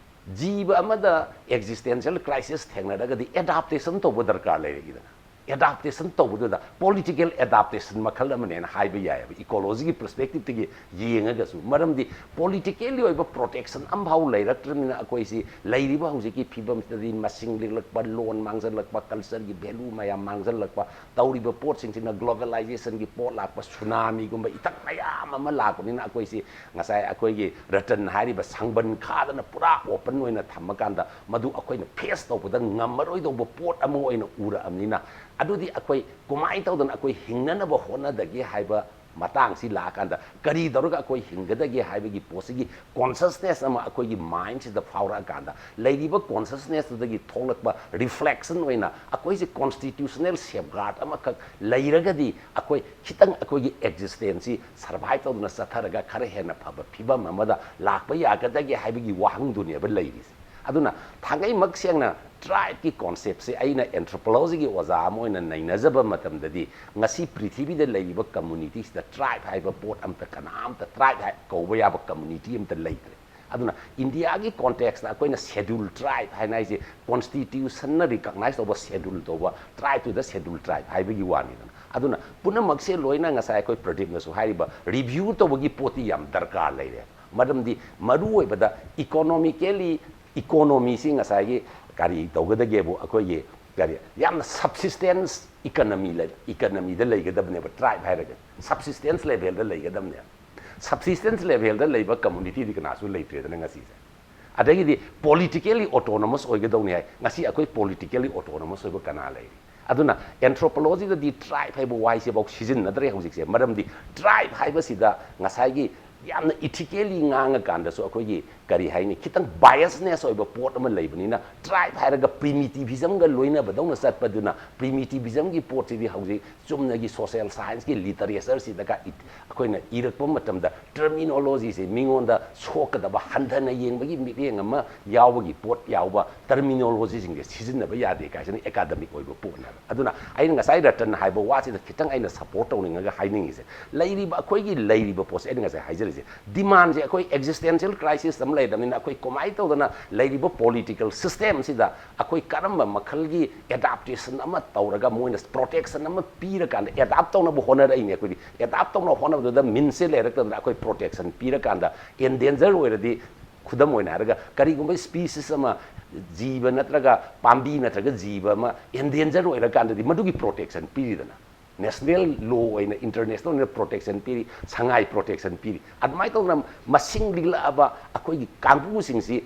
ꯖꯤꯕ ꯑꯃꯗ ꯑꯦꯛꯖꯤꯁꯇꯦꯟꯁꯤꯌꯦꯜ ꯀ꯭ꯔꯥꯏꯁꯤꯁ ꯊꯦꯡꯅꯔꯒꯗꯤ ꯑꯦꯗꯥꯞꯇꯦꯁꯟ ꯇꯧꯕ ꯗꯔꯀꯥꯔ ꯂꯩꯔꯛꯏꯗꯅ꯫ ꯑꯦꯗꯥꯞꯇꯦꯁꯟ ꯇꯧꯕꯗꯨꯗ ꯄꯣꯂꯤꯇꯤꯀꯦꯜ ꯑꯦꯗꯥꯞꯇꯦꯁꯟ ꯃꯈꯜ ꯑꯃꯅꯦꯅ ꯍꯥꯏꯕ ꯌꯥꯏꯑꯕ, ꯏꯀꯣꯂꯣꯖꯤꯒꯤ ꯄꯔꯁꯄꯦꯛꯇꯤꯞꯇꯒꯤ ꯌꯦꯡꯉꯒꯁꯨ꯫ ꯃꯔꯝꯗꯤ ꯄꯣꯂꯤꯇꯤꯀꯦꯜꯂꯤ ꯑꯣꯏꯕ ꯄ꯭ꯔꯣꯇꯦꯛꯁꯟ ꯑꯃꯐꯥꯎ ꯂꯩꯔꯛꯇ꯭ꯔꯕꯅꯤꯅ ꯑꯩꯈꯣꯏꯁꯤ ꯂꯩꯔꯤꯕ ꯍꯧꯖꯤꯛꯀꯤ ꯐꯤꯕꯝꯁꯤꯗꯗꯤ ꯃꯁꯤꯡ ꯂꯤꯛꯂꯛꯄ, ꯂꯣꯟ ꯃꯥꯡꯁꯤꯜꯂꯛꯄ, ꯀꯜꯆꯔꯒꯤ ꯚꯦꯂꯨ ꯃꯌꯥꯝ ꯃꯥꯡꯁꯤꯜꯂꯛꯄ, ꯇꯧꯔꯤꯕ ꯄꯣꯠꯁꯤꯡꯁꯤꯅ ꯒ꯭ꯂꯣꯕꯦꯂꯥꯏꯖꯦꯁꯟꯒꯤ ꯄꯣꯠ ꯂꯥꯛꯄ, ꯁꯨꯅꯥꯃꯤꯒꯨꯝꯕ ꯏꯊꯛ ꯃꯌꯥꯝ ꯑꯃ ꯂꯥꯛꯄꯅꯤꯅ ꯑꯩꯈꯣꯏꯁꯤ ꯉꯁꯥꯏ ꯑꯩꯈꯣꯏꯒꯤ ꯔꯇꯟ ꯍꯥꯏꯔꯤꯕ ꯁꯪꯕꯟ ꯈꯥꯗꯅ ꯄꯨꯔꯥ ꯑꯣꯄꯟ ꯑꯣꯏꯅ ꯊꯝꯃꯀꯥꯟꯗ ꯃꯗꯨ ꯑꯩꯈꯣꯏꯅ ꯐꯦꯁ ꯇꯧꯕꯗ ꯉꯝꯃꯔꯣꯏꯗꯧꯕ ꯄꯣꯠ ꯑꯃ ꯑꯣꯏꯅ ꯎꯔꯛꯑꯕꯅꯤꯅ, ꯑꯗꯨꯗꯤ ꯑꯩꯈꯣꯏ ꯀꯃꯥꯏꯅ ꯇꯧꯗꯅ ꯑꯩꯈꯣꯏ ꯍꯤꯡꯅꯅꯕ ꯍꯣꯠꯅꯗꯒꯦ ꯍꯥꯏꯕ ꯃꯇꯥꯡꯁꯤ ꯂꯥꯛꯑꯀꯥꯟꯗ, ꯀꯔꯤ ꯇꯧꯔꯒ ꯑꯩꯈꯣꯏ ꯍꯤꯡꯒꯗꯒꯦ ꯍꯥꯏꯕꯒꯤ ꯄꯣꯠꯁꯤꯒꯤ ꯀꯣꯟꯁꯁꯅꯦꯁ ꯑꯃ ꯑꯩꯈꯣꯏꯒꯤ ꯃꯥꯏꯟꯁꯤꯗ ꯐꯥꯎꯔꯛꯑꯀꯥꯟꯗ, ꯂꯩꯔꯤꯕ ꯀꯣꯟꯁꯁꯅꯦꯁꯇꯨꯗꯒꯤ ꯊꯣꯛꯂꯛꯄ ꯔꯤꯐ꯭ꯂꯦꯛꯁꯟ ꯑꯣꯏꯅ ꯑꯩꯈꯣꯏꯁꯦ ꯀꯣꯟꯁꯇꯤꯇ꯭ꯌꯨꯁꯅꯦꯜ ꯁꯦꯐꯒꯥꯔꯗ ꯑꯃꯈꯛ ꯂꯩꯔꯒꯗꯤ ꯑꯩꯈꯣꯏ ꯈꯤꯇꯪ ꯑꯩꯈꯣꯏꯒꯤ ꯑꯦꯛꯖꯤꯁꯇꯦꯟꯁꯁꯤ ꯁꯔꯚꯥꯏꯚ ꯇꯧꯗꯨꯅ ꯆꯠꯊꯔꯒ ꯈꯔ ꯍꯦꯟꯅ ꯐꯕ ꯐꯤꯕꯝ ꯑꯃꯗ ꯂꯥꯛꯄ ꯌꯥꯒꯗꯒꯦ ꯍꯥꯏꯕꯒꯤ ꯋꯥꯍꯪꯗꯨꯅꯦꯕ ꯂꯩꯔꯤꯁꯦ꯫ ꯑꯗꯨꯅ ꯊꯥꯡꯒꯩꯃꯛ ꯁꯦꯡꯅ ꯇ꯭ꯔꯥꯏꯕꯀꯤ ꯀꯣꯟꯁꯦꯞꯁꯦ ꯑꯩꯅ ꯑꯦꯟꯊ꯭ꯔꯣꯄꯣꯂꯣꯖꯤꯒꯤ ꯑꯣꯖꯥ ꯑꯃ ꯑꯣꯏꯅ ꯅꯩꯅꯖꯕ ꯃꯇꯝꯗꯗꯤ, ꯉꯁꯤ ꯄ꯭ꯔꯤꯊꯤꯕꯤꯗ ꯂꯩꯔꯤꯕ ꯀꯝꯃꯨꯅꯤꯇꯤꯁꯤꯗ ꯇ꯭ꯔꯥꯏꯕ ꯍꯥꯏꯕ ꯄꯣꯠ ꯑꯝꯇ, ꯀꯅꯥꯝꯇ ꯇ꯭ꯔꯥꯏꯕ ꯍꯥꯏ-, ꯀꯧꯕ ꯌꯥꯕ ꯀꯝꯃꯨꯅꯤꯇꯤ ꯑꯝꯇ ꯂꯩꯇ꯭ꯔꯦ꯫ ꯑꯗꯨꯅ ꯏꯟꯗꯤꯌꯥꯒꯤ ꯀꯣꯟꯇꯦꯛꯁꯇ ꯑꯩꯈꯣꯏꯅ ꯁꯦꯗ꯭ꯌꯨꯜ ꯇ꯭ꯔꯥꯏꯕ ꯍꯥꯏꯅ ꯍꯥꯏꯁꯦ ꯀꯣꯟꯁꯇꯤꯇ꯭ꯌꯨꯁꯟꯅ ꯔꯤꯀꯛꯅꯥꯏꯁ ꯇꯧꯕ ꯁꯦꯗ꯭ꯌꯨꯜ ꯇꯧꯕ ꯇ꯭ꯔꯥꯏꯕꯇꯨꯗ ꯁꯦꯗ꯭ꯌꯨꯜ ꯇ꯭ꯔꯥꯏꯕ ꯍꯥꯏꯕꯒꯤ ꯋꯥꯅꯤꯗꯅ꯫ ꯑꯗꯨꯅ ꯄꯨꯝꯅꯃꯛꯁꯦ ꯂꯣꯏꯅ ꯉꯁꯥꯏ ꯑꯩꯈꯣꯏ ꯄ꯭ꯔꯗꯤꯞꯅꯁꯨ ꯍꯥꯏꯔꯤꯕ ꯔꯤꯚ꯭ꯌꯨ ꯇꯧꯕꯒꯤ ꯄꯣꯠꯇꯤ ꯌꯥꯝ ꯗꯔꯀꯥꯔ ꯂꯩꯔꯦ꯫ ꯃꯔꯝꯗꯤ ꯃꯔꯨꯑꯣꯏꯕꯗ ꯏꯀꯣꯅꯣꯃꯤꯀꯦꯜꯂꯤ, ꯏꯀꯣꯅꯣꯃꯤꯁꯤ ꯉꯁꯥꯏꯒꯤ ꯀꯔꯤ ꯇꯧꯒꯗꯒꯦꯕꯨ, ꯑꯩꯈꯣꯏꯒꯤ ꯀꯔꯤ ꯌꯥꯝꯅ ꯁꯕꯁꯤꯁꯇꯦꯟꯁ ꯏꯀꯅꯃꯤ ꯂꯩ, ꯏꯀꯅꯃꯤꯗ ꯂꯩꯒꯗꯕꯅꯦꯕ ꯇ꯭ꯔꯥꯏꯕ ꯍꯥꯏꯔꯒ, ꯁꯕꯁꯤꯁꯇꯦꯟꯁ ꯂꯦꯚꯦꯜꯗ ꯂꯩꯒꯗꯕꯅꯦ꯫ ꯁꯕꯁꯤꯁꯇꯦꯟꯁ ꯂꯦꯚꯦꯜꯗ ꯂꯩꯕ ꯀꯝꯃꯨꯅꯤꯇꯤꯗꯤ ꯀꯅꯥꯁꯨ ꯂꯩꯇ꯭ꯔꯦꯗꯅ ꯉꯁꯤꯁꯦ꯫ ꯑꯗꯒꯤꯗꯤ ꯄꯣꯂꯤꯇꯤꯀꯦꯜꯂꯤ ꯑꯣꯇꯣꯅꯣꯃꯁ ꯑꯣꯏꯒꯗꯧꯅꯤ ꯍꯥꯏ꯫ ꯉꯁꯤ ꯑꯩꯈꯣꯏ ꯄꯣꯂꯤꯇꯤꯀꯦꯜꯂꯤ ꯑꯣꯇꯣꯅꯣꯃꯁ ꯑꯣꯏꯕ ꯀꯅꯥ ꯂꯩꯔꯤ? ꯑꯗꯨꯅ ꯑꯦꯟꯊ꯭ꯔꯣꯄꯣꯂꯣꯖꯤꯗꯗꯤ ꯇ꯭ꯔꯥꯏꯕ ꯍꯥꯏꯕ ꯋꯥꯍꯩꯁꯤꯐꯥꯎ ꯁꯤꯖꯤꯟꯅꯗ꯭ꯔꯦ ꯍꯧꯖꯤꯛꯁꯦ꯫ ꯃꯔꯝꯗꯤ ꯇ꯭ꯔꯥꯏꯕ ꯍꯥꯏꯕꯁꯤꯗ ꯉꯁꯥꯏꯒꯤ ꯌꯥꯝꯅ ꯏꯊꯤꯀꯦꯜꯂꯤ ꯉꯥꯡꯉꯀꯥꯟꯗꯁꯨ ꯑꯩꯈꯣꯏꯒꯤ ꯀꯔꯤ ꯍꯥꯏꯅꯤ, ꯈꯤꯇꯪ ꯕꯥꯏꯁꯅꯦꯁ ꯑꯣꯏꯕ ꯄꯣꯠ ꯑꯃ ꯂꯩꯕꯅꯤꯅ, ꯇ꯭ꯔꯥꯏꯕ ꯍꯥꯏꯔꯒ ꯄ꯭ꯔꯤꯃꯤꯇꯤꯚꯤꯖꯝꯒ ꯂꯣꯏꯅꯕꯗꯧꯅ ꯆꯠꯄꯗꯨꯅ ꯄ꯭ꯔꯤꯃꯤꯇꯤꯚꯤꯖꯝꯒꯤ ꯄꯣꯠꯁꯤꯗꯤ ꯍꯧꯖꯤꯛ ꯆꯨꯝꯅꯒꯤ ꯁꯣꯁꯤꯌꯦꯜ ꯁꯥꯏꯟꯁꯀꯤ ꯂꯤꯇꯔꯦꯆꯔꯁꯤꯗꯒ ꯏꯠ-, ꯑꯩꯈꯣꯏꯅ ꯏꯔꯛꯄ ꯃꯇꯝꯗ ꯇꯔꯃꯤꯅꯣꯂꯣꯖꯤꯁꯦ ꯃꯤꯉꯣꯟꯗ ꯁꯣꯛꯀꯗꯕ ꯍꯟꯊꯅ ꯌꯦꯡꯕꯒꯤ ꯃꯤꯠꯌꯦꯡ ꯑꯃ ꯌꯥꯎꯕꯒꯤ ꯄꯣꯠ ꯌꯥꯎꯕ ꯇꯔꯃꯤꯅꯣꯂꯣꯖꯤꯁꯤꯡꯁꯦ ꯁꯤꯖꯤꯟꯅꯕ ꯌꯥꯗꯦ ꯀꯥꯏꯁꯤꯅ ꯑꯦꯀꯥꯗꯃꯤꯛ ꯑꯣꯏꯕ ꯄꯣꯠꯅꯦꯕ꯫ ꯑꯗꯨꯅ ꯑꯩꯅ ꯉꯁꯥꯏ ꯔꯇꯟ ꯍꯥꯏꯕ ꯋꯥꯁꯤꯗ ꯈꯤꯇꯪ ꯑꯩꯅ ꯁꯄꯣꯔꯠ ꯇꯧꯅꯤꯡꯉꯒ ꯍꯥꯏꯅꯤꯡꯉꯤꯁꯦ, ꯂꯩꯔꯤꯕ ꯑꯩꯈꯣꯏꯒꯤ ꯂꯩꯔꯤꯕ ꯄꯣꯠꯁꯦ ꯑꯩꯅ ꯉꯁꯥꯏ ꯍꯥꯏꯖꯔꯤꯕ ꯗꯤꯃꯥꯟꯁꯦ ꯑꯩꯈꯣꯏ ꯑꯦꯛꯖꯤꯁꯇꯦꯟꯁꯤꯌꯦꯜ ꯀ꯭ꯔꯥꯏꯁꯤꯁ ꯑꯃ ꯂꯩꯔꯕꯅꯤꯅ ꯑꯩꯈꯣꯏ ꯀꯃꯥꯏꯅ ꯇꯧꯗꯅ ꯂꯩꯔꯤꯕ ꯄꯣꯂꯤꯇꯤꯀꯦꯜ ꯁꯤꯁꯇꯦꯝꯁꯤꯗ ꯑꯩꯈꯣꯏ ꯀꯔꯝꯕ ꯃꯈꯜꯒꯤ ꯑꯦꯗꯥꯞꯇꯦꯁꯟ ꯑꯃ ꯇꯧꯔꯒ ꯃꯣꯏꯅ ꯄ꯭ꯔꯣꯇꯦꯛꯁꯟ ꯑꯃ ꯄꯤꯔꯀꯥꯟꯗ ꯑꯦꯗꯥꯞ ꯇꯧꯅꯕ ꯍꯣꯠꯅꯔꯛꯏꯅꯦ꯫ ꯑꯩꯈꯣꯏꯗꯤ ꯑꯦꯗꯥꯞ ꯇꯧꯅꯕ ꯍꯣꯠꯅꯕꯗꯨꯗ ꯃꯤꯟꯁꯁꯦ ꯂꯩꯔꯛꯇꯗꯅ ꯑꯩꯈꯣꯏ ꯄ꯭ꯔꯣꯇꯦꯛꯁꯟ ꯄꯤꯔꯀꯥꯟꯗ ꯑꯦꯟꯗꯦꯟꯖꯔ ꯑꯣꯏꯔꯗꯤ, ꯈꯨꯗꯝ ꯑꯣꯏꯅ ꯍꯥꯏꯔꯒ ꯀꯔꯤꯒꯨꯝꯕ ꯁ꯭ꯄꯤꯁꯤꯁ ꯑꯃ, ꯖꯤꯕ ꯅꯠꯇ꯭ꯔꯒ ꯄꯥꯝꯕꯤ ꯅꯠꯇ꯭ꯔꯒ ꯖꯤꯕ ꯑꯃ ꯑꯦꯟꯗꯦꯟꯖꯔ ꯑꯣꯏꯔꯀꯥꯟꯗꯗꯤ ꯃꯗꯨꯒꯤ ꯄ꯭ꯔꯣꯇꯦꯛꯁꯟ ꯄꯤꯔꯤꯗꯅ꯫ ꯅꯦꯁꯅꯦꯜ ꯂꯣ ꯑꯣꯏꯅ, ꯏꯟꯇꯔꯅꯦꯁꯅꯦꯜ ꯑꯣꯏꯅ ꯄ꯭ꯔꯣꯇꯦꯛꯁꯟ ꯄꯤꯔꯤ, ꯁꯉꯥꯏ ꯄ꯭ꯔꯣꯇꯦꯛꯁꯟ ꯄꯤꯔꯤ꯫ ꯑꯗꯨꯃꯥꯏꯅ ꯇꯧꯗꯅ ꯃꯁꯤꯡ ꯂꯤꯛꯂꯛꯑꯕ ꯑꯩꯈꯣꯏꯒꯤ ꯀꯥꯡꯕꯨꯁꯤꯡꯁꯤ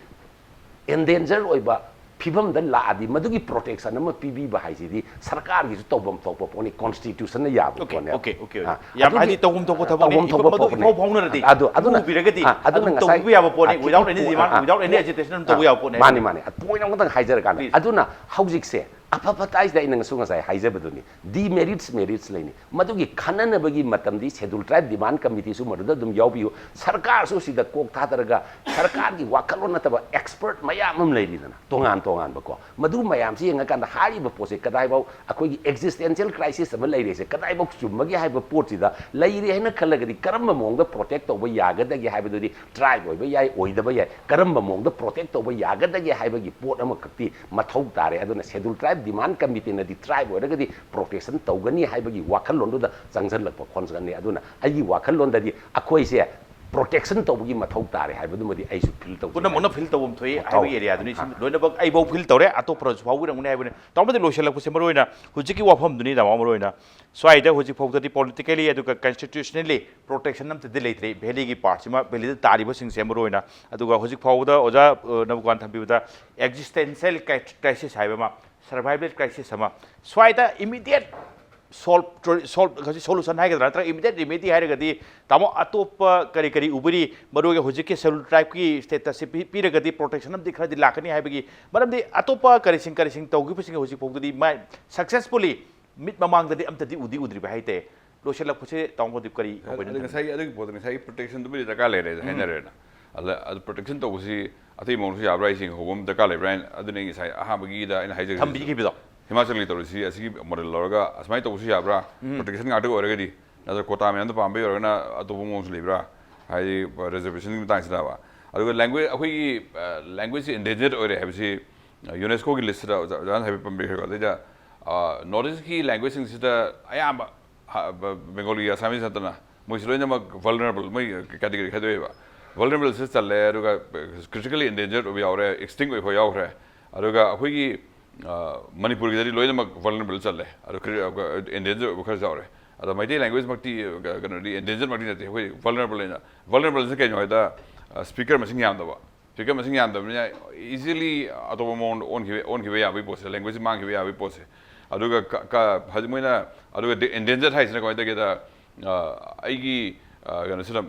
ꯑꯦꯟꯗꯦꯟꯖꯔ ꯑꯣꯏꯕ ꯐꯤꯕꯝꯗ ꯂꯥꯛꯑꯗꯤ ꯃꯗꯨꯒꯤ ꯄ꯭ꯔꯣꯇꯦꯛꯁꯟ ꯑꯃ ꯄꯤꯕꯤꯕ ꯍꯥꯏꯁꯤꯗꯤ ꯁꯔꯀꯥꯔꯒꯤꯁꯨ ꯇꯧꯐꯝ ꯊꯣꯛꯄ ꯄꯣꯠꯅꯤ, ꯀꯣꯟꯁꯇꯤꯇ꯭ꯌꯨꯁꯟꯅ ꯌꯥꯕ ꯑꯣꯀꯦ ꯄꯣꯠꯅꯦ꯫ ꯑꯣꯀꯦ ꯑꯣꯀꯦ ꯑꯥ, ꯌꯥꯝ ꯑꯗꯨꯒꯤ ꯍꯥꯏꯗꯤ ꯇꯧꯐꯝ ꯊꯣꯛꯄ ꯊꯕꯛꯅꯤ꯫ ꯇꯧꯐꯝ ꯊꯣꯛꯄ ꯃꯗꯨ ꯄꯣꯠꯅꯦ꯫ ꯏꯐꯥꯎ ꯐꯥꯎꯅꯔꯗꯤ ꯑꯗꯨ ꯑꯗꯨꯅ ꯃꯨ ꯉꯁꯥꯏ ꯎꯕꯤꯔꯒꯗꯤ ꯑꯥ, ꯑꯗꯨꯅ ꯑꯗꯨꯝ ꯉꯁꯥꯏ ꯇꯧꯕꯤꯕ ꯌꯥꯕ ꯄꯣꯠꯅꯤ꯫ ꯑꯥ, Without any ꯈꯤꯇꯪ demand, ꯑꯥ, without any agitation ꯑꯗꯨꯝ ꯇꯧꯕ ꯑꯥ, ꯌꯥꯕ ꯄꯣꯠꯅꯤ꯫ ꯃꯥꯅꯤ ꯃꯥꯅꯤ꯫ ꯄꯣꯏꯟ ꯑꯃꯈꯛꯇꯪ ꯍꯥꯏꯖꯔꯀꯥꯟꯗ, Please. ꯑꯗꯨꯅ ꯍꯧꯖꯤꯛꯁꯦ ꯑꯐ ꯐꯠꯇ ꯍꯥꯏꯁꯤꯗ ꯑꯩꯅ ꯉꯁꯨ ꯉꯁꯥꯏ ꯍꯥꯏꯖꯕꯗꯨꯅꯤ, ꯗꯤꯃꯦꯔꯤꯠꯁ ꯃꯦꯔꯤꯠꯁ ꯂꯩꯅꯤ꯫ ꯃꯗꯨꯒꯤ ꯈꯟꯅꯅꯕꯒꯤ ꯃꯇꯝꯗꯤ ꯁꯦꯗꯨꯜ ꯇ꯭ꯔꯥꯏꯕ ꯗꯤꯃꯥꯟ ꯀꯃꯤꯇꯤꯁꯨ ꯃꯗꯨꯗ ꯑꯗꯨꯝ ꯌꯥꯎꯕꯤꯌꯨ꯫ ꯁꯔꯀꯥꯔꯁꯨ ꯁꯤꯗ ꯀꯣꯛ ꯊꯥꯗꯔꯒ ꯁꯔꯀꯥꯔꯒꯤ ꯋꯥꯈꯜꯂꯣꯟ ꯅꯠꯇꯕ ꯑꯦꯛꯁꯄꯔꯠ ꯃꯌꯥꯝ ꯑꯃ ꯂꯩꯔꯤꯗꯅ, ꯇꯣꯉꯥꯟ ꯇꯣꯉꯥꯟꯕꯀꯣ꯫ ꯃꯗꯨ ꯃꯌꯥꯝꯁꯤ ꯌꯦꯡꯉꯀꯥꯟꯗ ꯍꯥꯏꯔꯤꯕ ꯄꯣꯠꯁꯦ ꯀꯗꯥꯏꯐꯥꯎ ꯑꯩꯈꯣꯏꯒꯤ ꯑꯦꯛꯖꯤꯁꯇꯦꯟꯁꯤꯌꯦꯜ ꯀ꯭ꯔꯥꯏꯁꯤꯁ ꯑꯃ ꯂꯩꯔꯤꯁꯦ ꯀꯗꯥꯏꯐꯥꯎ ꯆꯨꯝꯕꯒꯦ ꯍꯥꯏꯕ ꯄꯣꯠꯁꯤꯗ ꯂꯩꯔꯦ ꯍꯥꯏꯅ ꯈꯜꯂꯒꯗꯤ ꯀꯔꯝꯕ ꯃꯑꯣꯡꯗ ꯄ꯭ꯔꯣꯇꯦꯛ ꯇꯧꯕ ꯌꯥꯒꯗꯒꯦ ꯍꯥꯏꯕꯗꯨꯗꯤ ꯇ꯭ꯔꯥꯏꯕ ꯑꯣꯏꯕ ꯌꯥꯏ, ꯑꯣꯏꯗꯕ ꯌꯥꯏ, ꯀꯔꯝꯕ ꯃꯑꯣꯡꯗ ꯄ꯭ꯔꯣꯇꯦꯛ ꯇꯧꯕ ꯌꯥꯒꯗꯒꯦ ꯍꯥꯏꯕꯒꯤ ꯄꯣꯠ ꯑꯃꯈꯛꯇꯤ ꯃꯊꯧ ꯇꯥꯔꯦ꯫ ꯑꯗꯨꯅ ꯁꯦꯗꯨꯜ ꯇ꯭ꯔꯥꯏꯕ ꯗꯤꯃꯥꯟ ꯀꯃꯤꯇꯤꯅꯗꯤ ꯇ꯭ꯔꯥꯏꯕ ꯑꯣꯏꯔꯒꯗꯤ ꯄ꯭ꯔꯣꯇꯦꯛꯁꯟ ꯇꯧꯒꯅꯤ ꯍꯥꯏꯕꯒꯤ ꯋꯥꯈꯜꯂꯣꯟꯗꯨꯗ ꯆꯪꯁꯤꯜꯂꯛꯄ ꯈꯣꯠꯆꯜꯂꯛꯅꯤ꯫ ꯑꯗꯨꯅ ꯑꯩꯒꯤ ꯋꯥꯈꯜꯂꯣꯟꯗꯗꯤ ꯑꯩꯈꯣꯏꯁꯦ ꯄ꯭ꯔꯣꯇꯦꯛꯁꯟ ꯇꯧꯕꯒꯤ ꯃꯊꯧ ꯇꯥꯔꯦ ꯍꯥꯏꯕꯗꯨꯃꯗꯤ ꯑꯩꯁꯨ ꯐꯤꯜ ꯇꯧꯖꯩ꯫ ꯄꯨꯝꯅꯃꯛꯅ ꯐꯤꯜ ꯇꯧꯐꯝ ꯊꯣꯛꯏ ꯃꯊꯧ ꯍꯥꯏꯕꯒꯤ ꯑꯦꯔꯤꯌꯥꯗꯨꯅꯤ꯫ ꯑꯥ꯫ ꯂꯣꯏꯅꯃꯛ ꯑꯩꯐꯥꯎ ꯐꯤꯜ ꯇꯧꯔꯦ, ꯑꯇꯣꯞꯄꯅꯁꯨ ꯐꯥꯎꯕꯤꯔꯝꯒꯅꯤ ꯍꯥꯏꯕꯅꯤ꯫ ꯇꯥꯃꯣꯗꯤ ꯂꯣꯏꯁꯤꯜꯂꯛꯄꯁꯦ ꯃꯔꯨ ꯑꯣꯏꯅ ꯍꯧꯖꯤꯛꯀꯤ ꯋꯥꯐꯝꯗꯨꯅꯤ ꯇꯥꯃꯣ, ꯃꯔꯨ ꯑꯣꯏꯅ ꯁ꯭ꯋꯥꯏꯗ ꯍꯧꯖꯤꯛ ꯐꯥꯎꯕꯗꯗꯤ ꯄꯣꯂꯤꯇꯤꯀꯦꯂꯤ ꯑꯗꯨꯒ ꯀꯟꯁꯇꯤꯇ꯭ꯌꯨꯁꯅꯦꯜꯂꯤ ꯄ꯭ꯔꯣꯇꯦꯛꯁꯟ ꯑꯝꯇꯗꯤ ꯂꯩꯇ꯭ꯔꯦ ꯚꯦꯂꯤꯒꯤ ꯄꯥꯔꯠꯁꯤꯃ, ꯚꯦꯂꯤꯗ ꯇꯥꯔꯤꯕꯁꯤꯡꯁꯦ ꯃꯔꯨ ꯑꯣꯏꯅ꯫ ꯑꯗꯨꯒ ꯍꯧꯖꯤꯛ ꯐꯥꯎꯕꯗ ꯑꯣꯖꯥ, ꯑ, ꯅꯕꯨꯀꯥꯟ ꯊꯝꯕꯤꯕꯗ ꯑꯦꯛꯖꯤꯁꯇꯦꯟꯁꯤꯌꯦꯜ ꯀ꯭ꯔꯥꯏꯁꯤꯁ ꯍꯥꯏꯕ ꯑꯃ, ꯁꯔꯚꯥꯏꯚꯦꯜ ꯀ꯭ꯔꯥꯏꯁꯤꯁ ꯑꯃ, ꯁ꯭ꯋꯥꯏꯗ ꯏꯃꯤꯗꯤꯌꯦꯠ ꯁꯣꯜꯕ, ꯁꯣꯜꯕ, ꯍꯧꯖꯤꯛ ꯁꯣꯂꯨꯁꯟ ꯍꯥꯏꯒꯗ꯭ꯔꯥ ꯅꯠꯇ꯭ꯔꯒ ꯏꯃꯤꯗꯤꯌꯦꯠ ꯔꯤꯃꯦꯗꯤ ꯍꯥꯏꯔꯒꯗꯤ, ꯇꯥꯃꯣ, ꯑꯇꯣꯞꯄ ꯀꯔꯤ ꯀꯔꯤ ꯎꯕꯤꯔꯤ? ꯃꯔꯨꯑꯣꯏꯅ ꯍꯧꯖꯤꯛꯀꯤ ꯁꯦꯗꯨꯜ ꯇ꯭ꯔꯥꯏꯕꯀꯤ ꯁ꯭ꯇꯦꯇꯁꯁꯤ ꯄꯤ-, ꯄꯤꯔꯒꯗꯤ ꯄ꯭ꯔꯣꯇꯦꯛꯁꯟ ꯑꯃꯗꯤ ꯈꯔꯗꯤ ꯂꯥꯛꯀꯅꯤ ꯍꯥꯏꯕꯒꯤ ꯃꯔꯝꯗꯤ ꯑꯇꯣꯞꯄ ꯀꯔꯤꯁꯤꯡ ꯀꯔꯤꯁꯤꯡ ꯇꯧꯈꯤꯕꯁꯤꯡ ꯍꯧꯖꯤꯛ ꯐꯥꯎꯗꯗꯤ ꯃꯥꯏ ꯁꯛꯁꯦꯁꯐꯨꯜꯂꯤ ꯃꯤꯠ ꯃꯃꯥꯡꯗꯗꯤ ꯑꯝꯇꯗꯤ ꯎꯗꯤ ꯎꯗ꯭ꯔꯤꯕ ꯍꯥꯏꯇꯥꯔꯦ꯫ ꯂꯣꯏꯁꯤꯜꯂꯛꯄꯁꯦ ꯇꯥꯃꯣ ꯄ꯭ꯔꯗꯤꯞ ꯀꯔꯤ ꯑꯗ ꯑꯣꯏꯅ ꯉꯁꯥꯏꯒꯤ ꯑꯗꯨꯒꯤ ꯄꯣꯠꯇꯣ, ꯉꯁꯥꯏꯒꯤ ꯄ꯭ꯔꯣꯇꯦꯛꯁꯟꯗꯨꯕꯨꯗꯤ ꯗꯔꯀꯥꯔ ꯂꯩꯔꯦ ꯍꯥꯏꯅꯔꯦꯅ꯫ ꯑꯗ ꯑꯗꯨ ꯄ꯭ꯔꯣꯇꯦꯛꯁꯟ ꯇꯧꯕꯁꯤ ꯑꯇꯩ ꯃꯑꯣꯡꯁꯨ ꯌꯥꯕ꯭ꯔꯥ ꯍꯥꯏꯁꯦ ꯍꯧꯕ ꯑꯃ ꯗꯔꯀꯥꯔ ꯂꯩꯕ꯭ꯔꯥ ꯍꯥꯏꯅ, ꯑꯗꯨꯅꯦ ꯉꯁꯥꯏ ꯑꯍꯥꯟꯕꯒꯤꯗ ꯑꯩꯅ ꯍꯥꯏꯖꯔꯤꯁꯦ꯫ ꯊꯝꯕꯤꯈꯤꯕꯗꯣ꯫ ꯍꯤꯃꯥꯆꯜꯒꯤ ꯇꯧꯔꯤꯁꯤ ꯑꯁꯤꯒꯤ ꯃꯣꯗꯦꯜ ꯂꯧꯔꯒ ꯑꯁꯨꯃꯥꯏꯅ ꯇꯧꯕꯁꯨ ꯌꯥꯕ꯭ꯔꯥ? ꯄ꯭ꯔꯣꯇꯦꯛꯁꯟ ꯉꯥꯛꯇ ꯑꯣꯏꯔꯒꯗꯤ, ꯅꯠꯇ꯭ꯔꯒ ꯀꯣꯇꯥ ꯃꯌꯥꯝꯗꯣ ꯄꯥꯝꯕꯩ ꯑꯣꯏꯔꯒꯅ ꯑꯇꯣꯞꯄ ꯃꯑꯣꯡꯁꯨ ꯂꯩꯕ꯭ꯔꯥ? ꯍꯥꯏꯗꯤ reservationꯒꯤ ꯃꯇꯥꯡꯁꯤꯗꯕ꯫ ꯑꯗꯨꯒ language, ꯑꯩꯈꯣꯏꯒꯤ languageꯁꯤ endangered ꯑꯣꯏꯔꯦ ꯍꯥꯏꯕꯁꯤ UNESCOꯒꯤ listꯁꯤꯗ ꯑꯣꯖꯥ, ꯑꯣꯖꯥꯅ ꯍꯥꯏꯐꯦꯠ ꯄꯟꯕꯤꯈ꯭ꯔꯦꯀꯣ꯫ ꯑꯗꯩꯗ North Eastꯀꯤ languageꯁꯤꯡꯁꯤꯗ ꯑꯌꯥꯝꯕ ꯕꯦꯡꯒꯣꯂꯤ, ꯑꯁꯥꯃꯤꯁ ꯅꯠꯇꯅ ꯃꯣꯏꯁꯤ ꯂꯣꯏꯅꯃꯛ vulnerable, ꯃꯣꯏ category ꯈꯥꯏꯗꯣꯛꯑꯦꯕ꯫ Vulnerableꯁꯤꯗ ꯆꯜꯂꯦ, ꯑꯗꯨꯒ critically endangered ꯑꯣꯏꯕ ꯌꯥꯎꯔꯦ, extinct ꯑꯣꯏꯕ ꯌꯥꯎꯈ꯭ꯔꯦ꯫ ꯑꯗꯨꯒ ꯑꯩꯈꯣꯏꯒꯤ ꯃꯅꯤꯄꯨꯔꯒꯤꯗꯗꯤ ꯂꯣꯏꯅꯃꯛ vulnerable ꯆꯜꯂꯦ, ꯑꯗꯣ endangered ꯑꯣꯏꯕ ꯈꯔꯁꯨ ꯌꯥꯎꯔꯦ꯫ ꯑꯗꯣ ꯃꯩꯇꯩ languageꯃꯛꯇꯤ ꯀꯩꯅꯣꯗꯤ endangered ꯃꯛꯇꯤ ꯅꯠꯇꯦ, ꯑꯩꯈꯣꯏ vulnerable ꯑꯣꯏꯅ꯫ Vulnerableꯁꯤ ꯀꯩꯅꯣ ꯍꯥꯏꯗ speaker ꯃꯁꯤꯡ ꯌꯥꯝꯗꯕ꯫ Speaker ꯃꯁꯤꯡ ꯌꯥꯝꯗꯕꯅꯤꯅ easily ꯑꯇꯣꯞꯄ ꯃꯑꯣꯡꯗ ꯑꯣꯟꯈꯤꯕ, ꯑꯣꯟꯈꯤꯕ ꯌꯥꯕꯒꯤ ꯄꯣꯠꯁꯦ, language ꯃꯥꯡꯈꯤꯕ ꯌꯥꯕꯒꯤ ꯄꯣꯠꯁꯦ꯫ ꯑꯗꯨꯒ ꯍꯧꯖꯤꯛ ꯃꯣꯏꯅ, ꯑꯗꯨꯒ endangered ꯍꯥꯏꯁꯤꯅ ꯀꯃꯥꯏꯅ ꯇꯧꯒꯦꯗ, ꯑꯩꯒꯤ ꯀꯩꯅꯣꯁꯤꯗ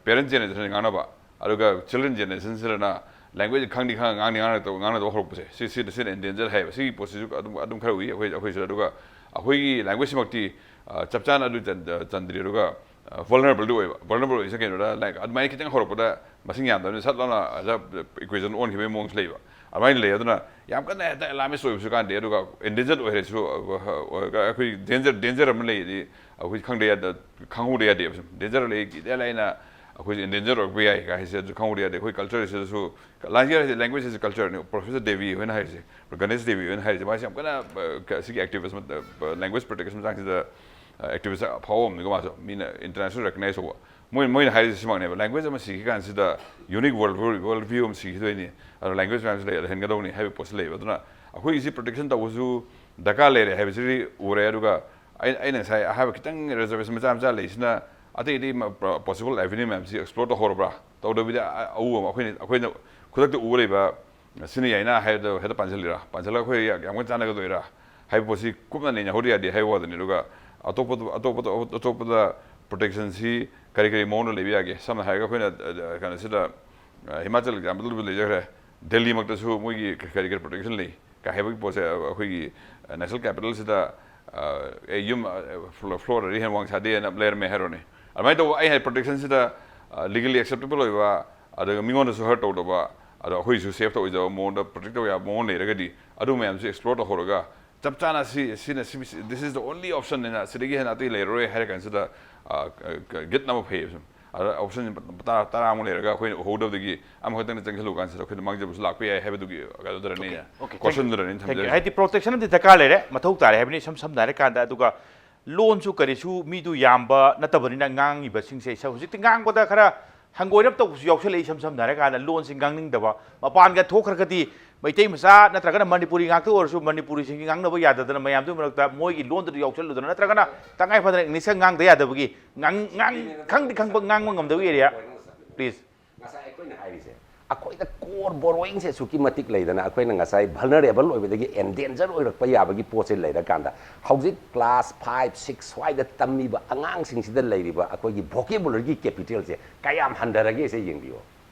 parent generationꯗ ꯉꯥꯡꯅꯕ, ꯑꯗꯨꯒ children generationꯁꯤꯗꯅ language ꯈꯪꯗꯤ ꯈꯪ-, ꯉꯥꯡꯗꯤ ꯉꯥꯡꯅꯗꯕ, ꯉꯥꯡꯅꯗꯕ ꯍꯧꯔꯛꯄꯁꯦ, ꯁꯤ, ꯁꯤ, ꯁꯤꯅ endangered ꯍꯥꯏꯌꯦꯕ꯫ ꯁꯤꯒꯤ ꯄꯣꯠꯁꯤꯁꯨ ꯑꯗꯨꯝ, ꯑꯗꯨꯝ ꯈꯔ ꯎꯏ ꯑꯩꯈꯣꯏ, ꯑꯩꯈꯣꯏꯁꯤꯗ꯫ ꯑꯗꯨꯒ ꯑꯩꯈꯣꯏꯒꯤ languagetweꯁꯤꯃꯛꯇꯤ ꯆꯞ ꯆꯥꯅ ꯑꯗꯨ ꯆꯟꯗ꯭ꯔꯤ꯫ ꯑꯗꯨꯒ vulnerableꯗꯤ ꯑꯣꯏꯕ꯫ Vulnerable ꯑꯣꯏꯁꯦ ꯀꯩꯅꯣꯗ, like, ꯑꯗꯨꯃꯥꯏꯅ ꯈꯤꯇꯪ ꯍꯧꯔꯛꯄꯗ ꯃꯁꯤꯡ ꯌꯥꯝꯗꯕꯅꯤ, ꯁꯠ ꯂꯥꯎꯅ equation ꯑꯣꯟꯈꯤꯕꯒꯤ ꯃꯑꯣꯡꯁꯨ ꯂꯩꯕ꯫ ꯑꯗꯨꯃꯥꯏꯅ ꯂꯩ꯫ ꯑꯗꯨꯅ ꯌꯥꯝ ꯀꯟꯅ ꯍꯦꯛꯇ alarmist ꯑꯣꯏꯕꯁꯨ ꯀꯥꯟꯗꯦ꯫ ꯑꯗꯨꯒ endangered ꯑꯣꯏꯔꯁꯨ, ꯑꯩꯈꯣꯏ danger, danger ꯑꯃ ꯂꯩꯔꯗꯤ ꯑꯩꯈꯣꯏ ꯈꯪꯗ ꯌꯥꯗ, ꯈꯪꯍꯧꯗ ꯌꯥꯗꯦꯕ꯫ Sum danger ꯂꯩ, ꯏꯔꯥꯏ ꯂꯥꯏꯅ ꯑꯩꯈꯣꯏꯁꯦ endangered ꯑꯣꯏꯔꯛꯄ ꯌꯥꯏ ꯀꯥꯏ ꯍꯥꯏꯁꯦ ꯑꯗꯨ ꯈꯪꯍꯧꯗ ꯌꯥꯗꯦ꯫ ꯑꯩꯈꯣꯏ culture ꯁꯤꯗꯁꯨ, language ꯍꯥꯏꯁꯦ, language ꯍꯥꯏꯁꯦ culture ꯅꯤ꯫ Professor ꯗꯦꯕꯤ ꯍꯣꯏꯅ ꯍꯥꯏꯔꯤꯁꯦ, ꯒꯅꯦꯁ ꯗꯦꯕꯤ ꯍꯣꯏꯅ ꯍꯥꯏꯔꯤꯁꯦ, ꯃꯥꯁꯦ ꯌꯥꯝ ꯀꯟꯅ ꯁꯤꯒꯤ activist, language protection ꯃꯇꯥꯡꯁꯤꯗ activist ꯑꯐꯥꯎꯕ ꯑꯃꯅꯤꯀꯣ꯫ ꯃꯥꯁꯨ ꯃꯤꯅ international recognize ꯇꯧꯕ꯫ ꯃꯣꯏ, ꯃꯣꯏꯅ ꯍꯥꯏꯔꯤꯁꯦ ꯁꯤꯃꯛꯅꯦꯕ, language ꯑꯃ ꯁꯤꯈꯤ ꯀꯥꯟꯁꯤꯗ unique world, world view ꯑꯃ ꯁꯤꯈꯤꯗꯣꯏꯅꯤ꯫ ꯑꯗꯣ language ꯃꯌꯥꯝꯁꯤ ꯂꯩꯍꯟꯒꯗꯧꯅꯤ ꯍꯥꯏꯕ ꯄꯣꯠꯁꯤ ꯂꯩꯌꯦꯕ꯫ ꯑꯗꯨꯅ ꯑꯩꯈꯣꯏꯒꯤꯁꯤ protection ꯇꯧꯕꯁꯨ ꯗꯔꯀꯥꯔ ꯂꯩꯔꯦ ꯍꯥꯏꯕꯁꯤꯗꯤ ꯎꯔꯦ꯫ ꯑꯗꯨꯒ ꯑꯩ, ꯑꯩꯅ ꯉꯁꯥꯏ ꯍꯥꯏꯕ ꯈꯤꯇꯪ reservation ꯃꯆꯥ ꯃꯆꯥ ꯂꯩꯁꯤꯅ ꯑꯇꯩ ꯑꯇꯩ possible avenue ꯃꯌꯥꯝꯁꯤ explore ꯇꯧꯍꯧꯔꯕ꯭ꯔꯥ? ꯇꯧꯗꯕꯤꯗ ꯑꯎꯕ ꯑꯃ ꯑꯩꯈꯣꯏꯅ, ꯑꯩꯈꯣꯏꯅ ꯈꯨꯗꯛꯇ ꯎꯕ ꯂꯩꯕ ꯁꯤꯅ ꯌꯥꯏꯅ ꯍꯥꯏꯕꯗ ꯍꯦꯛꯇ ꯄꯥꯟꯁꯤꯜꯂꯤꯔꯥ? ꯄꯥꯟꯁꯤꯜꯂꯒ ꯑꯩꯈꯣꯏ ꯌꯥꯝ ꯀꯟꯅ ꯆꯥꯟꯅꯒꯗꯣꯏꯔꯥ ꯍꯥꯏꯕ ꯄꯣꯠꯁꯤ ꯀꯨꯞꯅ ꯅꯩꯅꯍꯧꯗ ꯌꯥꯗꯦ ꯍꯥꯏꯕ ꯋꯥꯗꯅꯤ꯫ ꯑꯗꯨꯒ ꯑꯇꯣꯞꯄ, ꯑꯇꯣꯞꯄꯗ, ꯑꯇꯣꯞꯄꯗ protectionꯁꯤ ꯀꯔꯤ ꯀꯔꯤ ꯃꯑꯣꯡꯗ ꯂꯩꯕ ꯌꯥꯒꯦ? ꯁꯝꯅ ꯍꯥꯏꯔꯒ ꯑꯩꯈꯣꯏꯅ ꯀꯩꯅꯣꯁꯤꯗ ꯍꯤꯃꯥꯆꯜ example ꯂꯩꯖꯈ꯭ꯔꯦ꯫ ꯗꯦꯜꯂꯤꯃꯛꯇꯁꯨ ꯃꯣꯏꯒꯤ ꯀꯔꯤ ꯀꯔꯤ protection ꯂꯩ ꯀꯥꯏ ꯍꯥꯏꯕꯒꯤ ꯄꯣꯠꯁꯦ ꯑꯩꯈꯣꯏꯒꯤ national capitalꯁꯤꯗ ꯑꯦ, ꯌꯨꯝ floorꯗꯗꯤ ꯍꯦꯟꯅ ꯋꯥꯡ ꯁꯥꯗꯦꯅ ꯂꯩꯔꯝꯃꯦ ꯍꯥꯏꯔꯣꯅꯦ꯫ ꯑꯗꯨꯃꯥꯏꯅ ꯇꯧꯕ ꯑꯩ ꯍꯥꯏ protectionꯁꯤꯗ legally acceptable ꯑꯣꯏꯕ, ꯑꯗꯨꯒ ꯃꯤꯉꯣꯟꯗꯁꯨ hurt ꯇꯧꯗꯕ, ꯑꯗꯣ ꯑꯩꯈꯣꯏꯁꯨ safe ꯑꯣꯏꯖꯕ ꯃꯑꯣꯡꯗ protect ꯇꯧꯕ ꯌꯥꯕ ꯃꯑꯣꯡ ꯂꯩꯔꯒꯗꯤ ꯑꯗꯨ ꯃꯌꯥꯝꯁꯨ explore ꯇꯧꯍꯧꯔꯒ ꯆꯞ ꯆꯥꯅ ꯁꯤ, ꯁꯤꯅ, ꯁꯤ, this is the only option ꯍꯥꯏꯅ ꯁꯤꯗꯒꯤ ꯍꯦꯟꯅ ꯑꯇꯩ ꯂꯩꯔꯔꯣꯏ ꯍꯥꯏꯔ ꯀꯥꯟꯁꯤꯗ ꯒꯤꯠ ꯑꯃ ꯐꯩꯌꯦꯕ꯫ Sum ꯑꯗ ꯑꯣꯞꯁꯟ ꯇꯔꯥ ꯇꯔꯥꯃꯨꯛ ꯂꯩꯔꯒ ꯑꯩꯈꯣꯏꯅ ꯎꯍꯧꯗꯕꯗꯒꯤ ꯑꯃꯈꯛꯇꯪꯗ ꯆꯪꯁꯤꯜꯂꯨ ꯀꯥꯟꯁꯤꯗ ꯑꯩꯈꯣꯏꯗ ꯃꯥꯡꯖꯕꯁꯨ ꯂꯥꯛꯄ ꯌꯥꯏ ꯍꯥꯏꯕꯗꯨꯒꯤ ꯀꯩꯅꯣꯗꯨꯔꯅꯤ꯫ Okay, thank you. ꯀꯣꯏꯁꯟꯗꯨꯔꯅꯤ Thank you. ꯊꯝꯖꯔꯤꯁꯦ꯫ ꯍꯥꯏꯗꯤ ꯄ꯭ꯔꯣꯇꯦꯛꯁꯟ ꯑꯃꯗꯤ ꯗꯔꯀꯥꯔ ꯂꯩꯔꯦ, ꯃꯊꯧ ꯇꯥꯔꯦ ꯍꯥꯏꯕꯅꯤ꯫ ꯏꯁꯝ ꯁꯝꯅ ꯍꯥꯏꯔꯀꯥꯟꯗ, ꯑꯗꯨꯒ ꯂꯣꯟꯁꯨ ꯀꯔꯤꯁꯨ ꯃꯤꯗꯨ ꯌꯥꯝꯕ ꯅꯠꯇꯕꯅꯤꯅ ꯉꯥꯡꯉꯤꯕꯁꯤꯡꯁꯦ ꯏꯁ-, ꯍꯧꯖꯤꯛꯇꯤ ꯉꯥꯡꯕꯗ ꯈꯔ ꯍꯪꯒꯣꯏꯔꯞ ꯇꯧꯕꯁꯨ ꯌꯥꯎꯁꯜꯂꯛꯏ꯫ ꯏꯁꯝ ꯁꯝꯅ ꯍꯥꯏꯔꯀꯥꯟꯗ ꯂꯣꯟꯁꯤ ꯉꯥꯡꯅꯤꯡꯗꯕ, ꯃꯄꯥꯟꯒ ꯊꯣꯛꯈ꯭ꯔꯒꯗꯤ ꯃꯩꯇꯩ ꯃꯆꯥ ꯅꯠꯇ꯭ꯔꯒꯅ ꯃꯅꯤꯄꯨꯔꯤ ꯉꯥꯛꯇ ꯑꯣꯏꯔꯁꯨ ꯃꯅꯤꯄꯨꯔꯤꯁꯤꯡꯒꯤ ꯉꯥꯡꯅꯕ ꯌꯥꯗꯗꯅ ꯃꯌꯥꯝꯗꯨꯒꯤ ꯃꯔꯛꯇ ꯃꯣꯏꯒꯤ ꯂꯣꯟꯗꯨꯗ ꯌꯥꯎꯁꯜꯂꯨꯗꯅ ꯅꯠꯇ꯭ꯔꯒꯅ ꯇꯉꯥꯏ ꯐꯗꯅ ꯏꯪꯂꯤꯁꯀ ꯉꯥꯡꯗ ꯌꯥꯗꯕꯒꯤ ꯉꯥꯡ-, ꯉꯥꯡ-, ꯈꯪꯗꯤ ꯈꯪꯕ ꯉꯥꯡꯕ ꯉꯝꯗꯕꯒꯤ ꯑꯦꯔꯤꯌꯥ꯫ ꯄ꯭ꯂꯤꯖ꯫ ꯉꯁꯥꯏ ꯑꯩꯈꯣꯏꯅ ꯍꯥꯏꯔꯤꯁꯦ, ꯑꯩꯈꯣꯏꯗ core borrowingꯁꯦ ꯑꯁꯨꯛꯀꯤ ꯃꯇꯤꯛ ꯂꯩꯗꯅ, ꯑꯩꯈꯣꯏꯅ ꯉꯁꯥꯏ vulnerable ꯑꯣꯏꯕꯗꯒꯤ endanger ꯑꯣꯏꯔꯛꯄ ꯌꯥꯕꯒꯤ ꯄꯣꯠꯁꯦ ꯂꯩꯔꯀꯥꯟꯗ, ꯍꯧꯖꯤꯛ class five six ꯁ꯭ꯋꯥꯏꯗ ꯇꯝꯃꯤꯕ ꯑꯉꯥꯡꯁꯤꯡꯁꯤꯗ ꯂꯩꯔꯤꯕ ꯑꯩꯈꯣꯏꯒꯤ vocabularyꯒꯤ capitalꯁꯦ ꯀꯌꯥꯝ ꯍꯟꯊꯔꯒꯦꯁꯦ ꯌꯦꯡꯕꯤꯌꯣ꯫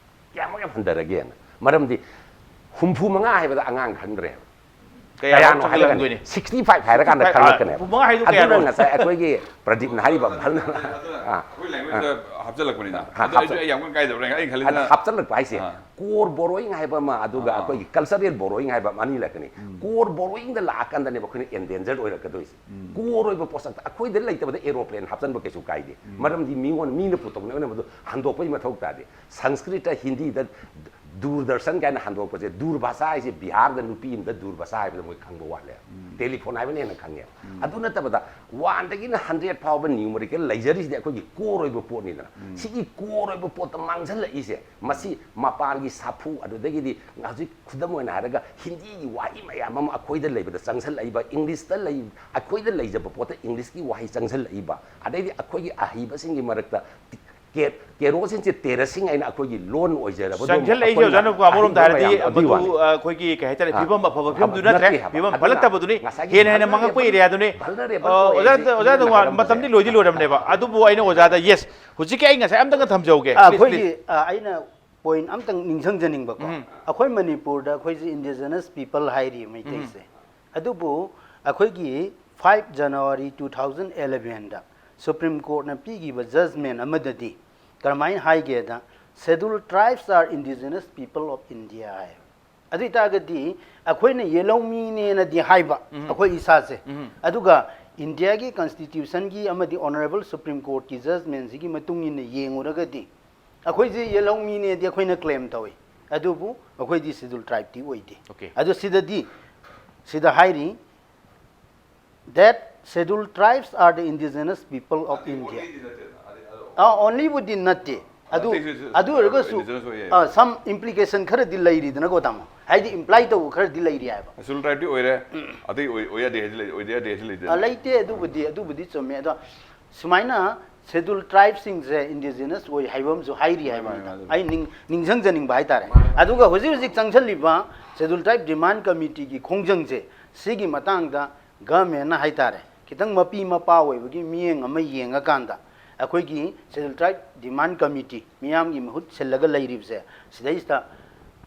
ꯀꯌꯥꯃꯨꯛ ꯌꯥꯝ ꯍꯟꯊꯔꯒꯦꯅ꯫ ꯃꯔꯝꯗꯤ ꯍꯨꯝꯐꯨ ꯃꯉꯥ ꯍꯥꯏꯕꯗ ꯑꯉꯥꯡ ꯈꯪꯗ꯭ꯔꯦꯕ꯫ ꯀꯌꯥꯅꯣ ꯀꯌꯥꯅꯣ ꯍꯥꯏꯔꯒꯅꯤ ꯈꯪꯂꯝꯗꯣꯏꯅꯤ? Sixty five ꯍꯥꯏꯔꯀꯥꯟꯗ Sixty five, ꯈꯪꯂꯛꯀꯅꯦꯕ꯫ ꯍꯨꯝꯐꯨ ꯃꯉꯥ ꯍꯥꯏꯗꯣ ꯑꯗꯨꯅ ꯀꯌꯥꯅꯣ? ꯉꯁꯥꯏ ꯑꯩꯈꯣꯏꯒꯤ ꯄ꯭ꯔꯗꯤꯞꯅ ꯍꯥꯏꯔꯤꯕ vulner-, ꯑꯥ, ꯑꯩꯈꯣꯏ languagezateꯗ ꯍꯥꯞꯆꯤꯜꯂꯛꯄꯅꯤꯅ꯫ ꯍꯥ, ꯑꯗꯣ ꯑꯩꯁꯨ ꯍꯥꯞꯆꯤꯜ-, ꯑꯩ ꯌꯥꯝ ꯀꯟꯅ ꯀꯥꯏꯗꯕ꯭ꯔꯥ ꯑꯩꯅ ꯑꯗ ꯈꯜꯂꯤꯁꯤꯅ꯫ ꯍꯥꯞꯆꯤꯜꯂꯛꯄ ꯍꯥꯏꯁꯦ, ꯑꯥ꯫ Core borrowing ꯍꯥꯏꯕ ꯑꯃ, ꯑꯗꯨꯒ ꯑꯥ꯫ ꯑꯩꯈꯣꯏꯒꯤ cultural borrowing ꯍꯥꯏꯕ ꯑꯃ ꯑꯅꯤ ꯂꯥꯛꯀꯅꯤ꯫ Core borrowingꯗ ꯂꯥꯛꯑꯀꯥꯟꯗꯅꯦꯕ ꯑꯩꯈꯣꯏꯅ endanger ꯑꯣꯏꯔꯛꯀꯗꯣꯏꯁꯦ꯫ Core ꯑꯣꯏꯕ ꯄꯣꯠꯁꯛꯇ ꯑꯩꯈꯣꯏꯗ ꯂꯩꯇꯕꯗ aeroplane ꯍꯥꯞꯆꯤꯟꯕ ꯀꯩꯁꯨ ꯀꯥꯏꯗꯦ꯫ ꯃꯔꯝꯗꯤ ꯃꯤꯉꯣꯟ, ꯃꯤꯅ ꯄꯨꯊꯣꯛꯅꯕ ꯃꯗꯨ ꯍꯟꯗꯣꯛꯄꯒꯤ ꯃꯊꯧ ꯇꯥꯗꯦ꯫ ꯁꯪꯁꯀ꯭ꯔꯤꯠꯇ, ꯍꯤꯟꯗꯤꯗ, ꯗꯨꯔꯗꯔꯁꯟ ꯀꯥꯏꯅ ꯍꯟꯗꯣꯛꯄꯁꯦ, ꯗꯨꯔꯚꯥꯁꯥ ꯍꯥꯏꯁꯦ ꯕꯤꯍꯥꯔꯗ ꯅꯨꯄꯤ ꯑꯃꯗ ꯗꯨꯔꯚꯥꯁꯥ ꯍꯥꯏꯕꯗ ꯃꯣꯏ ꯈꯪꯕ ꯋꯥꯠꯂꯦ꯫ Telephone ꯍꯥꯏꯕꯅ ꯍꯦꯟꯅ ꯈꯪꯉꯦꯕ꯫ ꯑꯗꯨ ꯅꯠꯇꯕꯗ, one ꯗꯒꯤꯅ hundred ꯐꯥꯎꯕ numerical ꯂꯩꯖꯔꯤꯁꯤꯗꯤ ꯑꯩꯈꯣꯏꯒꯤ core ꯑꯣꯏꯕ ꯄꯣꯠꯅꯤꯗꯅ꯫ ꯁꯤꯒꯤ core ꯑꯣꯏꯕ ꯄꯣꯠꯇ ꯃꯥꯡꯁꯤꯜꯂꯛꯏꯁꯦ, ꯃꯁꯤ ꯃꯄꯥꯟꯒꯤ ꯁꯥꯐꯨ, ꯑꯗꯨꯗꯒꯤꯗꯤ ꯍꯧꯖꯤꯛ ꯈꯨꯗꯝ ꯑꯣꯏꯅ ꯍꯥꯏꯔꯒ ꯍꯤꯟꯗꯤꯒꯤ ꯋꯥꯍꯩ ꯃꯌꯥꯝ ꯑꯃ ꯑꯩꯈꯣꯏꯗ ꯂꯩꯕꯗ ꯆꯪꯁꯤꯜꯂꯛꯏꯕ, ꯏꯪꯂꯤꯁꯇ ꯂꯩ, ꯑꯩꯈꯣꯏꯗ ꯂꯩꯖꯕ ꯄꯣꯠꯇ ꯏꯪꯂꯤꯁꯀꯤ ꯋꯥꯍꯩ ꯆꯪꯁꯤꯜꯂꯛꯏꯕ, ꯑꯗꯩꯗꯤ ꯑꯩꯈꯣꯏꯒꯤ ꯑꯍꯩꯕꯁꯤꯡꯒꯤ ꯃꯔꯛꯇ ꯀꯦ-, ꯀꯦꯔꯣꯁꯤꯟꯁꯦ ꯇꯦꯔꯁꯤꯡ ꯍꯥꯏꯅ ꯑꯩꯈꯣꯏꯒꯤ ꯂꯣꯟ ꯑꯣꯏꯖꯔꯕꯗꯣ ꯆꯪꯁꯤꯜꯂꯛꯏꯁꯦ ꯑꯩꯈꯣꯏꯅ ꯑꯣꯖꯥꯅ ꯑꯃꯔꯣꯝꯗ ꯑꯍꯩꯕ ꯍꯥꯏꯔꯗꯤ ꯃꯌꯥꯝꯗꯣ ꯑꯗꯨꯒꯤ ꯃꯗꯨ ꯋꯥꯅꯤ꯫ ꯑ, ꯑꯩꯈꯣꯏꯒꯤ ꯀꯩ ꯍꯥꯏꯇꯥꯔꯦ, ꯑꯥ, ꯐꯤꯕꯝ ꯑꯐꯕ ꯐꯤꯕꯝꯗꯨ ꯅꯠꯇꯦ ꯅꯠꯇ꯭ꯔꯦ꯫ ꯍꯥꯏꯕ꯫ ꯐꯤꯕꯝ ꯑꯗꯨꯅ ꯐꯠꯂꯛꯇꯕꯗꯨꯅꯤ꯫ ꯉꯁꯥꯏꯒꯤ ꯍꯦꯟꯅ ꯍꯦꯟꯅ ꯃꯥꯡꯉꯛꯄ vulnerable ꯑꯦꯔꯤꯌꯥꯗꯨꯅꯤ꯫ vulnerable ꯑ, ꯑꯣꯖꯥ, ꯑꯣꯏꯔꯤꯁꯦ ꯑꯣꯖꯥ ꯁꯤꯅ ꯅꯨꯡꯉꯥꯏ-, ꯍꯥꯏꯔꯝꯕꯁꯦ꯫ ꯃꯇꯝꯗꯤ ꯂꯣꯏꯗꯤ ꯂꯣꯏꯔꯕꯅꯦꯕ, ꯑꯗꯨꯕꯨ ꯑꯩꯅ ꯑꯣꯖꯥꯗ yes, ꯍꯧꯖꯤꯛꯀꯤ ꯑꯩ ꯉꯁꯥꯏ ꯑꯝꯇꯪ ꯊꯝꯖꯍꯧꯒꯦ꯫ ꯑ, Please, ꯑꯩꯈꯣꯏꯒꯤ please. ꯑ, ꯑꯩꯅ point ꯑꯝꯇꯪ ꯅꯤꯡꯁꯤꯡꯖꯅꯤꯡꯕꯀꯣ꯫ ꯎꯝ. ꯑꯩꯈꯣꯏ ꯃꯅꯤꯄꯨꯔꯗ ꯑꯩꯈꯣꯏꯁꯦ indigenous people ꯍꯥꯏꯔꯤ ꯃꯩꯇꯩꯁꯦ꯫ ꯑꯗꯨꯕꯨ ꯑꯩꯈꯣꯏꯒꯤ five January two thousand elevenꯗ Supreme Courtꯅ ꯄꯤꯈꯤꯕ judgment ꯑꯃꯗꯗꯤ ꯀꯔꯝꯍꯥꯏꯅ ꯍꯥꯏꯒꯦꯗ, "Scheduled tribes are indigenous people of India" ꯍꯥꯏ꯫ ꯑꯗꯨ ꯑꯣꯏꯇꯥꯔꯒꯗꯤ ꯑꯩꯈꯣꯏꯅ ꯌꯦꯜꯍꯧꯃꯤꯅꯦꯅꯗꯤ ꯍꯥꯏꯕ, ꯑꯩꯈꯣꯏ ꯏꯁꯥꯁꯦ꯫ ꯑꯗꯨꯒ ꯏꯟꯗꯤꯌꯥꯒꯤ ꯀꯟꯁꯇꯤꯇ꯭ꯌꯨꯁꯟꯒꯤ ꯑꯃꯗꯤ ꯑꯣꯅꯔꯦꯕꯜ ꯁꯨꯄ꯭ꯔꯤꯝ ꯀꯣꯔꯠꯀꯤ ꯖꯖꯃꯦꯟꯁꯤꯒꯤ ꯃꯇꯨꯡ ꯏꯟꯅ ꯌꯦꯡꯉꯨꯔꯒꯗꯤ ꯑꯩꯈꯣꯏꯁꯦ ꯌꯦꯜꯍꯧꯃꯤꯅꯦꯗꯤ ꯑꯩꯈꯣꯏꯅ ꯀ꯭ꯂꯦꯝ ꯇꯧꯏ, ꯑꯗꯨꯕꯨ ꯑꯩꯈꯣꯏꯗꯤ ꯁꯦꯗꯨꯜ ꯇ꯭ꯔꯥꯏꯕꯇꯤ ꯑꯣꯏꯗꯦ꯫ Okay. ꯑꯗꯨ ꯁꯤꯗꯗꯤ ꯁꯤꯗ ꯍꯥꯏꯔꯤ that scheduled tribes are the indigenous people of India. ꯑꯥ, ꯑꯣꯟꯂꯤꯕꯨꯗꯤ ꯅꯠꯇꯦ꯫ ꯑꯗꯨ ꯑꯇꯩꯁꯨ ꯑꯗꯨ ꯑꯣꯏꯔꯒꯁꯨ indigenous ꯑꯣꯏ ꯌꯥꯏꯕ꯫ ꯁꯝ ꯏꯝꯄ꯭ꯂꯤꯀꯦꯁꯟ ꯈꯔꯗꯤ ꯂꯩꯔꯤꯗꯅꯀꯣ ꯇꯥꯃꯣ, ꯍꯥꯏꯗꯤ ꯏꯝꯄ꯭ꯂꯥꯏ ꯇꯧꯕ ꯈꯔꯗꯤ ꯂꯩꯔꯤ ꯍꯥꯏꯕ꯫ ꯁꯦꯗꯨꯜ ꯇ꯭ꯔꯥꯏꯕꯇꯤ ꯑꯣꯏꯔꯦ, ꯑꯇꯩ ꯑꯣꯏ ꯑꯣꯏ ꯌꯥꯗꯦ ꯍꯥꯏꯗꯤ ꯂꯩ- ꯑꯣꯏꯗ ꯌꯥꯗꯦ ꯍꯥꯏꯗꯤ ꯑ, ꯂꯩꯗꯅ꯫ ꯂꯩꯇꯦ꯫ ꯑꯗꯨꯕꯨꯗꯤ ꯑꯗꯨꯕꯨꯗꯤ ꯆꯨꯝꯃꯦ꯫ ꯑꯗꯣ ꯁꯨꯃꯥꯏꯅ ꯁꯦꯗꯨꯜ ꯇ꯭ꯔꯥꯏꯕꯁꯤꯡꯁꯦ ꯏꯟꯗꯤꯖꯤꯅꯁ ꯑꯣꯏ ꯍꯥꯏꯕ ꯑꯃꯁꯨ ꯍꯥꯏꯔꯤ ꯍꯥꯏꯕꯅꯤꯗ꯫ ꯃꯥꯅꯦ, ꯃꯥꯅꯦ꯫ ꯑꯩ ꯅꯤꯡ- ꯅꯤꯡꯁꯤꯡꯖꯅꯤꯡꯕ ꯍꯥꯏꯇꯥꯔꯦ꯫ ꯑꯗꯨꯒ ꯍꯧꯖꯤꯛ ꯍꯧꯖꯤꯛ ꯆꯪꯁꯤꯜꯂꯤꯕ ꯁꯦꯗꯨꯜ ꯇ꯭ꯔꯥꯏꯕ ꯗꯤꯃꯥꯟ ꯀꯃꯤꯇꯤꯒꯤ ꯈꯣꯡꯖꯪꯁꯦ, ꯁꯤꯒꯤ ꯃꯇꯥꯡꯗ ꯒꯚꯔꯟꯃꯦꯟꯅ ꯍꯥꯏꯇꯥꯔꯦ, ꯈꯤꯇꯪ ꯃꯄꯤ ꯃꯄꯥ ꯑꯣꯏꯕꯒꯤ ꯃꯤꯠꯌꯦꯡ ꯑꯃ ꯌꯦꯡꯉꯀꯥꯟꯗ ꯑꯩꯈꯣꯏꯒꯤ ꯁꯦꯗꯨꯜ ꯇ꯭ꯔꯥꯏꯕ ꯗꯤꯃꯥꯟ ꯀꯃꯤꯇꯤ ꯃꯤꯌꯥꯝꯒꯤ ꯃꯍꯨꯠ ꯁꯤꯜꯂꯒ ꯂꯩꯔꯤꯕꯁꯦ, ꯁꯤꯗꯩꯁꯤꯗ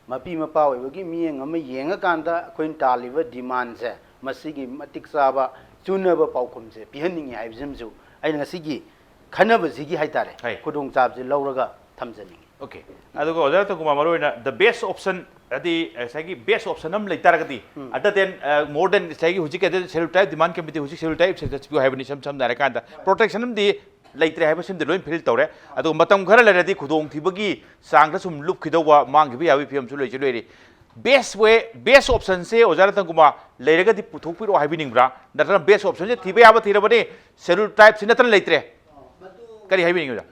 ꯃꯄꯤ ꯃꯄꯥ ꯑꯣꯏꯕꯒꯤ ꯃꯤꯠꯌꯦꯡ ꯑꯃ ꯌꯦꯡꯉꯀꯥꯟꯗ ꯑꯩꯈꯣꯏꯅ ꯇꯥꯜꯂꯤꯕ ꯗꯤꯃꯥꯟꯁꯦ ꯃꯁꯤꯒꯤ ꯃꯇꯤꯛ ꯆꯥꯕ ꯆꯨꯅꯕ ꯄꯥꯎꯈꯨꯝꯁꯦ ꯄꯤꯍꯟꯅꯤꯡꯉꯤ ꯍꯥꯏꯕꯁꯤꯃꯁꯨ ꯑꯩꯅ ꯉꯁꯤꯒꯤ ꯈꯟꯅꯕꯁꯤꯒꯤ ꯍꯥꯏꯇꯥꯔꯦ, ꯍꯥꯏ꯫ ꯈꯨꯗꯣꯡꯆꯥꯕꯁꯤ ꯂꯧꯔꯒ ꯊꯝꯖꯅꯤꯡꯉꯤ꯫ Okay. ꯑꯗꯨꯒ ꯑꯣꯖꯥ ꯔꯇꯟ ꯀꯨꯃꯥꯔ, ꯃꯔꯨꯑꯣꯏꯅ the best option, ꯍꯥꯏꯗꯤ ꯉꯁꯥꯏꯒꯤ best option ꯑꯃ ꯂꯩꯇꯥꯔꯒꯗꯤ, other than, uh, more than ꯉꯁꯥꯏꯒꯤ ꯍꯧꯖꯤꯛ ꯁꯦꯗꯨꯜ ꯇ꯭ꯔꯥꯏꯕ ꯗꯤꯃꯥꯟ ꯀꯃꯤꯇꯤ ꯍꯧꯖꯤꯛ ꯁꯦꯗꯨꯜ ꯇ꯭ꯔꯥꯏꯕ ꯁꯦꯟꯁꯁ ꯄꯤꯌꯨ ꯍꯥꯏꯕꯅꯤ, ꯏꯁꯝ ꯁꯝꯅ ꯍꯥꯏꯔꯀꯥꯟꯗ ꯄ꯭ꯔꯣꯇꯦꯛꯁꯟ ꯑꯃꯗꯤ ꯂꯩꯇ꯭ꯔꯦ ꯍꯥꯏꯕꯁꯤꯃꯗꯤ ꯂꯣꯏ ꯐꯤꯜ ꯇꯧꯔꯦ꯫ ꯑꯗꯨꯒ ꯃꯇꯝ ꯈꯔ ꯂꯩꯔꯗꯤ ꯈꯨꯗꯣꯡꯊꯤꯕꯒꯤ ꯆꯥꯡꯗ ꯁꯨꯝ ꯂꯨꯞꯈꯤꯗꯧꯕ, ꯃꯥꯡꯈꯤꯕ ꯌꯥꯕꯒꯤ ꯐꯤꯕꯝꯁꯨ ꯂꯩꯁꯨ ꯂꯩꯔꯤ꯫ Best way, best option ꯁꯦ ꯑꯣꯖꯥ ꯔꯇꯟ ꯀꯨꯃꯥꯔ ꯂꯩꯔꯒꯗꯤ ꯄꯨꯊꯣꯛꯄꯤꯔꯛꯑꯣ ꯍꯥꯏꯕꯤꯅꯤꯡꯕ꯭ꯔꯥ, ꯅꯠꯇ꯭ꯔꯒ best option ꯁꯦ ꯊꯤꯕ ꯌꯥꯕ ꯊꯤꯔꯕꯅꯤ, ꯁꯦꯗꯨꯜ ꯇ꯭ꯔꯥꯏꯕ ꯁꯤ ꯅꯠꯇꯅ ꯂꯩꯇ꯭ꯔꯦ? ꯀꯔꯤ ꯍꯥꯏꯕꯤꯅꯤꯡꯉꯤ ꯑꯣꯖꯥ?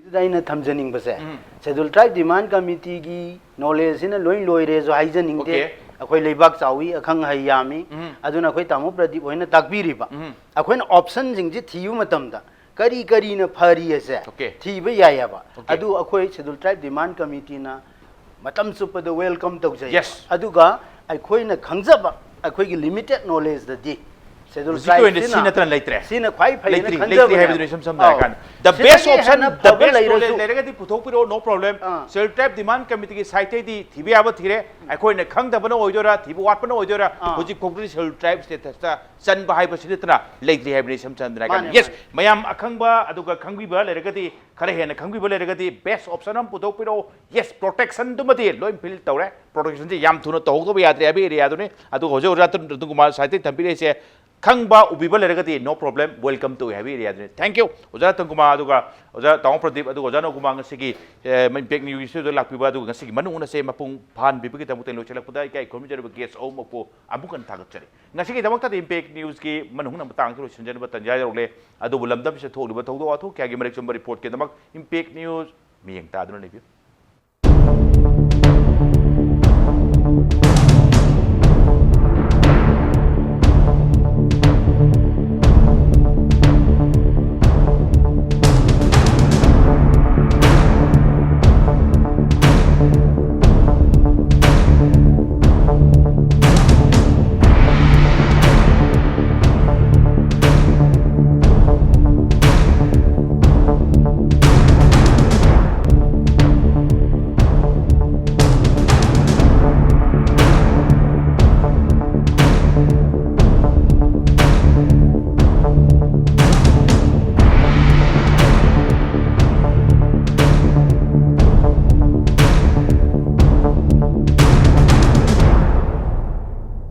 ꯑꯗꯨꯗ ꯑꯩꯅ ꯊꯝꯖꯅꯤꯡꯕꯁꯦ, ꯁꯦꯗꯨꯜ ꯇ꯭ꯔꯥꯏꯕ ꯗꯤꯃꯥꯟ ꯀꯃꯤꯇꯤꯒꯤ ꯅꯣꯂꯦꯖꯁꯤꯅ ꯂꯣꯏ ꯂꯣꯏꯔꯦꯁꯨ ꯍꯥꯏꯖꯅꯤꯡꯗꯦ꯫ Okay. ꯑꯩꯈꯣꯏ ꯂꯩꯕꯥꯛ ꯆꯥꯎꯏ, ꯑꯈꯪ ꯑꯍꯩ ꯌꯥꯝꯃꯤ꯫ ꯑꯗꯨꯅ ꯑꯩꯈꯣꯏ ꯇꯥꯃꯣ ꯄ꯭ꯔꯗꯤꯞ ꯍꯣꯏꯅ ꯇꯥꯛꯄꯤꯔꯤꯕ, ꯑꯩꯈꯣꯏꯅ ꯑꯣꯞꯁꯟꯁꯤꯡꯁꯤ ꯊꯤꯕ ꯃꯇꯝꯗ ꯀꯔꯤ ꯀꯔꯤꯅ ꯐꯔꯤ ꯑꯁꯦ Okay. ꯊꯤꯕ ꯌꯥꯏꯑꯕ꯫ Okay. ꯑꯗꯨ ꯑꯩꯈꯣꯏ ꯁꯦꯗꯨꯜ ꯇ꯭ꯔꯥꯏꯕ ꯗꯤꯃꯥꯟ ꯀꯃꯤꯇꯤꯅ ꯃꯇꯝ ꯆꯨꯞꯄꯗ ꯋꯦꯜꯀꯝ ꯇꯧꯖꯩ꯫ Yes. ꯑꯗꯨꯒ ꯑꯩꯈꯣꯏꯅ ꯈꯪꯖꯕ, ꯑꯩꯈꯣꯏꯒꯤ ꯂꯤꯃꯤꯇꯦꯠ ꯅꯣꯂꯦꯖꯇꯗꯤ ꯁꯦꯗꯨꯜ ꯍꯧꯖꯤꯛꯀꯤ ꯑꯣꯏꯅ ꯁꯤ ꯁꯤꯅ ꯅꯠꯇ꯭ꯔꯥ ꯂꯩꯇ꯭ꯔꯦ? ꯁꯤꯅ ꯈ꯭ꯋꯥꯏ ꯐꯩꯅ ꯂꯩꯇ꯭ꯔꯤ, ꯈꯟꯖꯕꯅꯦꯕ꯫ ꯂꯩꯇ꯭ꯔꯤ ꯍꯥꯏꯕꯗꯨꯅ ꯏꯁꯝ ꯁꯝꯅ ꯍꯥꯏꯔ ꯑꯧ꯫ ꯀꯥꯟꯗ, the ꯁꯤꯗꯒꯤ best option, ꯍꯦꯟꯅ the ꯐꯕ best ꯂꯩꯔꯁꯨ, ꯂꯩꯔꯒꯗꯤ ꯄꯨꯊꯣꯛꯄꯤꯔꯛꯑꯣ, no problem꯫ ꯑꯥ꯫ ꯁꯦꯗꯨꯜ ꯇ꯭ꯔꯥꯏꯕ ꯗꯤꯃꯥꯟ ꯀꯃꯤꯇꯤꯒꯤ ꯁꯥꯏꯠꯇꯩꯗꯤ ꯊꯤꯕ ꯌꯥꯕ ꯊꯤꯔꯦ, ꯑꯩꯈꯣꯏꯅ ꯈꯪꯗꯕꯅ ꯑꯣꯏꯗꯣꯏꯔꯥ, ꯊꯤꯕ ꯋꯥꯠꯄꯅ ꯑꯣꯏꯗꯣꯏꯔꯥ, ꯑꯥ꯫ ꯍꯧꯖꯤꯛ ꯐꯥꯎꯕꯗꯤ ꯁꯦꯗꯨꯜ ꯇ꯭ꯔꯥꯏꯕ ꯁ꯭ꯇꯦꯇꯁꯇ ꯆꯟꯕ ꯍꯥꯏꯕꯁꯤ ꯅꯠꯇꯅ ꯂꯩꯇ꯭ꯔꯤ ꯍꯥꯏꯕꯅꯤ ꯏꯁꯝ ꯁꯝꯅ ꯍꯥꯏꯔ ꯀꯥꯟꯗ꯫ ꯃꯥꯅꯦ, Yes, ꯃꯥꯅꯦ꯫ ꯃꯌꯥꯝ ꯑꯈꯪꯕ ꯑꯗꯨꯒ ꯈꯪꯕꯤꯕ ꯂꯩꯔꯒꯗꯤ, ꯈꯔ ꯍꯦꯟꯅ ꯈꯪꯕꯤꯕ ꯂꯩꯔꯒꯗꯤ best option ꯑꯃ ꯄꯨꯊꯣꯛꯄꯤꯔꯛꯑꯣ꯫ Yes, ꯄ꯭ꯔꯣꯇꯦꯛꯁꯟꯗꯨꯃꯗꯤ ꯂꯣꯏ ꯐꯤꯜ ꯇꯧꯔꯦ꯫ ꯄ꯭ꯔꯣꯇꯦꯛꯁꯟꯁꯤ ꯌꯥꯝ ꯊꯨꯅ ꯇꯧꯍꯧꯗꯕ ꯌꯥꯗ꯭ꯔꯦ ꯍꯥꯏꯕ ꯑꯦꯔꯤꯌꯥꯗꯨꯅꯤ꯫ ꯑꯗꯨꯒ ꯍꯧꯖꯤꯛ ꯑꯣꯖꯥ ꯔꯇꯟ ꯀꯨꯃꯥꯔ ꯁꯥꯏꯠꯇꯒꯤ ꯊꯝꯕꯤꯔꯛꯏꯁꯦ, ꯈꯪꯕ ꯎꯕꯤꯕ ꯂꯩꯔꯒꯗꯤ no problem, welcome ꯇꯧꯏ ꯍꯥꯏꯕ ꯑꯦꯔꯤꯌꯥꯗꯨꯅꯤ꯫ Thank you ꯑꯣꯖꯥ ꯔꯇꯟ ꯀꯨꯃꯥꯔ, ꯑꯗꯨꯒ ꯑꯣꯖꯥ ꯇꯥꯃꯣ ꯄ꯭ꯔꯗꯤꯞ, ꯑꯗꯨꯒ ꯑꯣꯖꯥ ꯅꯣꯡꯀꯨꯃꯥꯔ ꯉꯁꯤꯒꯤ ꯏꯝꯄꯦꯛ ꯅ꯭ꯌꯨꯁ ꯏꯁꯇꯨꯗꯤꯑꯣꯗ ꯂꯥꯛꯄꯤꯕ, ꯑꯗꯨꯒ ꯉꯁꯤꯒꯤ ꯃꯅꯨꯡ ꯍꯨꯠꯅꯁꯦ ꯃꯄꯨꯡ ꯐꯥꯍꯟꯕꯤꯕꯒꯤꯗꯃꯛꯇ ꯂꯣꯏꯁꯤꯜꯂꯛꯄꯗ ꯏꯀꯥꯏ ꯈꯨꯝꯅꯖꯔꯤꯕ ꯒꯦꯁ ꯑꯍꯨꯝꯃꯛꯄꯨ ꯑꯃꯨꯛ ꯍꯟꯅ ꯊꯥꯒꯠꯆꯔꯤ꯫ ꯉꯁꯤꯒꯤꯗꯃꯛꯇꯗꯤ ꯏꯝꯄꯦꯛ ꯅ꯭ꯌꯨꯁꯀꯤ ꯃꯅꯨꯡ ꯍꯨꯠꯅ ꯃꯇꯥꯡꯁꯤ ꯂꯣꯏꯁꯤꯟꯖꯅꯕ ꯇꯟꯖꯥ ꯌꯧꯔꯛꯂꯦ꯫ ꯑꯗꯨꯕꯨ ꯂꯝꯗꯝꯁꯤꯗ ꯊꯣꯛꯂꯤꯕ ꯊꯧꯗꯣꯛ ꯋꯥꯊꯣꯛ ꯀꯌꯥꯒꯤ ꯃꯔꯤꯛ ꯆꯨꯝꯕ ꯔꯤꯄꯣꯔꯠꯀꯤꯗꯃꯛ ꯏꯝꯄꯦꯛ ꯅ꯭ꯌꯨꯁ ꯃꯤꯠꯌꯦꯡ ꯇꯥꯗꯨꯅ ꯂꯩꯕꯤꯌꯨ꯫